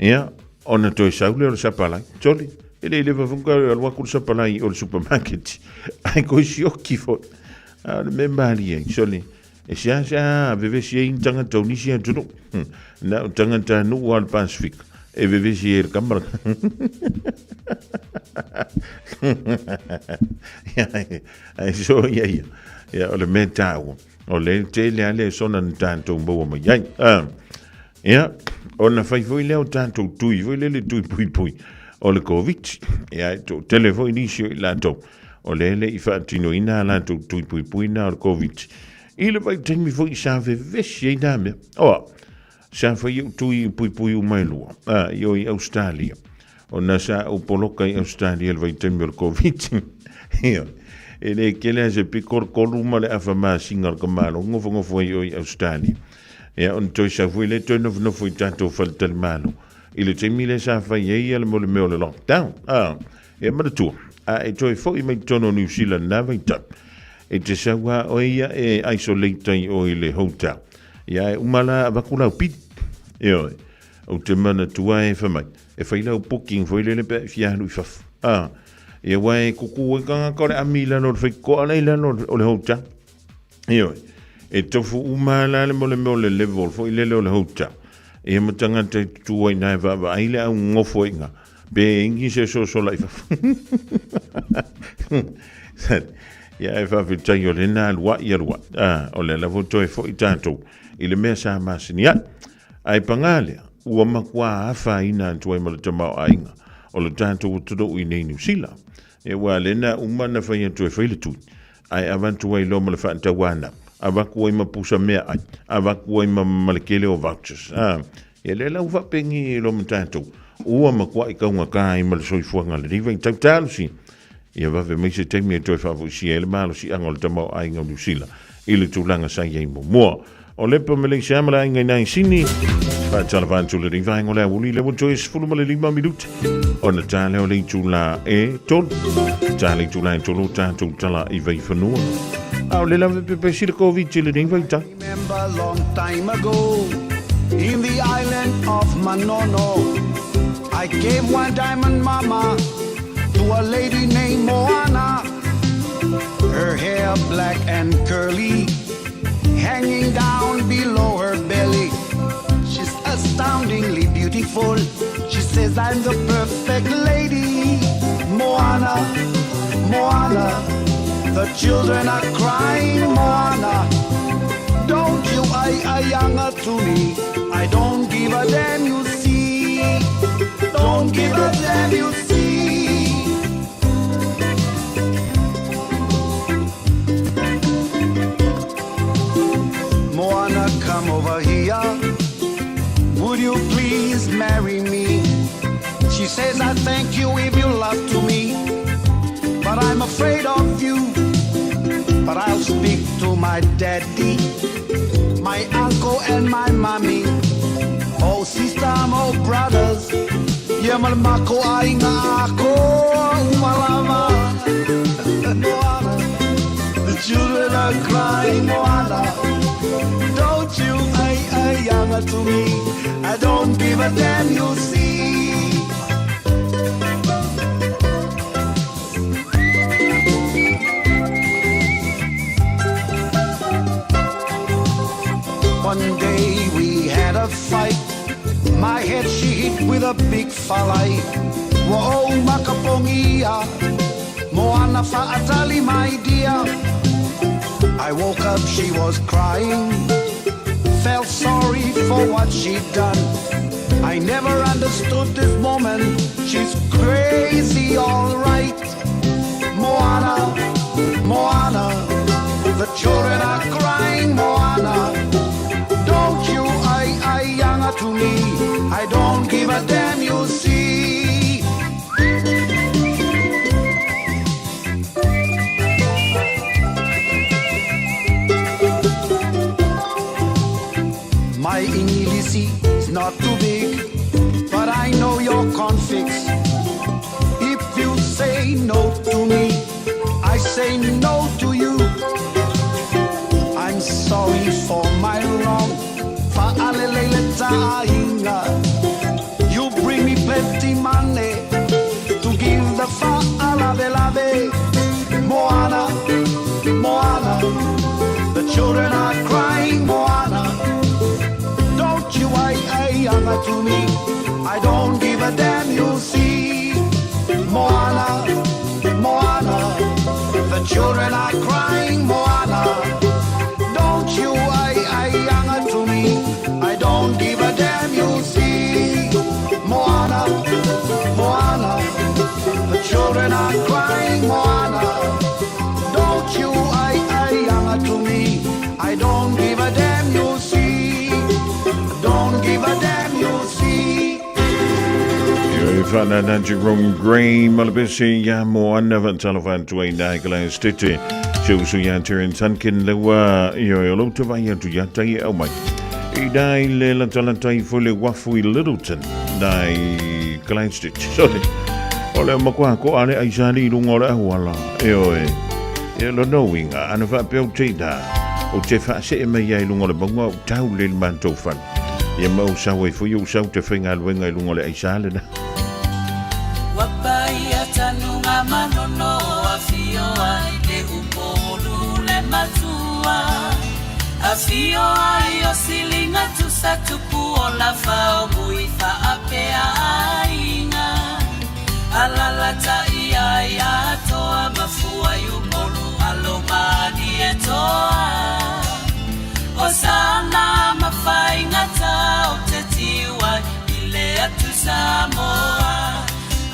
ia, ona toe sau lea o le sapalai. Sole, e le i leva foi ona alu atu le sapalai o le supermarket, ae toe sioki foi. A o le mea malie ai, sole, E seasea vevesi ai ni tagata o nisi atunuu. Na o tagata nuu lava o le Pasifika e vevesi ai i le kama Ae so ia ia. Ia o le mea taua, o le tele lava le sona na tatou maua mai ai. Ia, ona fai foi lea o tatou tui foi lele tui puipui o le Koviti. Ia, e toatele foi nisi o i latou o lea e le i faatinoina a latou tui puipui na o le Koviti. I le vaitaimi foi sa vevesi ai nā mea. Oa, sa fai ou tui puipui uma e lua, a, i o i Australia. Ona sa ou poloka i Australia i le vaitaimi o le Koviti. Ia, e le kele a se piko le kolu ma le afa masina o le tamaloa, nofonofo ai o i Australia. Ia, ona toe sau foi lea toe nofonofo i tatou faletalimalo. I le taimi lea sa fai ai ia le mo le mea o le lockdown. A, ia manatua, a e toe foi mai totonu o Niu Sila lena vaitau, e te sau lava oe ia e isolate ai oe i le hotel. Ia, e uma la avatu lau pili. Ioe, ou te manatua e fai mai, e fai lau booking foi lele pe a e fia alu i fafo. A, ia aua e kuku ai tagata o le ami i lalo o le faitotoa la i lalo o le hotel. Ioe, e tofu uma la le mo le mea o le level foi lele o le hotel. Ia ma tagata e tutu ai na e vaavaai le au nofo ai ina, pe ingi se sosola i fafo. Ia e faafetai o lea na alu ai alu ai. A, o lea lava ua toe foi tatou i le mea sa masani ai. Ae pagā lea, ua matua afaina atu ai ma le tamaoaiga o le tatou atunuu i nei Niu Sila. Ia aua o lea na uma na fai atu e fai le tui, ae avatu ai loa ma le faatauanau, avatu ai ma pusa meaai, avatu ai ma, ma le tele o vouchers. A, ia lea la ua faapeni loa ma tatou, ua matuai taugata ai ma le soifuaga lenei vaitau. Talosia, ia vave mai se taimi e toe faafoisia ai le malosiaga o le tamaoaiga o Niu Sila i le tulaga sa i ai muamua. O Lepa Malaysia ma le aiga i Naisini. Faatalofa atu lenei vaega o le aoauli lea ua toe 15 minute ona ta lea o le itula e tolu. Ta le itula e tolu tatou tala i Vaifanua. A o le lava pepesi le Covid i lenei vaitau. Remember long time ago in the island of Manono I gave one diamond mama to a lady named Moana Her hair black and curly hanging down below her belly. She's astoundingly beautiful. She says I'm the perfect lady. Moana, Moana, the children are crying, Moana. Don't you I ayanga to me. I don't give a damn, you see. Don't give a damn, you see. Moana, come over here. you please marry me? She says, I thank you if you love to me, but I'm afraid of you. But I'll speak to my daddy, my uncle and my mommy. Oh sister, oh brothers, yeah, mako ay nga ako, umalama. Moana, the children are crying, Moana. Don't you ay ay younger to me? I don't give a damn, you see. One day we had a fight. My head she hit with a big falai. Whoa, makapongia. Moana fa'atali, my dear. I woke up, she was crying. Felt sorry for what she'd done. I never understood this woman. She's crazy, all right. Moana, Moana. The children are crying, Moana. Don't you I younger to me. I don't give a damn, you see. My English is not too big, but I know your configs. If you say no to me, I say no to you. I'm sorry for my wrong. Fa'alelele ta'inga. You bring me plenty money to give the fa'alavelave. Moana, Moana, the children are crying, Moana. Don't you I younger to me? I don't give a damn, you see. Moana, Moana, the children are crying, Moana. Don't you I younger to me? I don't give a damn, you see. Moana, Moana, the children are crying, Moana. Don't you I younger to me? I don't give a damn, you see. Don't give a damn, you see. E whanana Jerome Gray, malapese ia Moana wantalo whantua i nā kala stete. Se usu ia Terence Hunkin lewa i o lo te vai atu ia tai e au mai. I nā i le latalatai fo le wafu i Littleton, nā i Christchurch. Sorry. O le makua ko ale ai sali i lunga o le ahuala. E oe. E lo no winga, ana whaapea o te nā. O te whaase e mai ai lunga o le maunga o tau le mātou whana. Ia mau sau e fui o sau te whainga luenga i lunga o le aisale na. Wapaia tanuga manono afio ai le upolu le matua. Afio ai o silinga tusa tupu o la fao mui faapea aiga. Alalatai ai atoa mafua i upolu alo mani e toa. O sana mafaingata o te tiwa i le atu Samoa.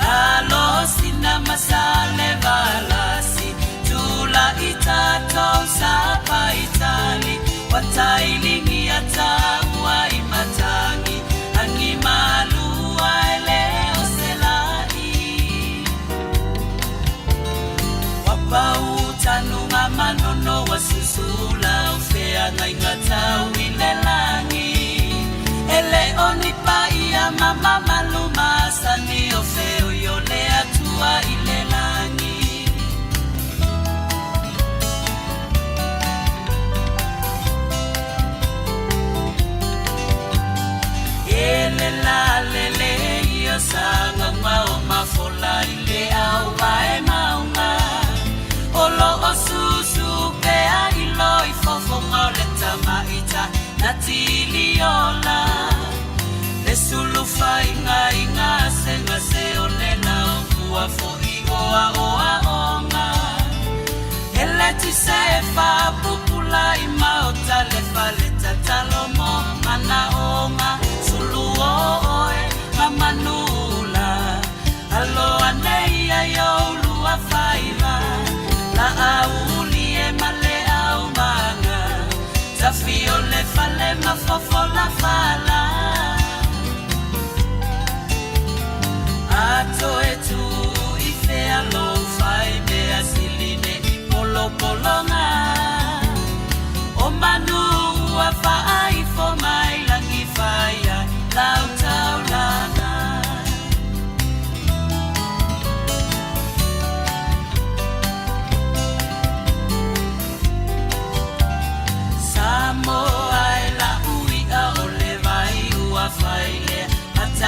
Alo sina masale valasi tula itatou sapa itali watailingi ataua i matangi angi malua ele o selai. Wapau tanuga manono wa susula o feagaiga tau i le lagi. Ele o ni paia mama maluma sani o feo i o le atua i le lagi. Ele la lele ia sanga o mafola i le au vae maunga. O lo o susu pea i lo i fofonga o le tamaita na tiliola. Le sulu faiga inga senga se o le lao kua fo i oa oa onga. Ele ti se fa pupula i maota le fale tatalo mo mana onga. Sulu o oe mamanula. Alo anei ai o lua faiva. La auli e male au manga. Tafio le fale mafofola fala.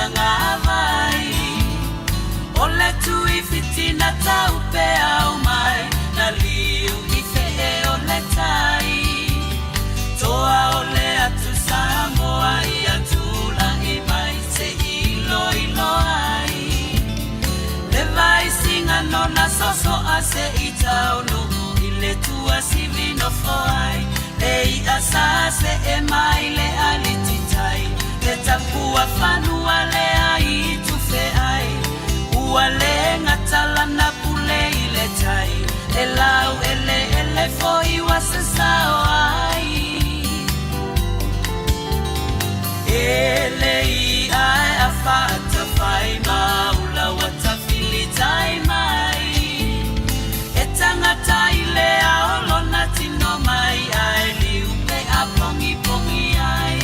Autagavai. O le tuifiti na taupe au mai, na liu i fee o le tai. Toa o le atu Samoa ia tula'i mai se iloilo ai. Le vaisiga nona soso'a se'i taunuu i le tuasivi nofo ai. Le i'a sa se'e mai le alititai, le tapua fanua lea i tufe ai. Ua le gata lana pule i le tai, e lau eleele foi ua sasao ai. E le i'a e afa atafai ma ula ua tafilitai mai. E tagata i le ao lona tino mai ae liu pe a pogipogi ai.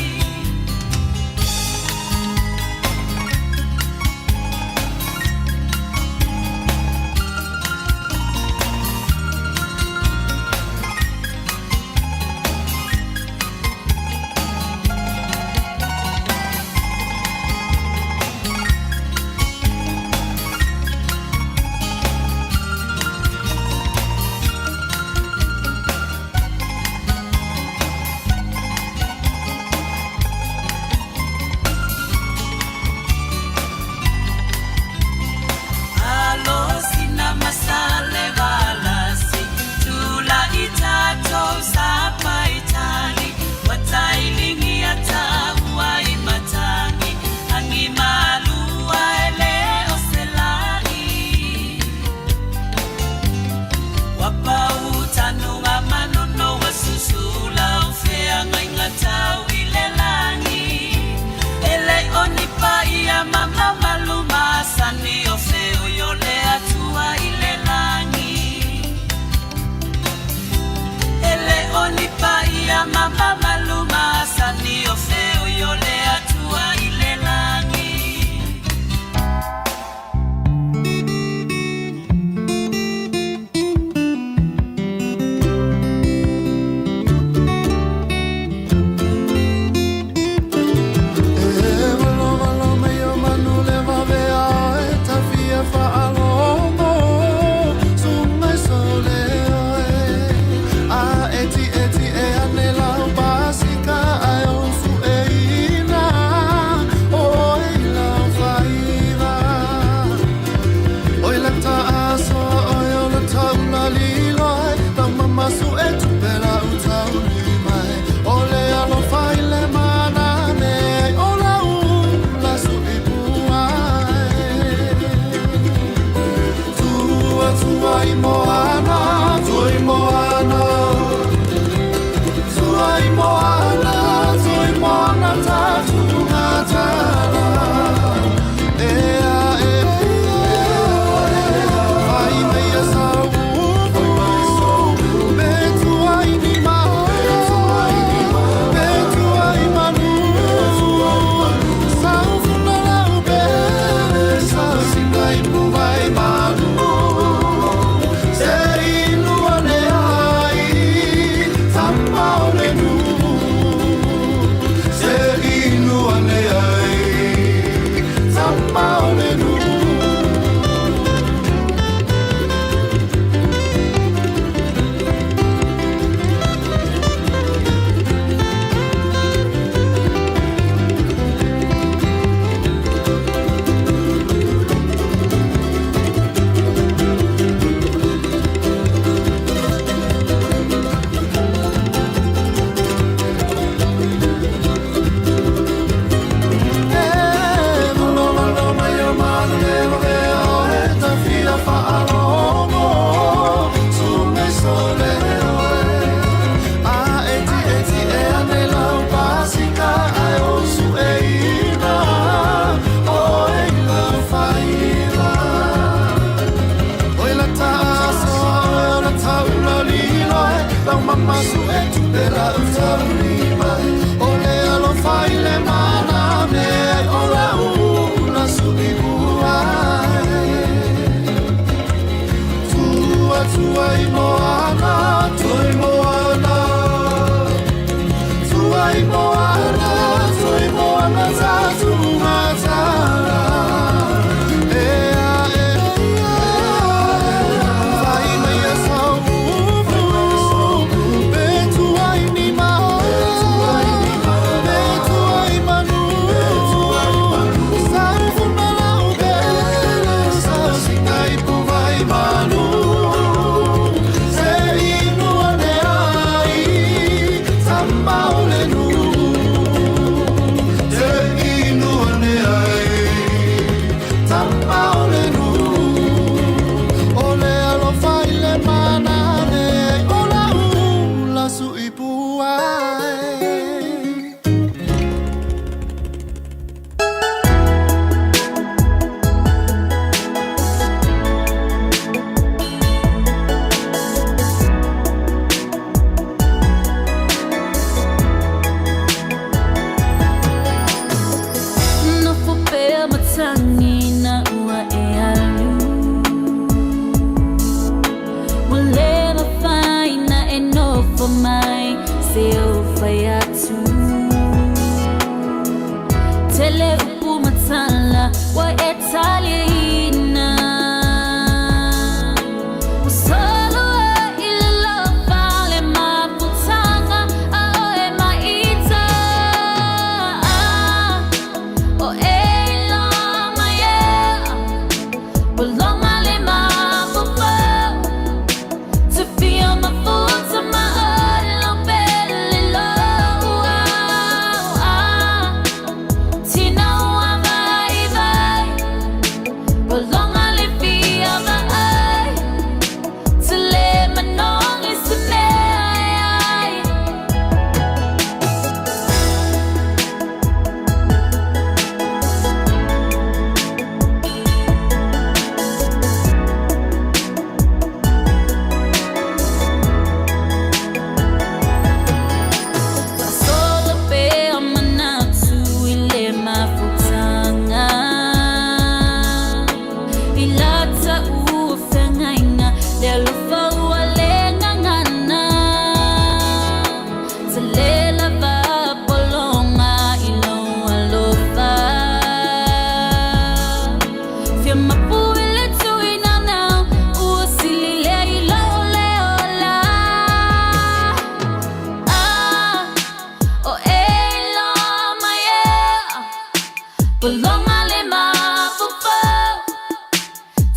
mafaufau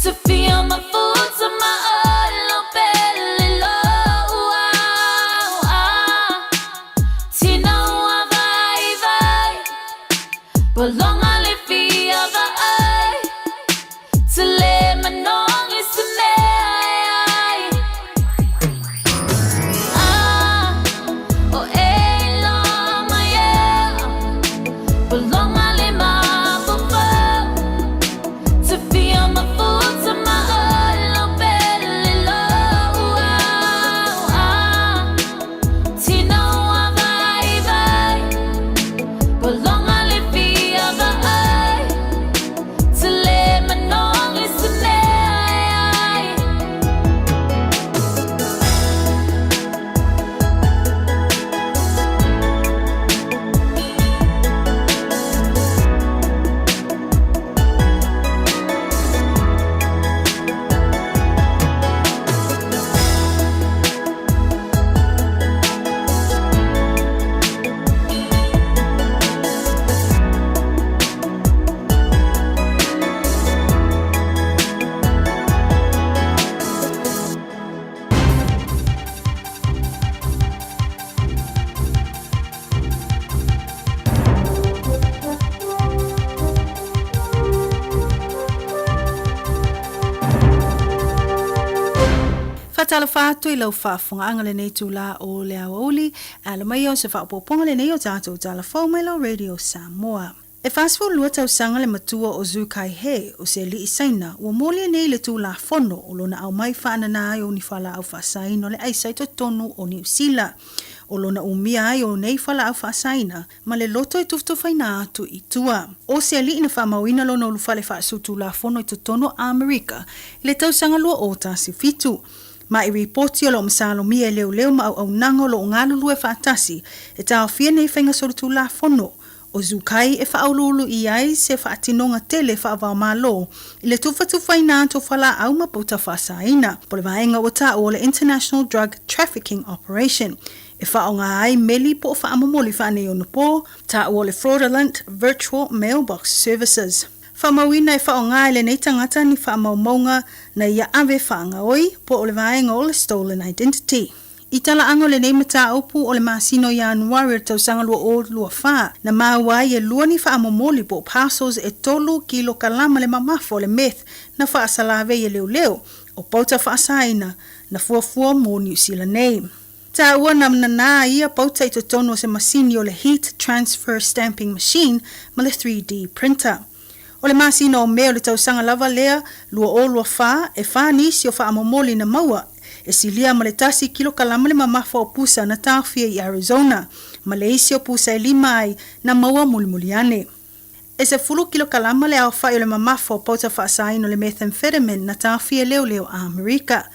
Te fia mafuta ma olo pele lo au a Tino ua vai vai Bolonga le fia vaai Te le manogi se mea e ai Ah, o e iloa mai ea Bolonga le mafaufau Te fia mafuta ma olo pele lo au a Tino ua vai vai Bolonga le fia vaai Te le manogi se mea e ai. Faatalofa atu i lau faafofogaaga lenei itulā o le aoauli, alo mai o se faaopoopoga lenei o tatou tala fou mai lau Radio Samoa. E 42 tausaga le matua o Zhu Kai He, o se aliʻi Saina, ua molia nei le Tulafono o lona aumai faanana ai o ni fualaau faasaina o le aisa i totonu o Niu Sila. O lona umia ai o nei fualaau faasaina ma le loto e tufatufaina atu i tua. O se aliʻi na faamauina lona ulufale faasutulafono i totonu o Amerika i le tausaga 2017. Ma i ripoti o lo o masalomia e leoleo ma auaunaga o lo o galulue faatasi e taofia nei faiga solitulafono o Zukai e faauluulu i ai se faatinoga tele faava-o-Malo i le tufatufaina atu o fualaau ma pauta faasaina, po o le vaega ua taua o le International Drug Trafficking Operation, e faaaoga ai meli po o faamomoli faaneionapo, taua o le Fraudulent Virtual Mailbox Services. Faamauina e faaaoga e lenei tagata ni faamaumauga na ia ave faagaoi, po o le vaega o le Stolen Identity. I talaaga o lenei mataupu o le masina o Ianuari o le tausaga 2024, na maua ai e lua ni faamomoli po o parcels e tolu kilokalama le mamafa o le meth na faasalavei e leoleo, o pauta faasaina na fuafua mo Niu Sila nei. Taua na nanā ia pauta i totonu o se masini o le Heat Transfer Stamping Machine ma le 3D printer. O le masina o Me o le tausaga lava lea 2024, e fa nisi o faamomoli na maua, e silia ma le tasi kilokalama le mamafa o pusa na taofia i Arizona, ma le isi o pusa e lima ai na maua mulimuli ane. E sefulu kilokalama le aofai o le mamafa o pauta faasaina o le methamphetamine na taofia e leoleo a Amerika.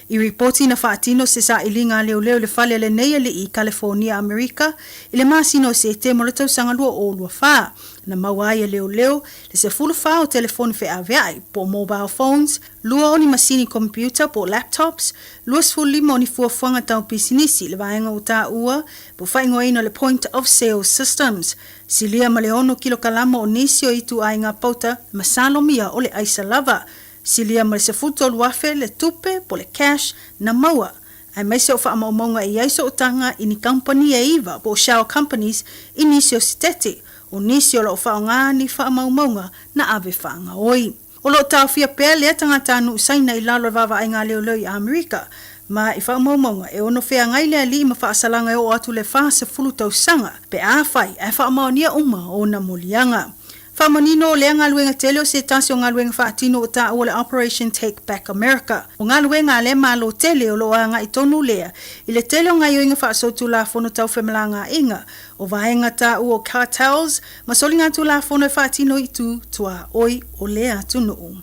I ripoti na faatino se sailiga a leoleo i le fale a lenei alii i Kalifonia, Amerika, i le masina o Setema o le tausaga 2024, na maua ai e leoleo le 14 o telefoni feaveai, po o mobile phones, lua o ni masini komipiuta po o laptops, 25 o ni fuafuaga tau pisinisi, le vaega ua taua po o faaigoaina o le point of sale systems, silia ma le ono kilokalama o nisi o ituaiga pauta masalomia o le aisa lava, Silia ma le 13,000 le tupe po le cash na maua, aemaise o faamaumauga e i ai sootaga i ni kamupani e iva po o shell companies i nisi o Sitete, o nisi o lo o faaaoga ni faamaumauga na ave faagaoi. O lo o taofia pea lea tagatanuu Saina i lalo o le vaavaaiga a leoleo i Amerika, ma i faamaumauga e ono feagai le alii ma faasalaga e oo atu le 40 tausaga pe afai ae faamaonia uma ona moliaga. Faamanino o lea galuega tele o se tasi o galuega faatino ua taua o le Operation Take Back America. O galuega a lea Malo tele o lo o agai tonu lea i le tele o gaioiga faasolitulafono tau femalagaaiga, o vaega taua o cartels ma soligatulafono e faatino i itu tuaoi o lea atunuu.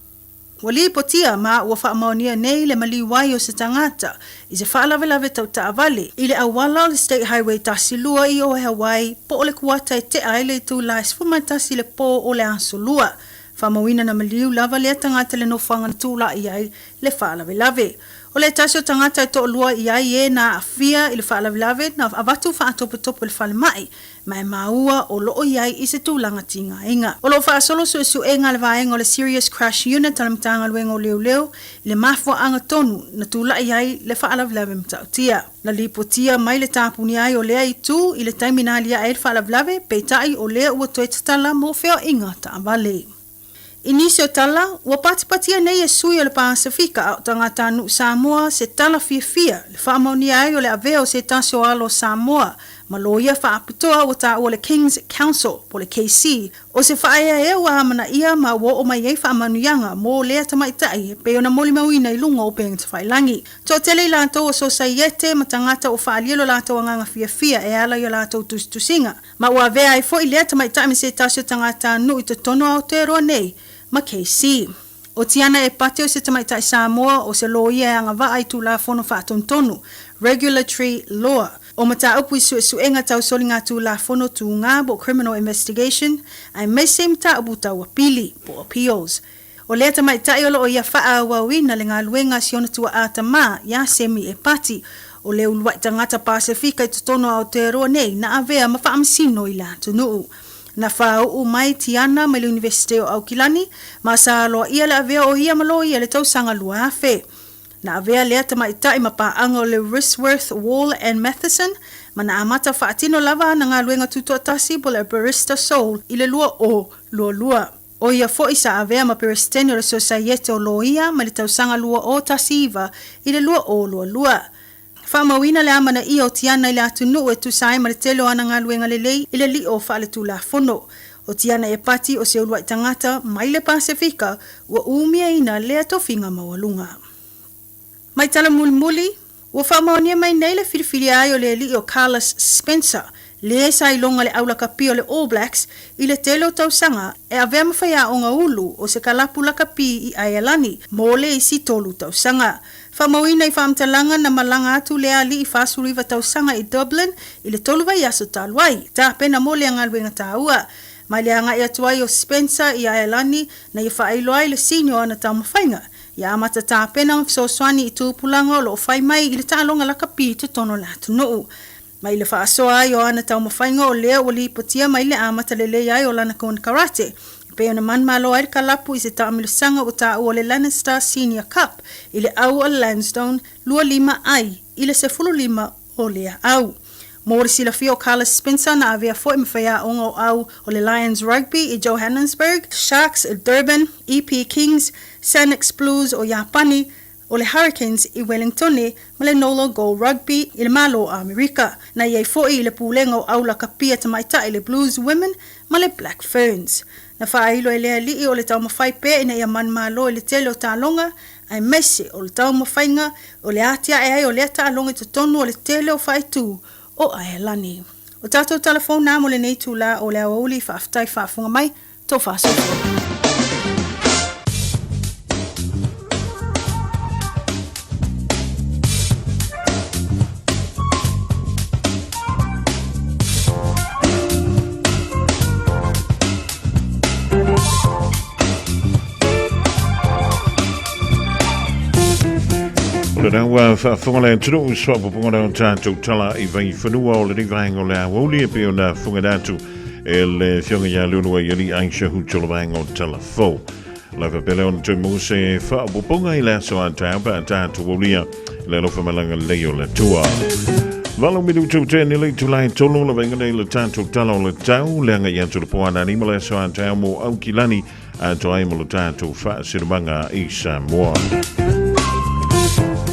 Ua lipotia ma ua faamaonia nei le maliu ai o se tagata i se faalavelave tau taavale i le auala o le State Highway 12 i Oehawaii po o le kuata e tea ai le itula e 11 i le pō o le Aso Lua. Faamauina na maliu lava lea tagata i le nofoaga na tulai ai le faalavelave. O le tasi o tagata e toalua i ai e na aafia i le faalavelave na avatu faatopetope i le falemai, ma e maua o lo o i ai i se tulaga tigaina. O lo o faasolo suesuega a le vaega o le Serious Crash Unit a le Matagaluega o Leoleo i le mafuaaga tonu na tulai ai le faalavelave matautia. Na lipotia mai le tapunia ai o lea itu i le taimi na aliae ai le faalavelave, peitai o lea ua toe tatala mo feoaiga taavale. I nisi o tala, ua patipatia nei e sui o le Pasefika a o tagatanuu Samoa se tala fiafia le faamaonia ai o le avea o se tasi o alo o Samoa ma loia faapitoa ua taua le King's Counsel po o le KC o se faaeaea ua amanaia ma ua oo mai ai faamanuiaga mo lea tamaitai e pei ona molimauina i luga o upega tafailagi. Toatele i latou o sosaiete ma tagata ua faaalia lo latou agaga fiafia e ala i a latou tusitusiga. Ma ua avea ai foi lea tamaitai ma se tasi o tagatanuu i totonu o Aotearoa nei, ma KC. O Tiana Epati o se tamaitai Samoa o se loia e agavaa i Tulafono Faatonutonu, Regulatory Law, o mataupu i suesuega tau soligatulafono tugā po o Criminal Investigation, aemaise i mataupu tau apili, po o Appeals. O lea tamaitai o lo o ia faaauauina le galuega a si ona tuaa tamā iā Semi Epati, o le uluai tagata Pasefika i totonu o Aotearoa nei na avea ma faamasino i le atunuu. Na faauu mai Tiana mai le Iunivesite o Aukilani, ma sa aloaia le avea o ia ma loia i le tausaga 2000. Na avea lea tamaitai ma paaga o le Rishworth Wall and Matheson, ma na amata faatino lava ana galuega tutoatasi po o le Barista Soul i le 2022. ʻO ia foi sa avea ma Peresetene o le Sosaiete o Loia mai le tausaga 2019 i le 2022. Faamauina le amanaia o Tiana i le atunuu e tusa ai ma le tele o ana galuega lelei i le lio faaletulafono. O Tiana Epati o se uluai tagata mai le Pasefika ua umiaina lea tofiga maualuga. Mai tala mulimuli, Ua faamaonia mai nei le filifilia ai o le alii o Carlos Spencer, le sa iloga le aulakapi o le All Blacks i le tele o tausaga e avea ma faiaoga ulu o se kalapu lakapi i Aealani mo le isi tolu tausaga. Faamauina i faamatalaga na malaga atu lea alii 49 tausaga i Dublin i le tolu vaiaso talu ai, tapena mo lea galuega taua. Mai le agai atu ai o Spencer i Aealani na ia faailoa ai le sini o ana taumafaiga Ia amata tapena ma fesoasoani i tupulaga o lo o fai mai i le taaloga lakapi i totonu o le atunuu. Mai le faasoa ai o ana taumafaiga o lea ua lipotia mai le amata lelei ai o lana konekarate, e pei ona manumalo ai le kalapu i se taamilosaga ua taua o le Lannister Senior Cup i le au a Lansdowne 25 ai i le 15 o lea au. Mo le silafia o Carlos Spencer na avea foi ma faiaoga o au o le Lions Rugby i Johannesburg, Sharks i Durban, EP Kings, Sanix Blues o Iapani, o le Hurricanes i Wellingtone ma le Nola Gold Rugby i le Malo o Amerika. Na i ai foi i le pulega o au lakapia tamaitai le Blues Women ma le Black Ferns. Na faailo e le alii o le taumafai pea ina ia manumalo i le tele o taaloga aemaise o le taumafaiga o le atiae ai o lea taaloga i totonu o le tele o faaitu o Aelani. O tatou tala fou na mo lenei itula o le aoauli faafetai faafofoga mai, tou faasoasoa. O le rau faafofoga le atunuu soapopoga le o tatou tala i Vaifanua o lenei vaega o le aoauli e pei ona fofoga atu e le Afioga ia Leuluai Alii Aisha Hutu o le vaega o Tala Fou. La faapea ona toe maua se faaopoopoga i le aso a taeao pe a tatou aulia le alofa ma le agalelei o le Atua. Valo minutu ua tea nei le itula e tolu la vaega nei le tatou tala o le tau le agai atu le po anani ma le aso a taeao mo Aukilani atoa ai mo le tatou faasinomaga i Samoa.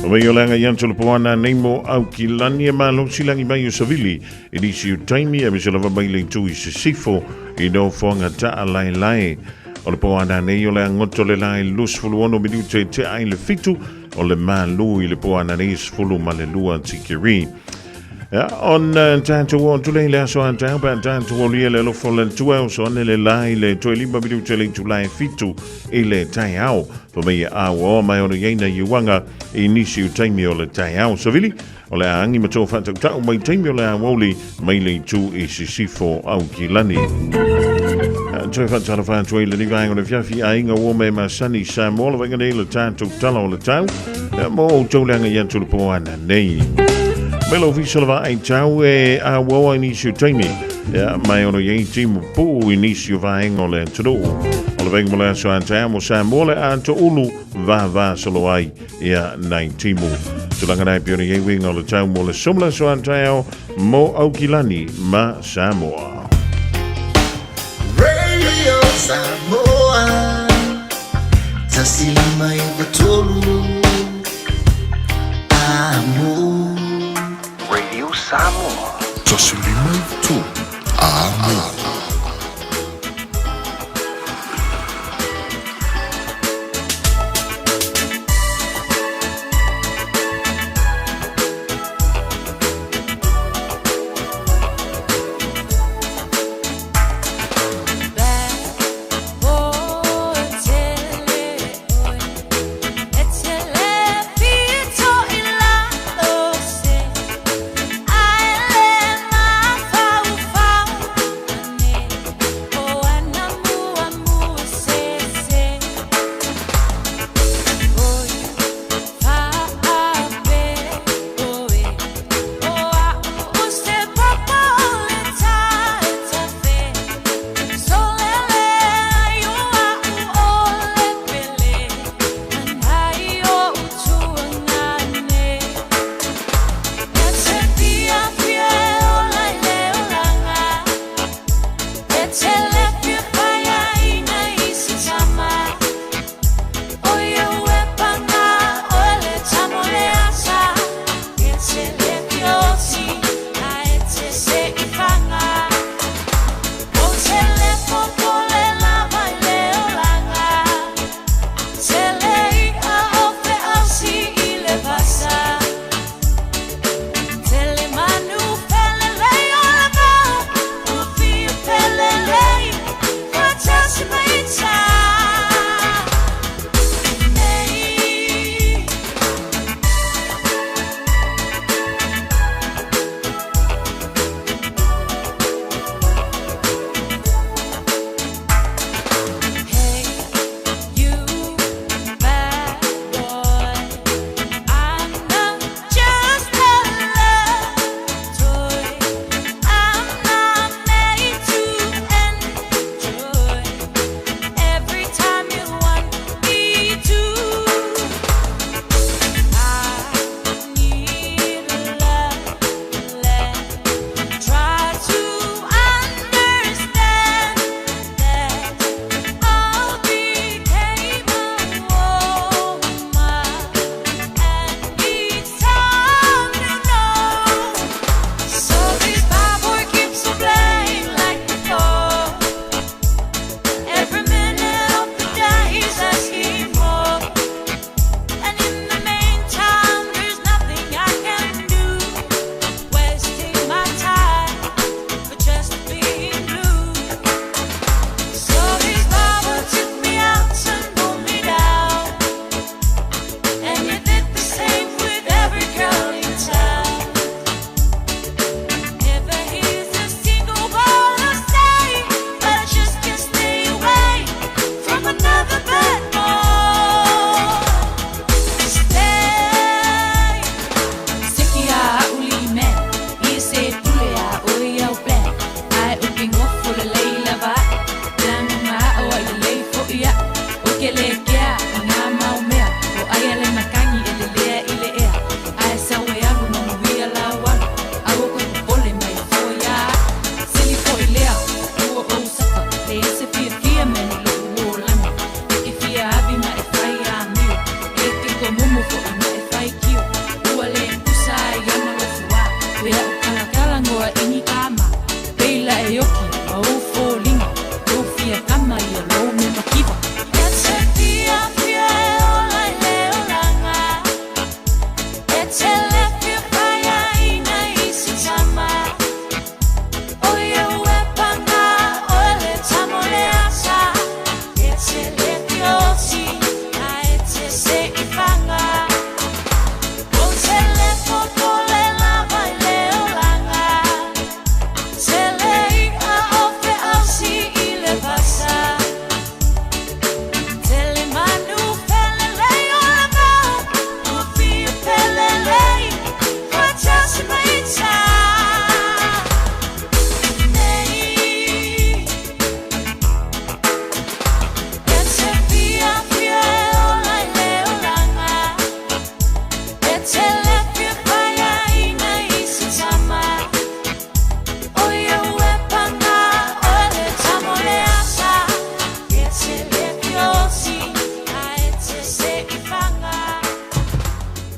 O mai o le agai atu le po anani mo Aukilani e malosi lagi mai o Savili i nisi o taimi e mese lava mai le itu i Sisifo i nofoaga taalaelae. O le po ananei o le agoto le la i 26 minute i tea ai le fitu o le malu i le po ananei 12 tikeri. Ia, ona tatou o atu lea i le aso a taeao pe a tatou aulia le alofa o le Atua e oso ane le la i le toe lima minute le itula e fitu i le taeao. Fa mai e auaoa mai ona i ai nai uaga i nisi o taimi o le taeao. Savili, o le a agi ma tō whātautau mai taimi o le aoauli mai le itu i Sisifo Aukilani. Toe faatalofa atu ai lenei vaega o le afiafi aiga ua me masani Samoa le vaega nei le tatou tala o le tau mo outou le agai atu le po ana nei. Mai le ofisa o le vaai tau e auaua i nisi o taimi mai ono i ai timu puu i nisi o vaega o le atunuu. O le vaega mo le aso a taeao mo Samoa le atoulu vavasolo ai ia nai timu. Tulaga nai pei ona i ai uiga o le tau mo le somo le aso a taeao mo Aukilani ma Samoa. Radio Samoa 159 Amo. Radio Samoa 153 Amo.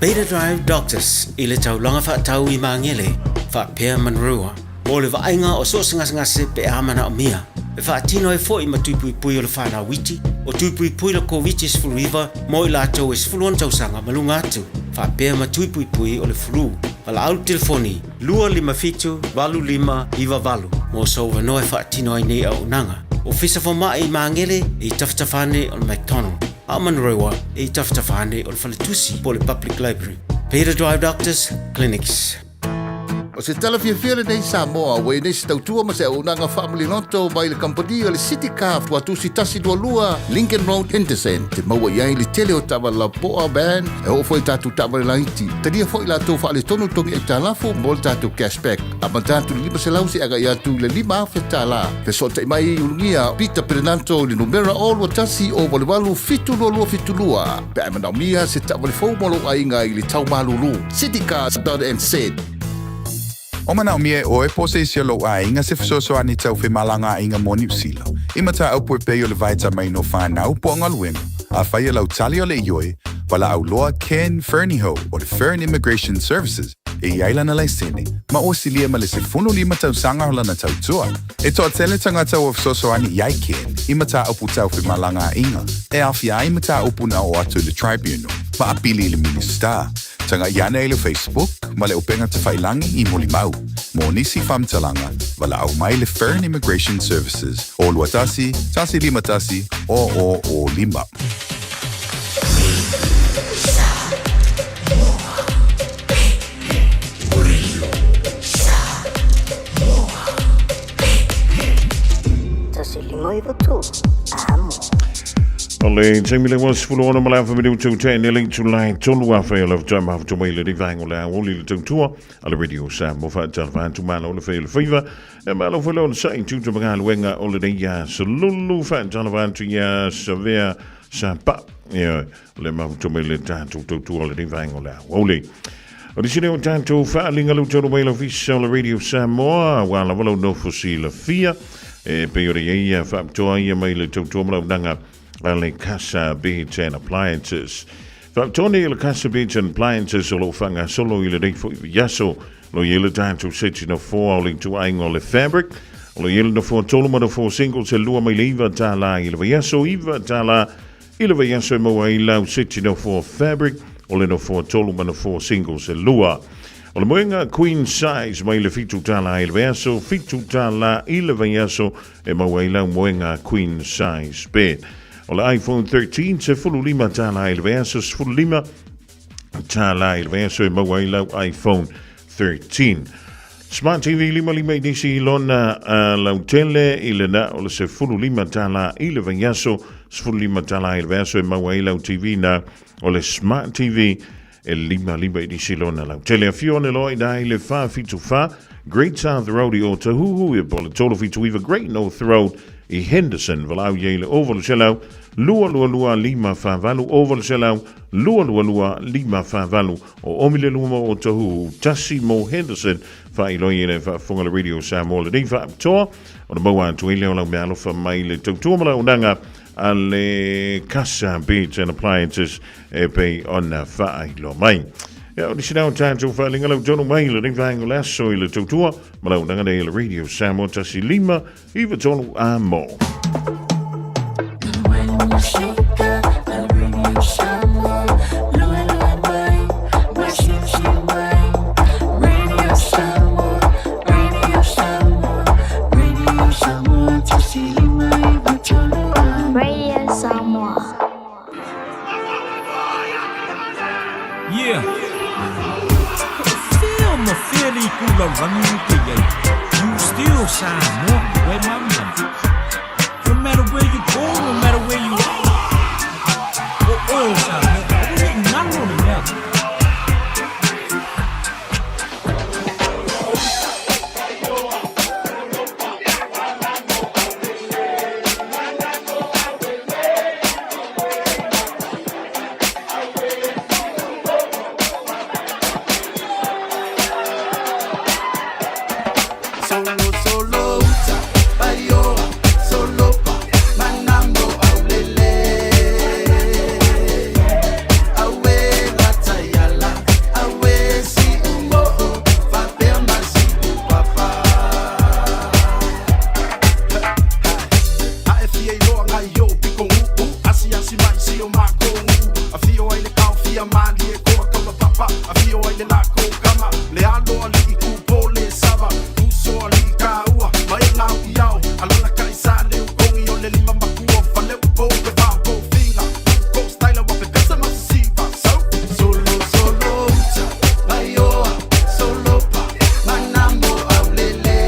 Beta Drive Doctors i le taulaga faatau i Magele faapea Manurewa mo le vaaiga o so o se gasegase pe a manaomia. E faatino ai foi ma tui puipui o le fanau iti, o tui puipui le Koviti-19 mo i latou e 16 tausaga ma luga atu, faapea ma tui puipui o le flu. Valaau le telefoni 257 8598 mo sou avanoa e faatino ai nei auaunaga. Ofisa Fomai i Magele e i tafatafa ane o le McDonald, a o Manurewa e i tafatafa ane o le Faletusi po o le Public Library. Peter Drive Doctors Clinics. O se tala fiafia lenei Samoa, ua i ai nei se tautua ma se auaunaga faamaliloto mai le kamupani o le City Car Tuatusi 122 Lincoln Road, Henderson. Te maua i ai le tele o taavale lapoa, van, e oo foi i tatou taavale laiti. Talia foi latou faaletonu togi aitalafu mo le tatou cashback. Amata atu i le 500 seia agai atu i le $5,000 tala. Fesootai mai i Ulugia Peter Perenanto i le numera 021 088 722 pe a e manaomia se taavale fou mo lou aiga i le tau malulu. Citycars.nz. O manaomia e ʻoe po o se isi o lou aiga se fesoasoani tau femalagaaiga mo Niu Sila, i mataupu e pei o le vaitamaina o whanau po o galuega, afai e lau tali o le ioe, valaau loa Ken Fernihough o le Fern Immigration Services e i ai lana laisene, ma ua silia ma le 15 tausaga o lana tautua. E toatele tagata ua fesoasoani i ai Ken i mataupu tau femalagaaiga e aofia ai mataupu na oo atu i le Tribunal ma apili i le Minisita. Tagai ane i le Facebook ma le upega tafailangi i Molimau. Mo nisi faamatalaga, valaau mai le Fern Immigration Services o 21 151 0005. O le taimi le ua 16 ma le afa minutu te ne le itula e tolu afe o le faatoa mafuta mai le vaenga o le aoauli le tautua a le Radio Samoa faatalofa atu malo le fai o le faiva e malo foi le onosai tuta ma galuega o lenei aso lulu faatalofa atu ia Savea Sapa ia le mafuta mai le tatou tautua o lenei vaenga o le aoauli. O le sine o tatou faaaliga le tolu mai le ofisa o le Radio Samoa, ua lava lau nofo silafia, e pei o le ia faapitoa ia mai le tautua ma launaga a le Casa Beds and Appliances. Faapitoa nei le Casa Beds and Appliances o lo o faagasolo i lenei foi vaiaso, lo i ai le tatou seti nofoa o le ituaiga o le fabric, o lo i ai le nofoa tolu ma nofoa single se lua mai le iva tālā i le vaiaso, iva tālā I le vaiaso e maua ai lau seti nofoa fabric o le nofoa tolu ma nofoa singles e lua. O le moega queen size mai le $7 i le vaiaso, $7 i le vaiaso e maua ai lau moega queen size bed. O le iPhone 13, $15 i le vaiaso, $15 i le vaiaso e maua ai lau iPhone 13. Smart TV 55 inisi i lona lautele i le na o le $15 i le vaiaso, $15 i le vaiaso e maua ai lau TV na o le Smart TV e 55 inisi lona lautele. Afio ane loa i nā i le 474 Great South Road i Otahuhu i po le 379 Great North Road i Henderson. Valaau i ai le 0800 222 548 0800 222 548 O Omi le luma o Tahuhu, tasi mo Henderson, faailoa i le faafofoga le Radio Samoa lenei faapitoa, ona maua atu ai lea o lau meaalofa mai le tautua ma launaga a le Casa Beds and Appliances e pei ona faailoa mai. Ia, o nisi na o tatou faaaliga lau tonu mai lenei vaega o le aso i le tautua ma launaga nei a le Radio Samoa 1 5 93 a mo. Radio Samoa. Yeah. Feel ma feel i ku lalani u ke iai. You still Samoa, where my money. No matter where you go, no matter where you are. O oe o Samoa, aua ne i ngalo le mea. Solo solo uta paioa solo pa manambo aulele. tausi mai si o mākou nuu. Afio ai le kaofia malie koa kaulapapa. Afio ai le lako kama. Le alo alii kupo le sava. Uso alii kaua. Mai ngau i ao. Alala kai sa le ukongi o le lima makua. Fale upo pe whao finga. Ko style wa pepesa masisiva. So, solo, solo, uta. Paioa, solo pa. Manambo aulele.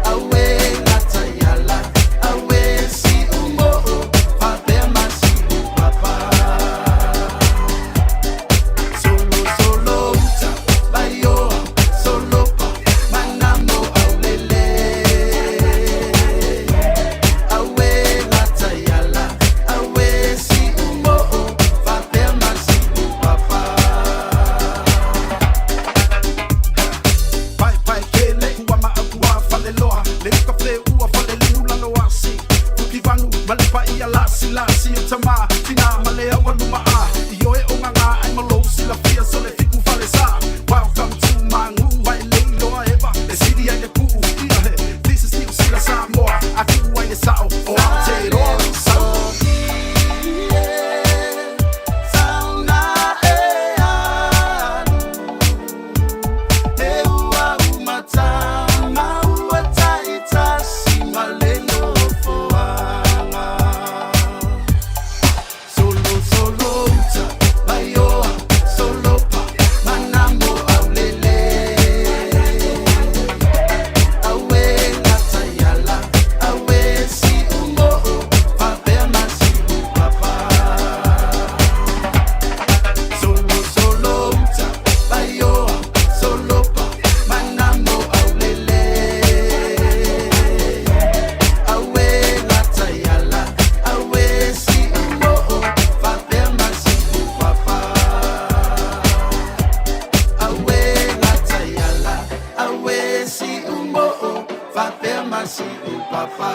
Awe latayala. Awe si umo. Fabe masi upapa. Solo, solo, uta. Paioa, solo pa. Manambo aulele. Awe latayala. Awe si umo. Fabe masi upapa. Pai pai kele kua ma akua fale loa le uka fe ua fale liu lalo asi Fuki vanu male pa ia lasi lasi o tama tina male awa luma a I oe o nganga ai malo sila fia so le fiku fale sa. Welcome to mangu ai le loa eva e siri ai le kuu ia he. This is New Sila Samoa aku ai le sao o Aotearoa so. Solo, solo, uta, paioa, solo pa, manambo aulele. Awe latayala, awe si umo, fabe masi upapa. Solo, solo, uta, paioa, solo pa, manambo aulele. Awe latayala, awe si umo, fabe masi upapa. Awe latayala, awe si umo, fabe masi upapa.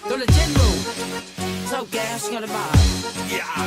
Dole General. So gas, got a vibe. Yeah.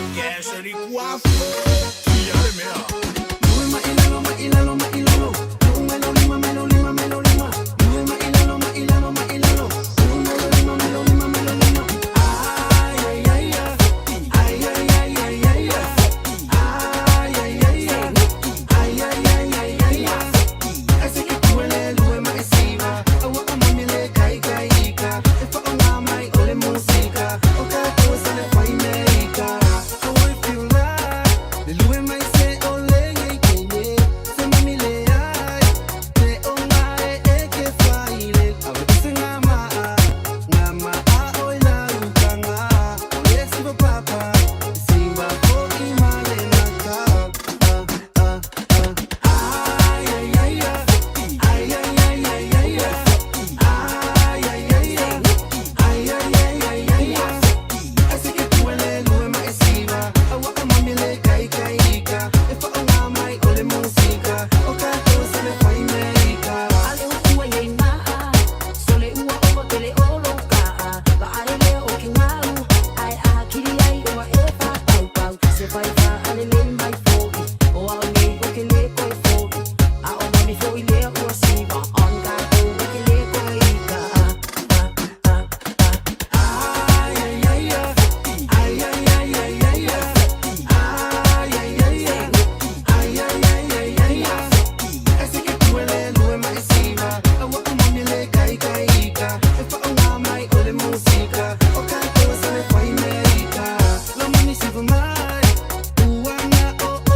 Ua na o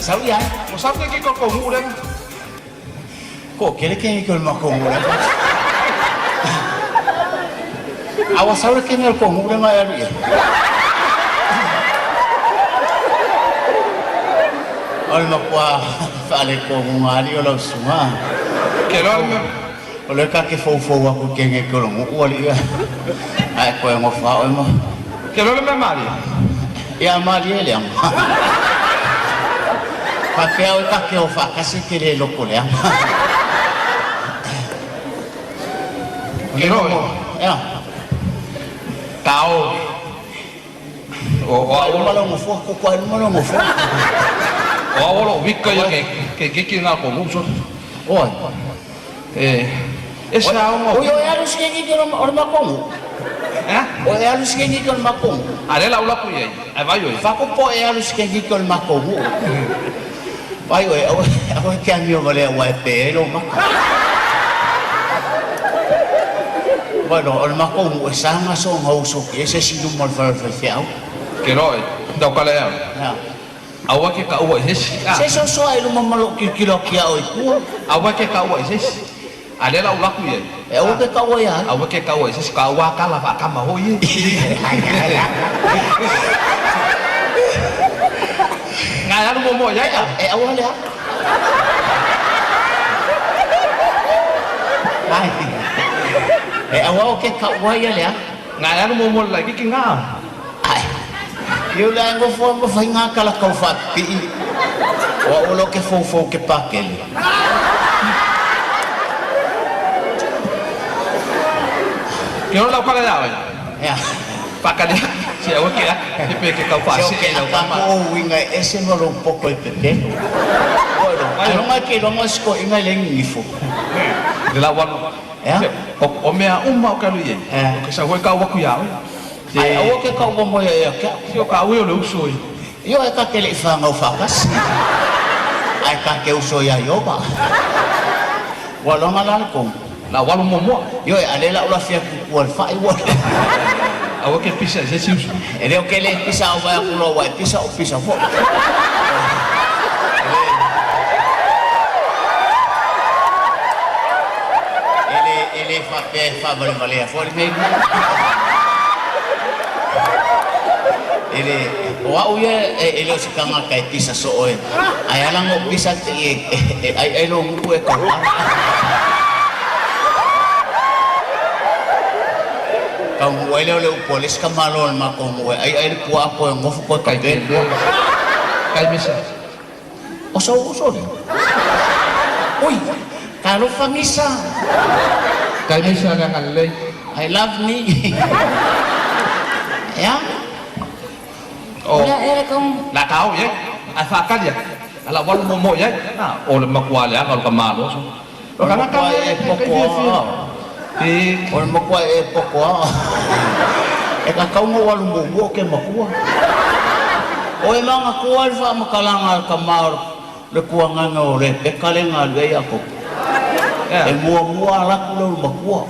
Sau ia. Ua sau ke ke ko ngu le. Ko kele ke ke ma ko ngu le. Awa sau le ke ngal ko ngu le ma ya ia. O le makua whaale ko ngu ali o lau sunga. Ke loa le O le ka ke fou aku ke nge ko ngu ua li ia. Ai ko ngo fa o mo. Ke loa le mea mali. Ia mali e le ama. Pa ke au ka ke o fa kasi ke le loko le ama. Ke loa. Ia. Tao. O o Ai luma lo ngofua ko ko ai luma lo ngofua. O au lo wika ia ke ke ke ke ngā ko ngu so. Oi. E e sa o Oi oi alu sike ki ke o le makongu. Eh? O e alu sike ki ke o le makongu. A le lau lapu ia. Ai vai oi. Fa ko po e alu sike ki ke o le makongu. Vai oi au au ke amio vale au e pe lo maka. Vai no o le makongu e sanga so ngau so ki e se sinu mo le fa fa fe au. Ke loa e. Tau kale au. Ya. Aua ke ka ua i sesi. Se so so ai luma malo ki kilo ki au i kua. Aua ke ka ua i sesi. A le lau lapu ia. E au ke ka ua ia. Aua ke ka ua i sesi. Ka ua kala fa kama hoi e. Ngai alu mo mo ia. E au ale a. Ai. E au au ke ka ua ia lea. Ngai alu mo mo la ki ki ngā. Ai. Iu le ngo fo mo fai ngā kala kau fa pi. O au lo ke fo fo ke pakele. Ke ora lau kala ia oi. Ya. Pakale. Se au ke a. Ke pe ke kau fa Se se ke e lau ka kama. ko winga e se mo lo poko e pepe. Oi lo. Ai longa ke longa sko inga le ngifo. Le lau walu. Ya. O mea uma o kalu ia. O ke sa hoi kau waku ia oi. Ai au ke kau mo ia ia ke. Se o ka ui o le uso i. Io e ka ke le fa ngau fa kasi. Ai ka ke uso ia ioba. Wa longa la ko. La walu mo mo. Io e ale la ula fia ku ku al fa i wa. Aua ke pisa se si uso. E leo ke le pisa o vai ku lo wa pisa o pisa fo. Ele ele fa pe fa vale vale a fo le me. Ele o au ia e ele o se kanga kai pisa so oe. Ai ala ngo pisa te e ai ai lo ngu e ka. Kau ngu ele o le upolis ka malo ma ko ngu ai ai le pua ko ngofu ko ka pe. Kai misa. O so o so le. Oi, ka lo famisa. Kai misa nga ngalei. I love me. Ya. O. Ora era kau La kau ye. Ai fa kalia. Ala walu mo mo ye. Na o le makua le anga o ka malo so. O ka ka e pokoa. E o le makua e pokoa. E ka kau ngo walu mo mo ke makua. O e manga kua le fa makalanga ka ma le kuanga ngo le pe kalenga le ya ko. E mua mua la ku le makua.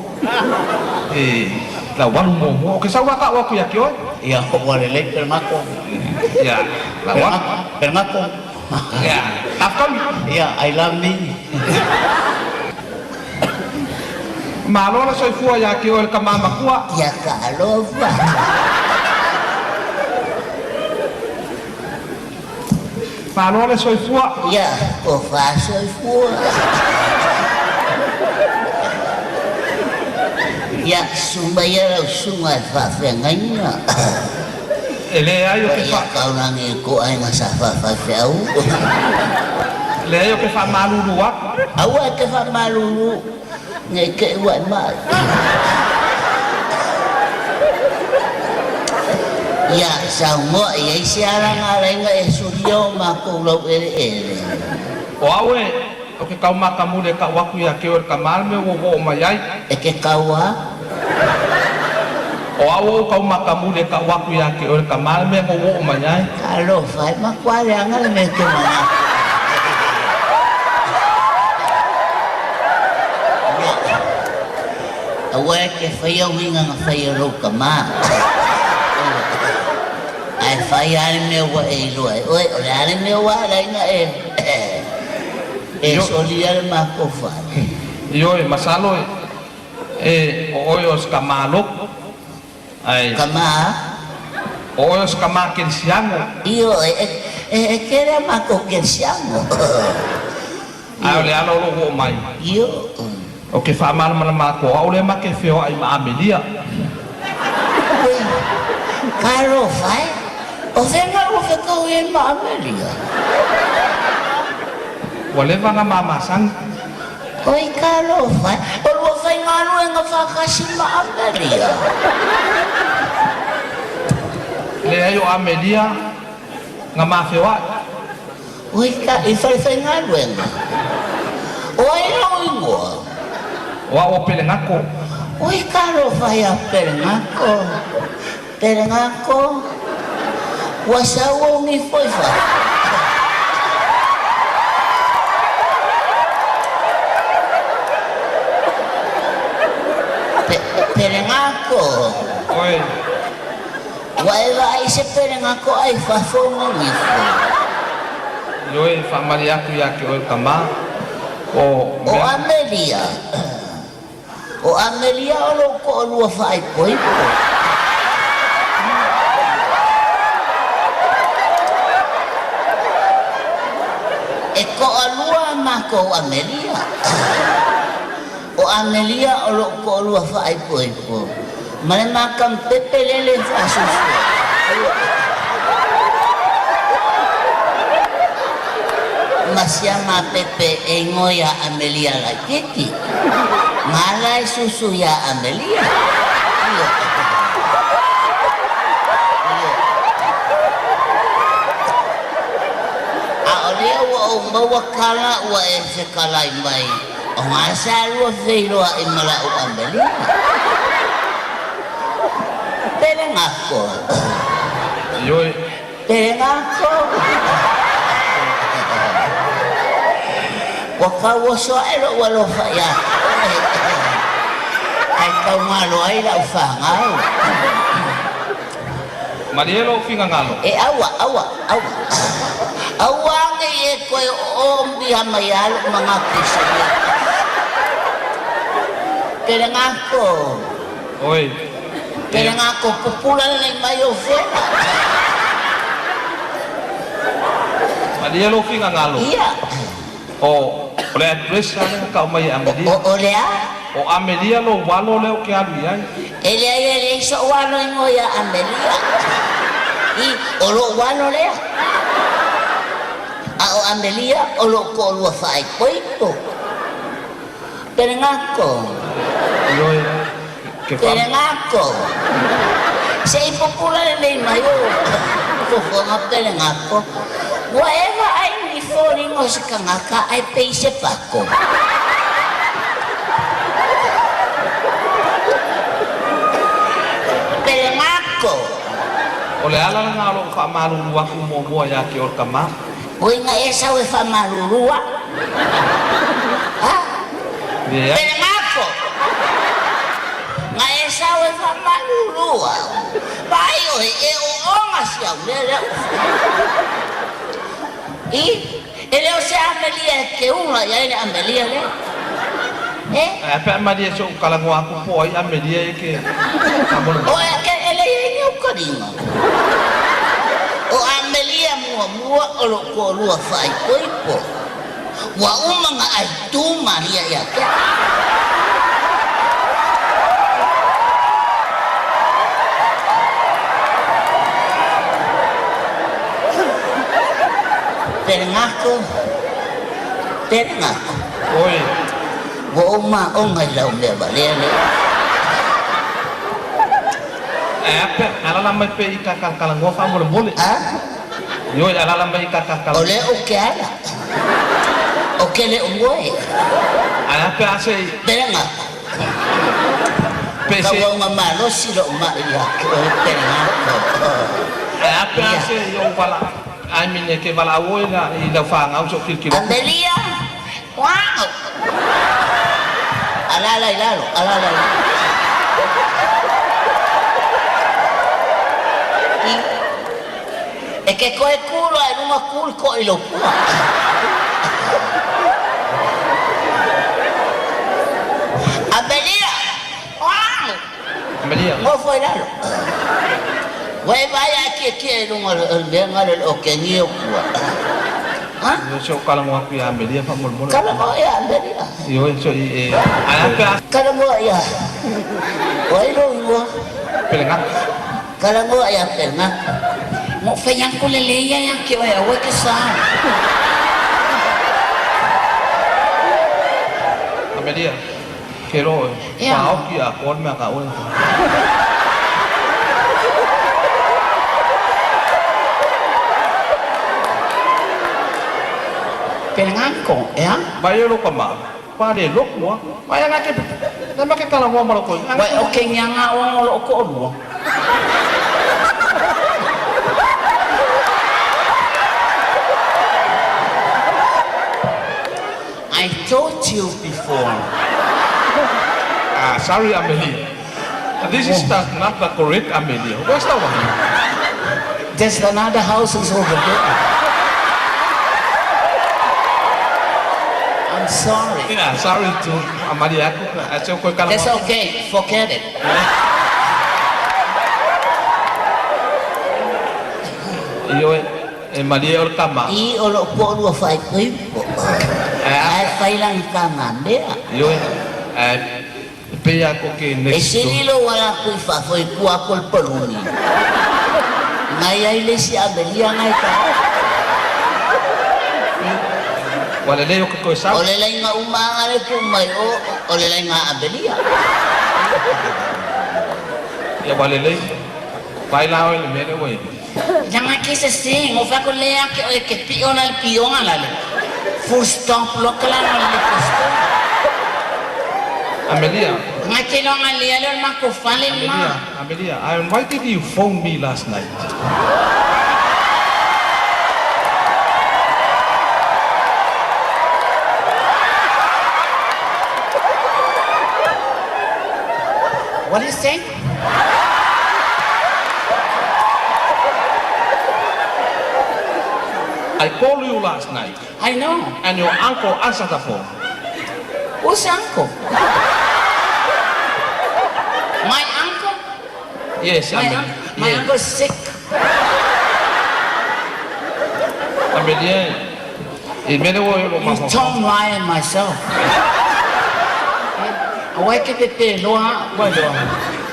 E la walu mo mo ke sa wa ka wa ku ya ki oi. Ia wa le le per mako. Ya, la wa per mako. Ya, afkam. Ya, I love me. Malo la soifua ia ki oi ka mama kua. Ya ka alofa. Malo le soifua. Ya, o fa soifua. Ya, sumaya lau sunga e whawhengaina. E le ai o ke Ia kaurangi ko ai ngā sa whawhawhau. Le ai o ke wha malulu aku. Aua e ke wha malulu, ngai ke ua e mai. Ia, sau ngoa ia isi aranga renga e surio ma koulau ere ere. O au e, o ke kau makamule ka waku ia ke ore ka malme o wo o mai ai. E ke kaua? O au o kau makamule ka waku ia ke ore ka malme o wo o mai ai. Ka alofa, e makuare anga le me ke mana. Aua e ke whai au hinga nga whai rau ka mā. Ai Ae fai lava le mea ua e iloa ai oe, o le a le mea ua ala ai ona e e solia le matou fale? Ioe, masalo e o oe o se tama lotu, ae. Tama a? O oe o se tama kerisiano. Ioe, e tele a matou kerisiano. Ae o le ala o lou oo mai. Ioe. Ou te faamalamalama atu o au lea ma te feoai ma Amelia. Ui, talofa e! O fea na lua fetaui ai ma Amelia? Ua leva ona ma masani. Oi, talofa e! O lua faigaluega faatasi ma Amelia? Leai, o Amelia na ma feoai. Oi, ta, i fale faigaluega. O ai lou igoa? O au o Pelegako. Oi, talofa iā Pelegako. Pelegako, ua sau ou nifo i fafo. Pelegako. Oi. Ua e vaai i se pelegako ae i fafo ona nifo. Ioe, faamalie atu ia te oe tama, o O Amelia. O Amelia o lou toalua faaipoipo. E toalua a matou Amelia. O Amelia o lou toalua faaipoipo ma le makampepe lele e faasusu ai. Ma sia mapepe e igoa ia Amelia laitiiti. Gala e susu iā Amelia. Ioe. Ioe. A o lea ua ou maua tala ua e fetalai mai, o gā sa lua feiloai ma la'u Amelia. Pele gako. Ioe. Pele gako. Ua tauoso aʻe loʻu alofa iā oe, ae taugalo ai lau fanau. Malie lou finagalo. E aua, aua, aua. Aua nei e toe ooomia mai lava loʻu manatu i se mea tasi. Pele gako. Oi. Pele gako, pupula lelei mai ou fela. Malie lou finagalo. Ia. O le address lava lea na tau mai e Amelia. O le a? O Amelia lou alo lea ou te alu i ai. E leai, e leai soʻu alo igoa ia Amelia. I, o loʻu alo lea. A o Amelia o loʻu toalua faaipoipo. Pelegako. Ioe, ke fa. Pelegako. Se i pupula lelei mai ou fofoga Pelegako. Ua e vaai i ni foliga o se tagata ae pei se pato. Pelegako. O le ala lena o loʻu faamalulu atu muamua iā te oe tama. Oi na e sau e faamalulu a'u. A? Leai. Pelegako. Na e sau e faamalulu a'u. Vaai oe e ooga si au mea lea ua fai. I, e le o se amelia e te ula i ai le amelia lea. E? Ae a pe a malie se ou talanoa atu po o ai amelia e ke faamolemole. O e, e le i ai ni ou taliga. O Amelia muamua o lou toalua faaipoipo. Ua uma ona aitu malia ia te au. Pelegako, Pelegako. Oi. Ua ou maoga i lau mea valea lea. Ae a pe a alaala mai pea i ta talatalanoa faamolemole. A? Ioe, alaala mai i ta talatalanoa. O lea ou te ala. Ou te le o moe. Ae a pe a se i. Pelegako. Pe se. Tauauga malosi lou mai ia te oe Pelegako. Ae a pe a se i ou vala. I mean, e te valaau oe la i lau fanau se o kilokilo. Amelia! Wow! Alaala i lalo, alaala i lalo. I, E ke koe kūlo e lunga kūli ko i pua. Amelia! Wow! Amelia. Mo foi lalo. Wai vai a kia kia e lunga o mea ngalo le o ke o pua. Ha? Yo so kala mo aku ya Amelia fa mo mo. Kala mo ya Amelia. Yo so i e. Ai pe Kala mo ya. Wai lo iwa. Pelenga. Kala mo ya pelenga. Mo whai ko le leia ya ke oe awe ke sa. Amelia. Ke ro. Yeah. Pa o ki a kon mea ka oe. Pelengako, ya? Vai lo ka ma. Pa le lo kua. Vai nga ke. Na ma ke kala mo ma lo ko. Wai o ke nganga o lo ko lua. I told you before. Ah, sorry Amelia. This is not the correct Amelia. Where's the one? There's another house is over there. I'm sorry. Yeah, sorry to Amalia. That's okay. Forget it. Iyo e Maria o kama. I o lo po lua fai kui po. Ai fai lang ka mea. Iyo e pe a ko ke E next. sili lo wala kui fa foi kua kol paluni. Ngai ai le si Amelia ngai ka. Wala le yo ko sa. O le lai nga umanga le pu mai o o le lai nga Amelia. Ya wala le. Vai la o le mele we. Nanga ke se sing o fa ko le ke o ke piona le pionga la le. Full stop lo kala no le full stop. Amelia. Ngai te longa le le ma ko fa le ma. Amelia, Amelia, I invited you phone me last night. What do you say? I called you last night. I know. And your uncle answered the phone. Who's uncle? My uncle? Yes, My, Amelia. my yes. uncle's sick. Amelia, e mele wo yo You don't lie myself. Awai ke te te loa, wa loa.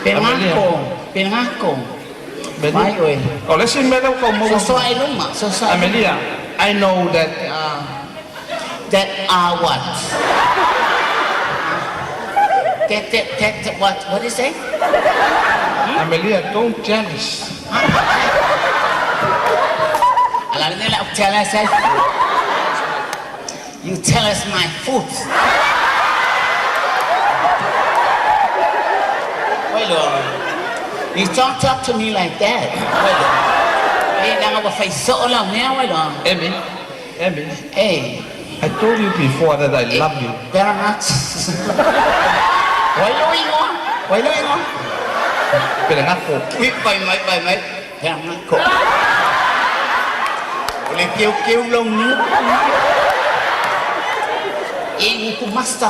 Pengako, pengako. Mai oe. Oh, let's see mele ko mo. So so ai luma, so so. Amelia, I know that That are what? That that that what? What do you say? Amelia, don't jealous. Ala ni la tell us. You tell us my foot. Wait, Lord. You don't talk to me like that. Wait, Lord. Hey, nanga wa fai so la mea, wait, Lord. Emmy, Emmy. Hey. I told you before that I love you. Better not. Wait, Lord, ingo. Wait, Lord, ingo. Pelengako. Ui, bai mai, bai mai. Pelengako. Le keu keu long ni. E ku master.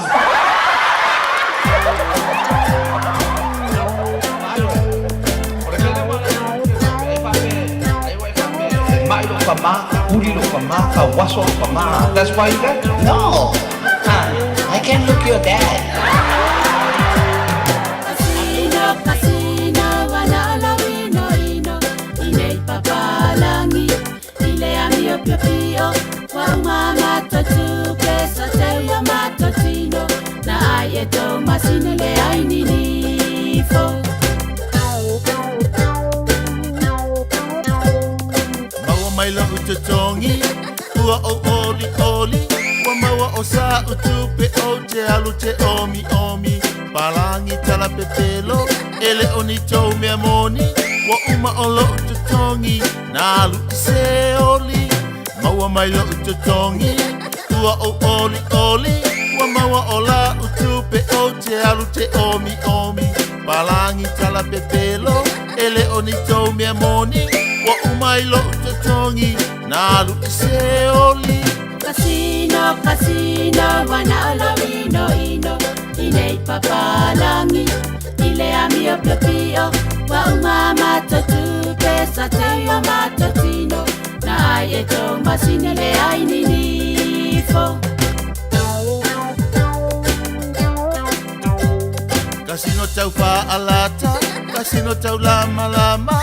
Mai lo ka ma, uli lo ka ma, ka waso lo ka ma. That's why you got? No. I can't look your dad. Kasino, kasino, wala la wino ino, inei papalangi, ile amio pio pio, wa umama totuke, sote ua matotino, na ai e tau masine le ai ninifo. Maua mai la utotongi, ua o oli oli, ua maua o sa utupe o te alu te omi omi, palangi tala pepelo, ele o ni tau mea moni, ua uma o lo utotongi, na alu i se oli. Maua mai la utotongi, ua o oli oli, ua maua o la utupe o te alu te omi omi, palangi tala pepelo, ele o ni tau mea moni, Ua uma i lo'u totogi Na alu i se oli. Kasino, kasino, ua na o lou inoino i nei papalagi i le amio piopio ua uma a matou tupe sa teu i o matou tino na ai e tou masini le ai ninifo. Kasino tau fa'alata, kasino tau lamalama.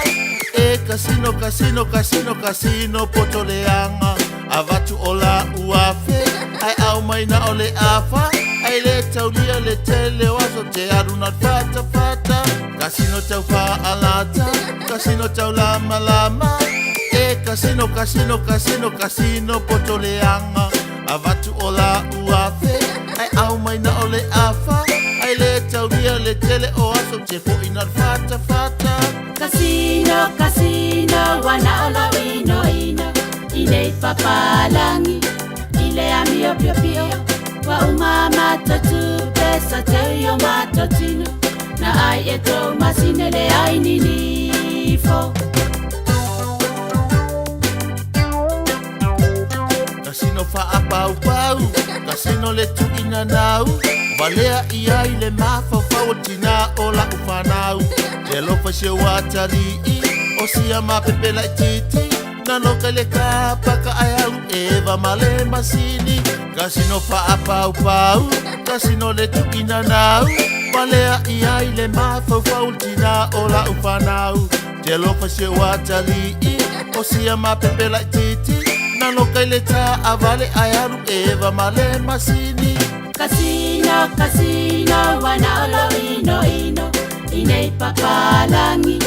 E kasino, kasino, kasino, kasino poto leaga. Avatu o la'u afe, ae aumai na o le afa. Ae lē taulia le tele o aso te alu na le fatafata. Kasino tau fa'alata, kasino tau lamalama. E kasino, kasino, kasino, kasino poto leaga. Avatu o la'u afe, ae aumai na o le afa. Ae lē taulia le tele o aso te fo'i na le fatafata. Kasino, kasino, ua na o lou inoino i nei papalagi i le amio piopio ua uma a matou tupe sa teu i o matou tino na ai e tou masini le ai ninifo. Kasino fa'apaupau, kasino le tu'inanau. Valea i ai le mafaufau o tinā o la'u fanau. Te alofa si ou atalii, o sia mapepe la'ititi. Na loka i le kapaka ae alu eva ma le masini. Kasino fa'apaupau, kasino le tu'inanau. Valea i ai le mafaufau o tinā o la'u fanau. Te alofa si ou atalii, o sia mapepe la'ititi. Na loka i le taavale ae alu eva ma le masini. Kasino, kasino, ua na o lou inoino i nei papalagi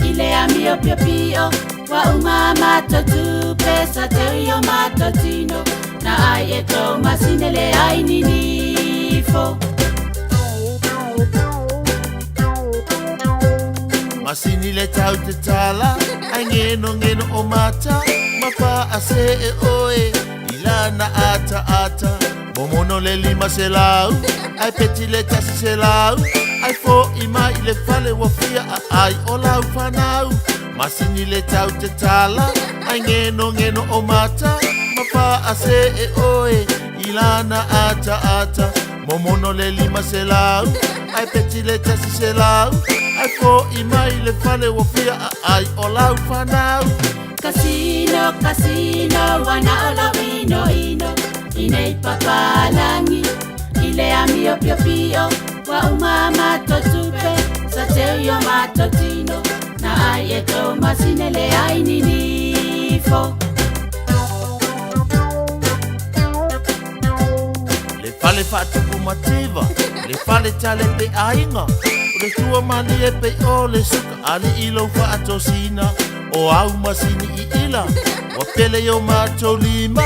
i le amio piopio ua uma a matou tupe sa teu i o matou tino na ai e tou masini le ai ninifo. Masini le tau te tala, ai ngeno ngeno o mata. Ma fa'asē e oe i lana ataata. Momono le 500, ae peti le 100. Ae fo'i mai i le fale ua fia aai o lau fanau. Masini le tau te tala, ai ngeno ngeno o mata. Ma fa'asē e oe i lana ataata. Momono le 500, ae peti le 100. Ae fo'i mai i le fale ua fia aai o lau fanau. Kasino, kasino, ua na o lou inoino i nei papalagi i le amio piopio ua uma a matou tupe sa teu i o matou tino na ai e tou masini le ai ninifo. Le fale fa'atupu mativa, le fale tale pe aiga. O le sua malie pei o le suka ali'i lou fa'atosina. O au masini i'ila, ua pele i o matou lima.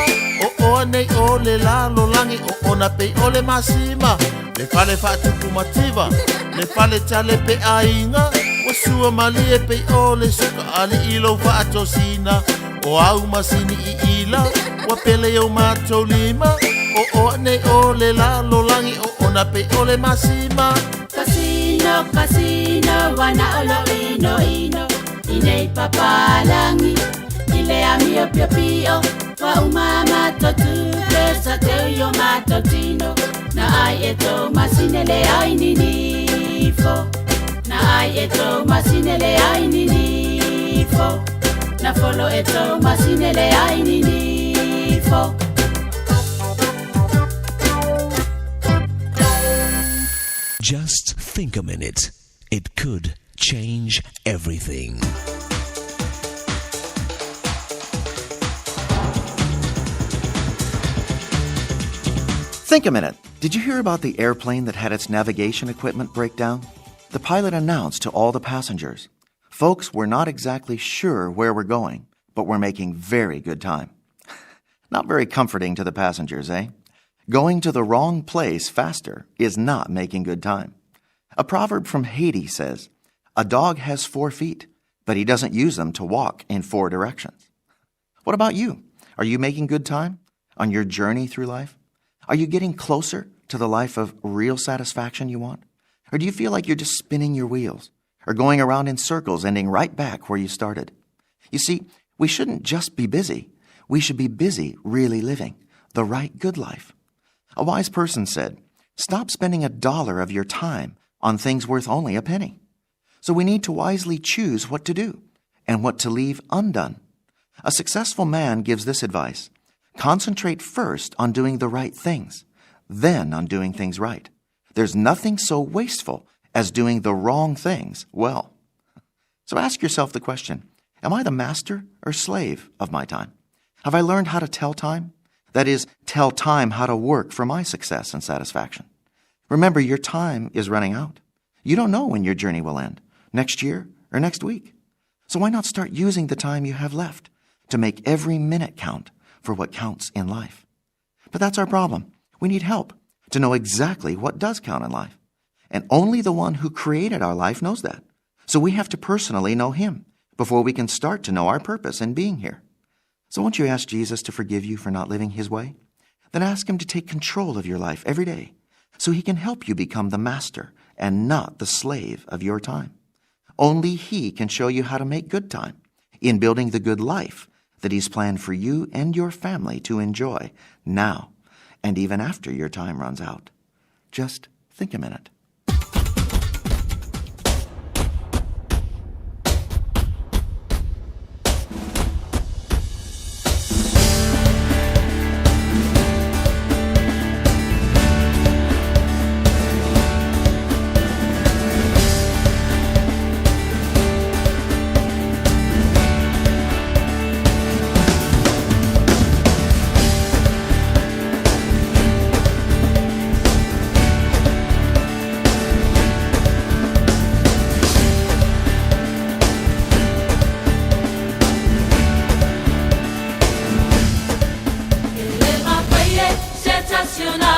O oa nei o le lalolagi o ona pei o le masima. Le fale fa'atupu mativa, le fale tale pe aiga. Ua sua malie pei o le suka ali'i lou fa'atosina. O au masini i'ila, ua pele i o matou lima. O oa nei o le lalolagi o ona pei o le masima. Kasino, kasino, ua na o lou inoino i nei papalagi i le amio piopio ua uma a matou tupe sa teu i o matou tino na ai e tou masini le ai ninifo. Na ai e tou masini le ai ninifo. Na folo e tou masini le ai ninifo. Just think a minute. It could change everything. Think a minute. Did you hear about the airplane that had its navigation equipment break down? The pilot announced to all the passengers Folks, we're not exactly sure where we're going, but we're making very good time. Not very comforting to the passengers, eh? Going to the wrong place faster is not making good time. A proverb from Haiti says, A dog has four feet, but he doesn't use them to walk in four directions. What about you? Are you making good time on your journey through life? Are you getting closer to the life of real satisfaction you want? Or do you feel like you're just spinning your wheels or going around in circles, ending right back where you started? You see, we shouldn't just be busy. We should be busy really living the right good life. A wise person said, Stop spending a dollar of your time on things worth only a penny. So we need to wisely choose what to do and what to leave undone. A successful man gives this advice Concentrate first on doing the right things, then on doing things right. There's nothing so wasteful as doing the wrong things well. So ask yourself the question Am I the master or slave of my time? Have I learned how to tell time? That is, tell time how to work for my success and satisfaction. Remember, your time is running out. You don't know when your journey will end, next year or next week. So why not start using the time you have left to make every minute count for what counts in life? But that's our problem. We need help to know exactly what does count in life. And only the one who created our life knows that. So we have to personally know him before we can start to know our purpose in being here. So won't you ask Jesus to forgive you for not living his way? Then ask him to take control of your life every day so he can help you become the master and not the slave of your time. Only he can show you how to make good time in building the good life that he's planned for you and your family to enjoy now and even after your time runs out. Just think a minute. Na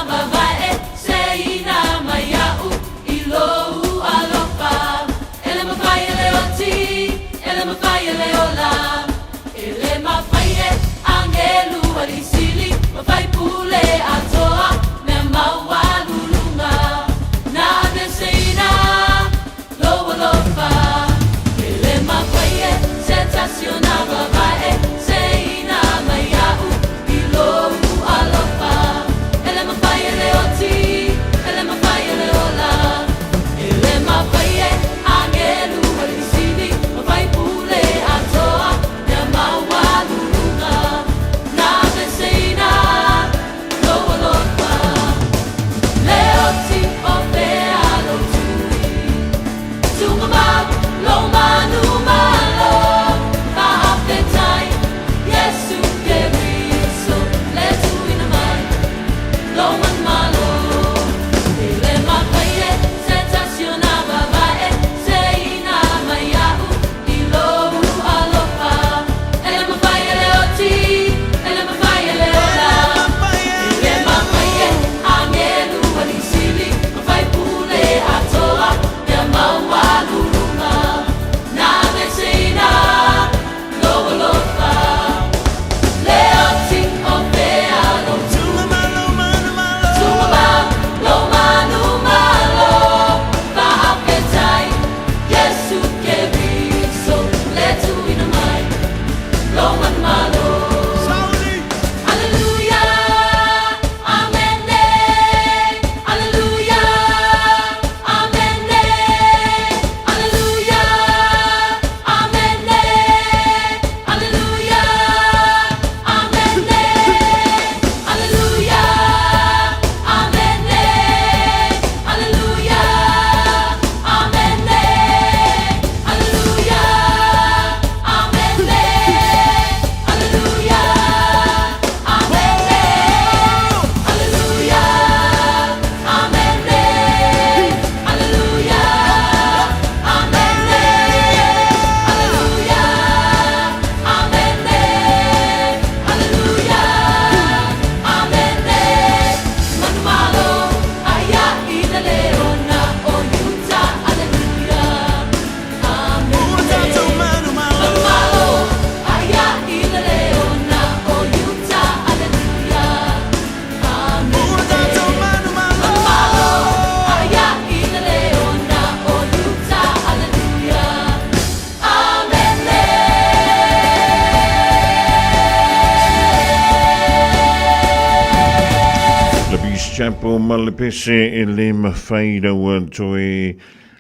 po ma le pese e le mawhai raua toe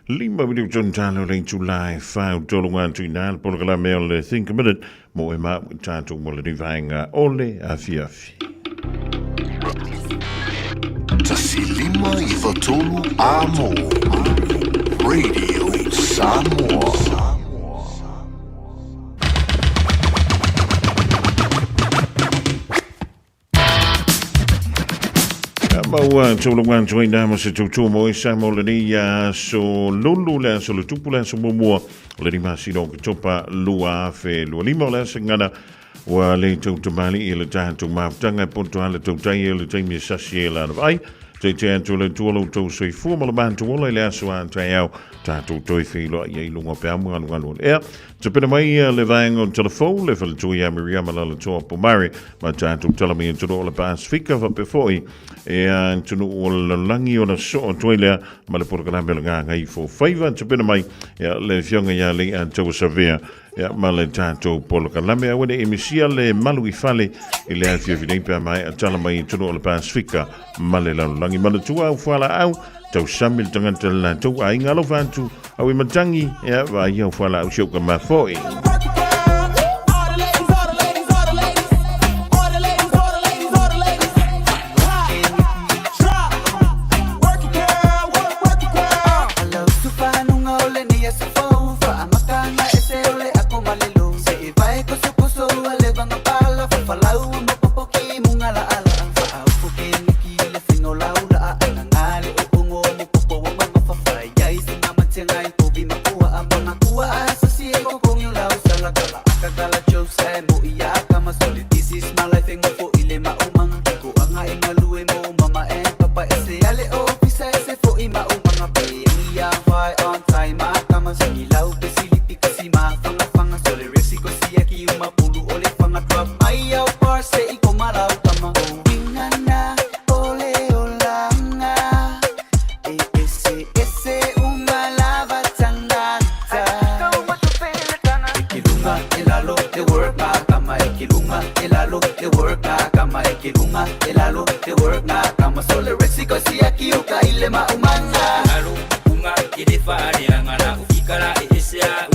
lima video tonu talo le itula e whau tolu ngā tui nā le polokalame o le Think a Minute mo e mau tātou mo le rivaenga o le afiafi. 1593 Amo Radio Samoa. Maua tūlunga atu ai nā mo se tūtū mo i sa mo le ni aso lulu le aso le tupu le aso muamua o le lima sino o Ketopa 2025 o le aso ngana ua le tautamali i le tatou mafutaga e poto ala tautai e le taimi e sasi e lana vaai te te atu le tua lo tau soifua ma le matou ola i le aso a taeao tatou toe feiloai ai i luga o peau ma galugalu o le ea. Tapena mai le vaega o le telefou le faletua ia Miriama Lalatoa Pomare ma tatou tala mai atunuu o le Pasifika faapea foi e atunuu o le lalolagi ona soo atu ai lea ma le polokalame o le Gagaifo Faiva. Tapena mai le afioga ia Leiataua Savea ia ma le tatou polokalame. Aua ne i misia le malu i fale i le afiafi nei pe a maea tala mai atunuu o le Pasifika ma le lalolagi. Manatua au fualaau tausami le tagata le latou aiga alofa atu au i matangi ia vaai au fualaau si ou ka mafo'i.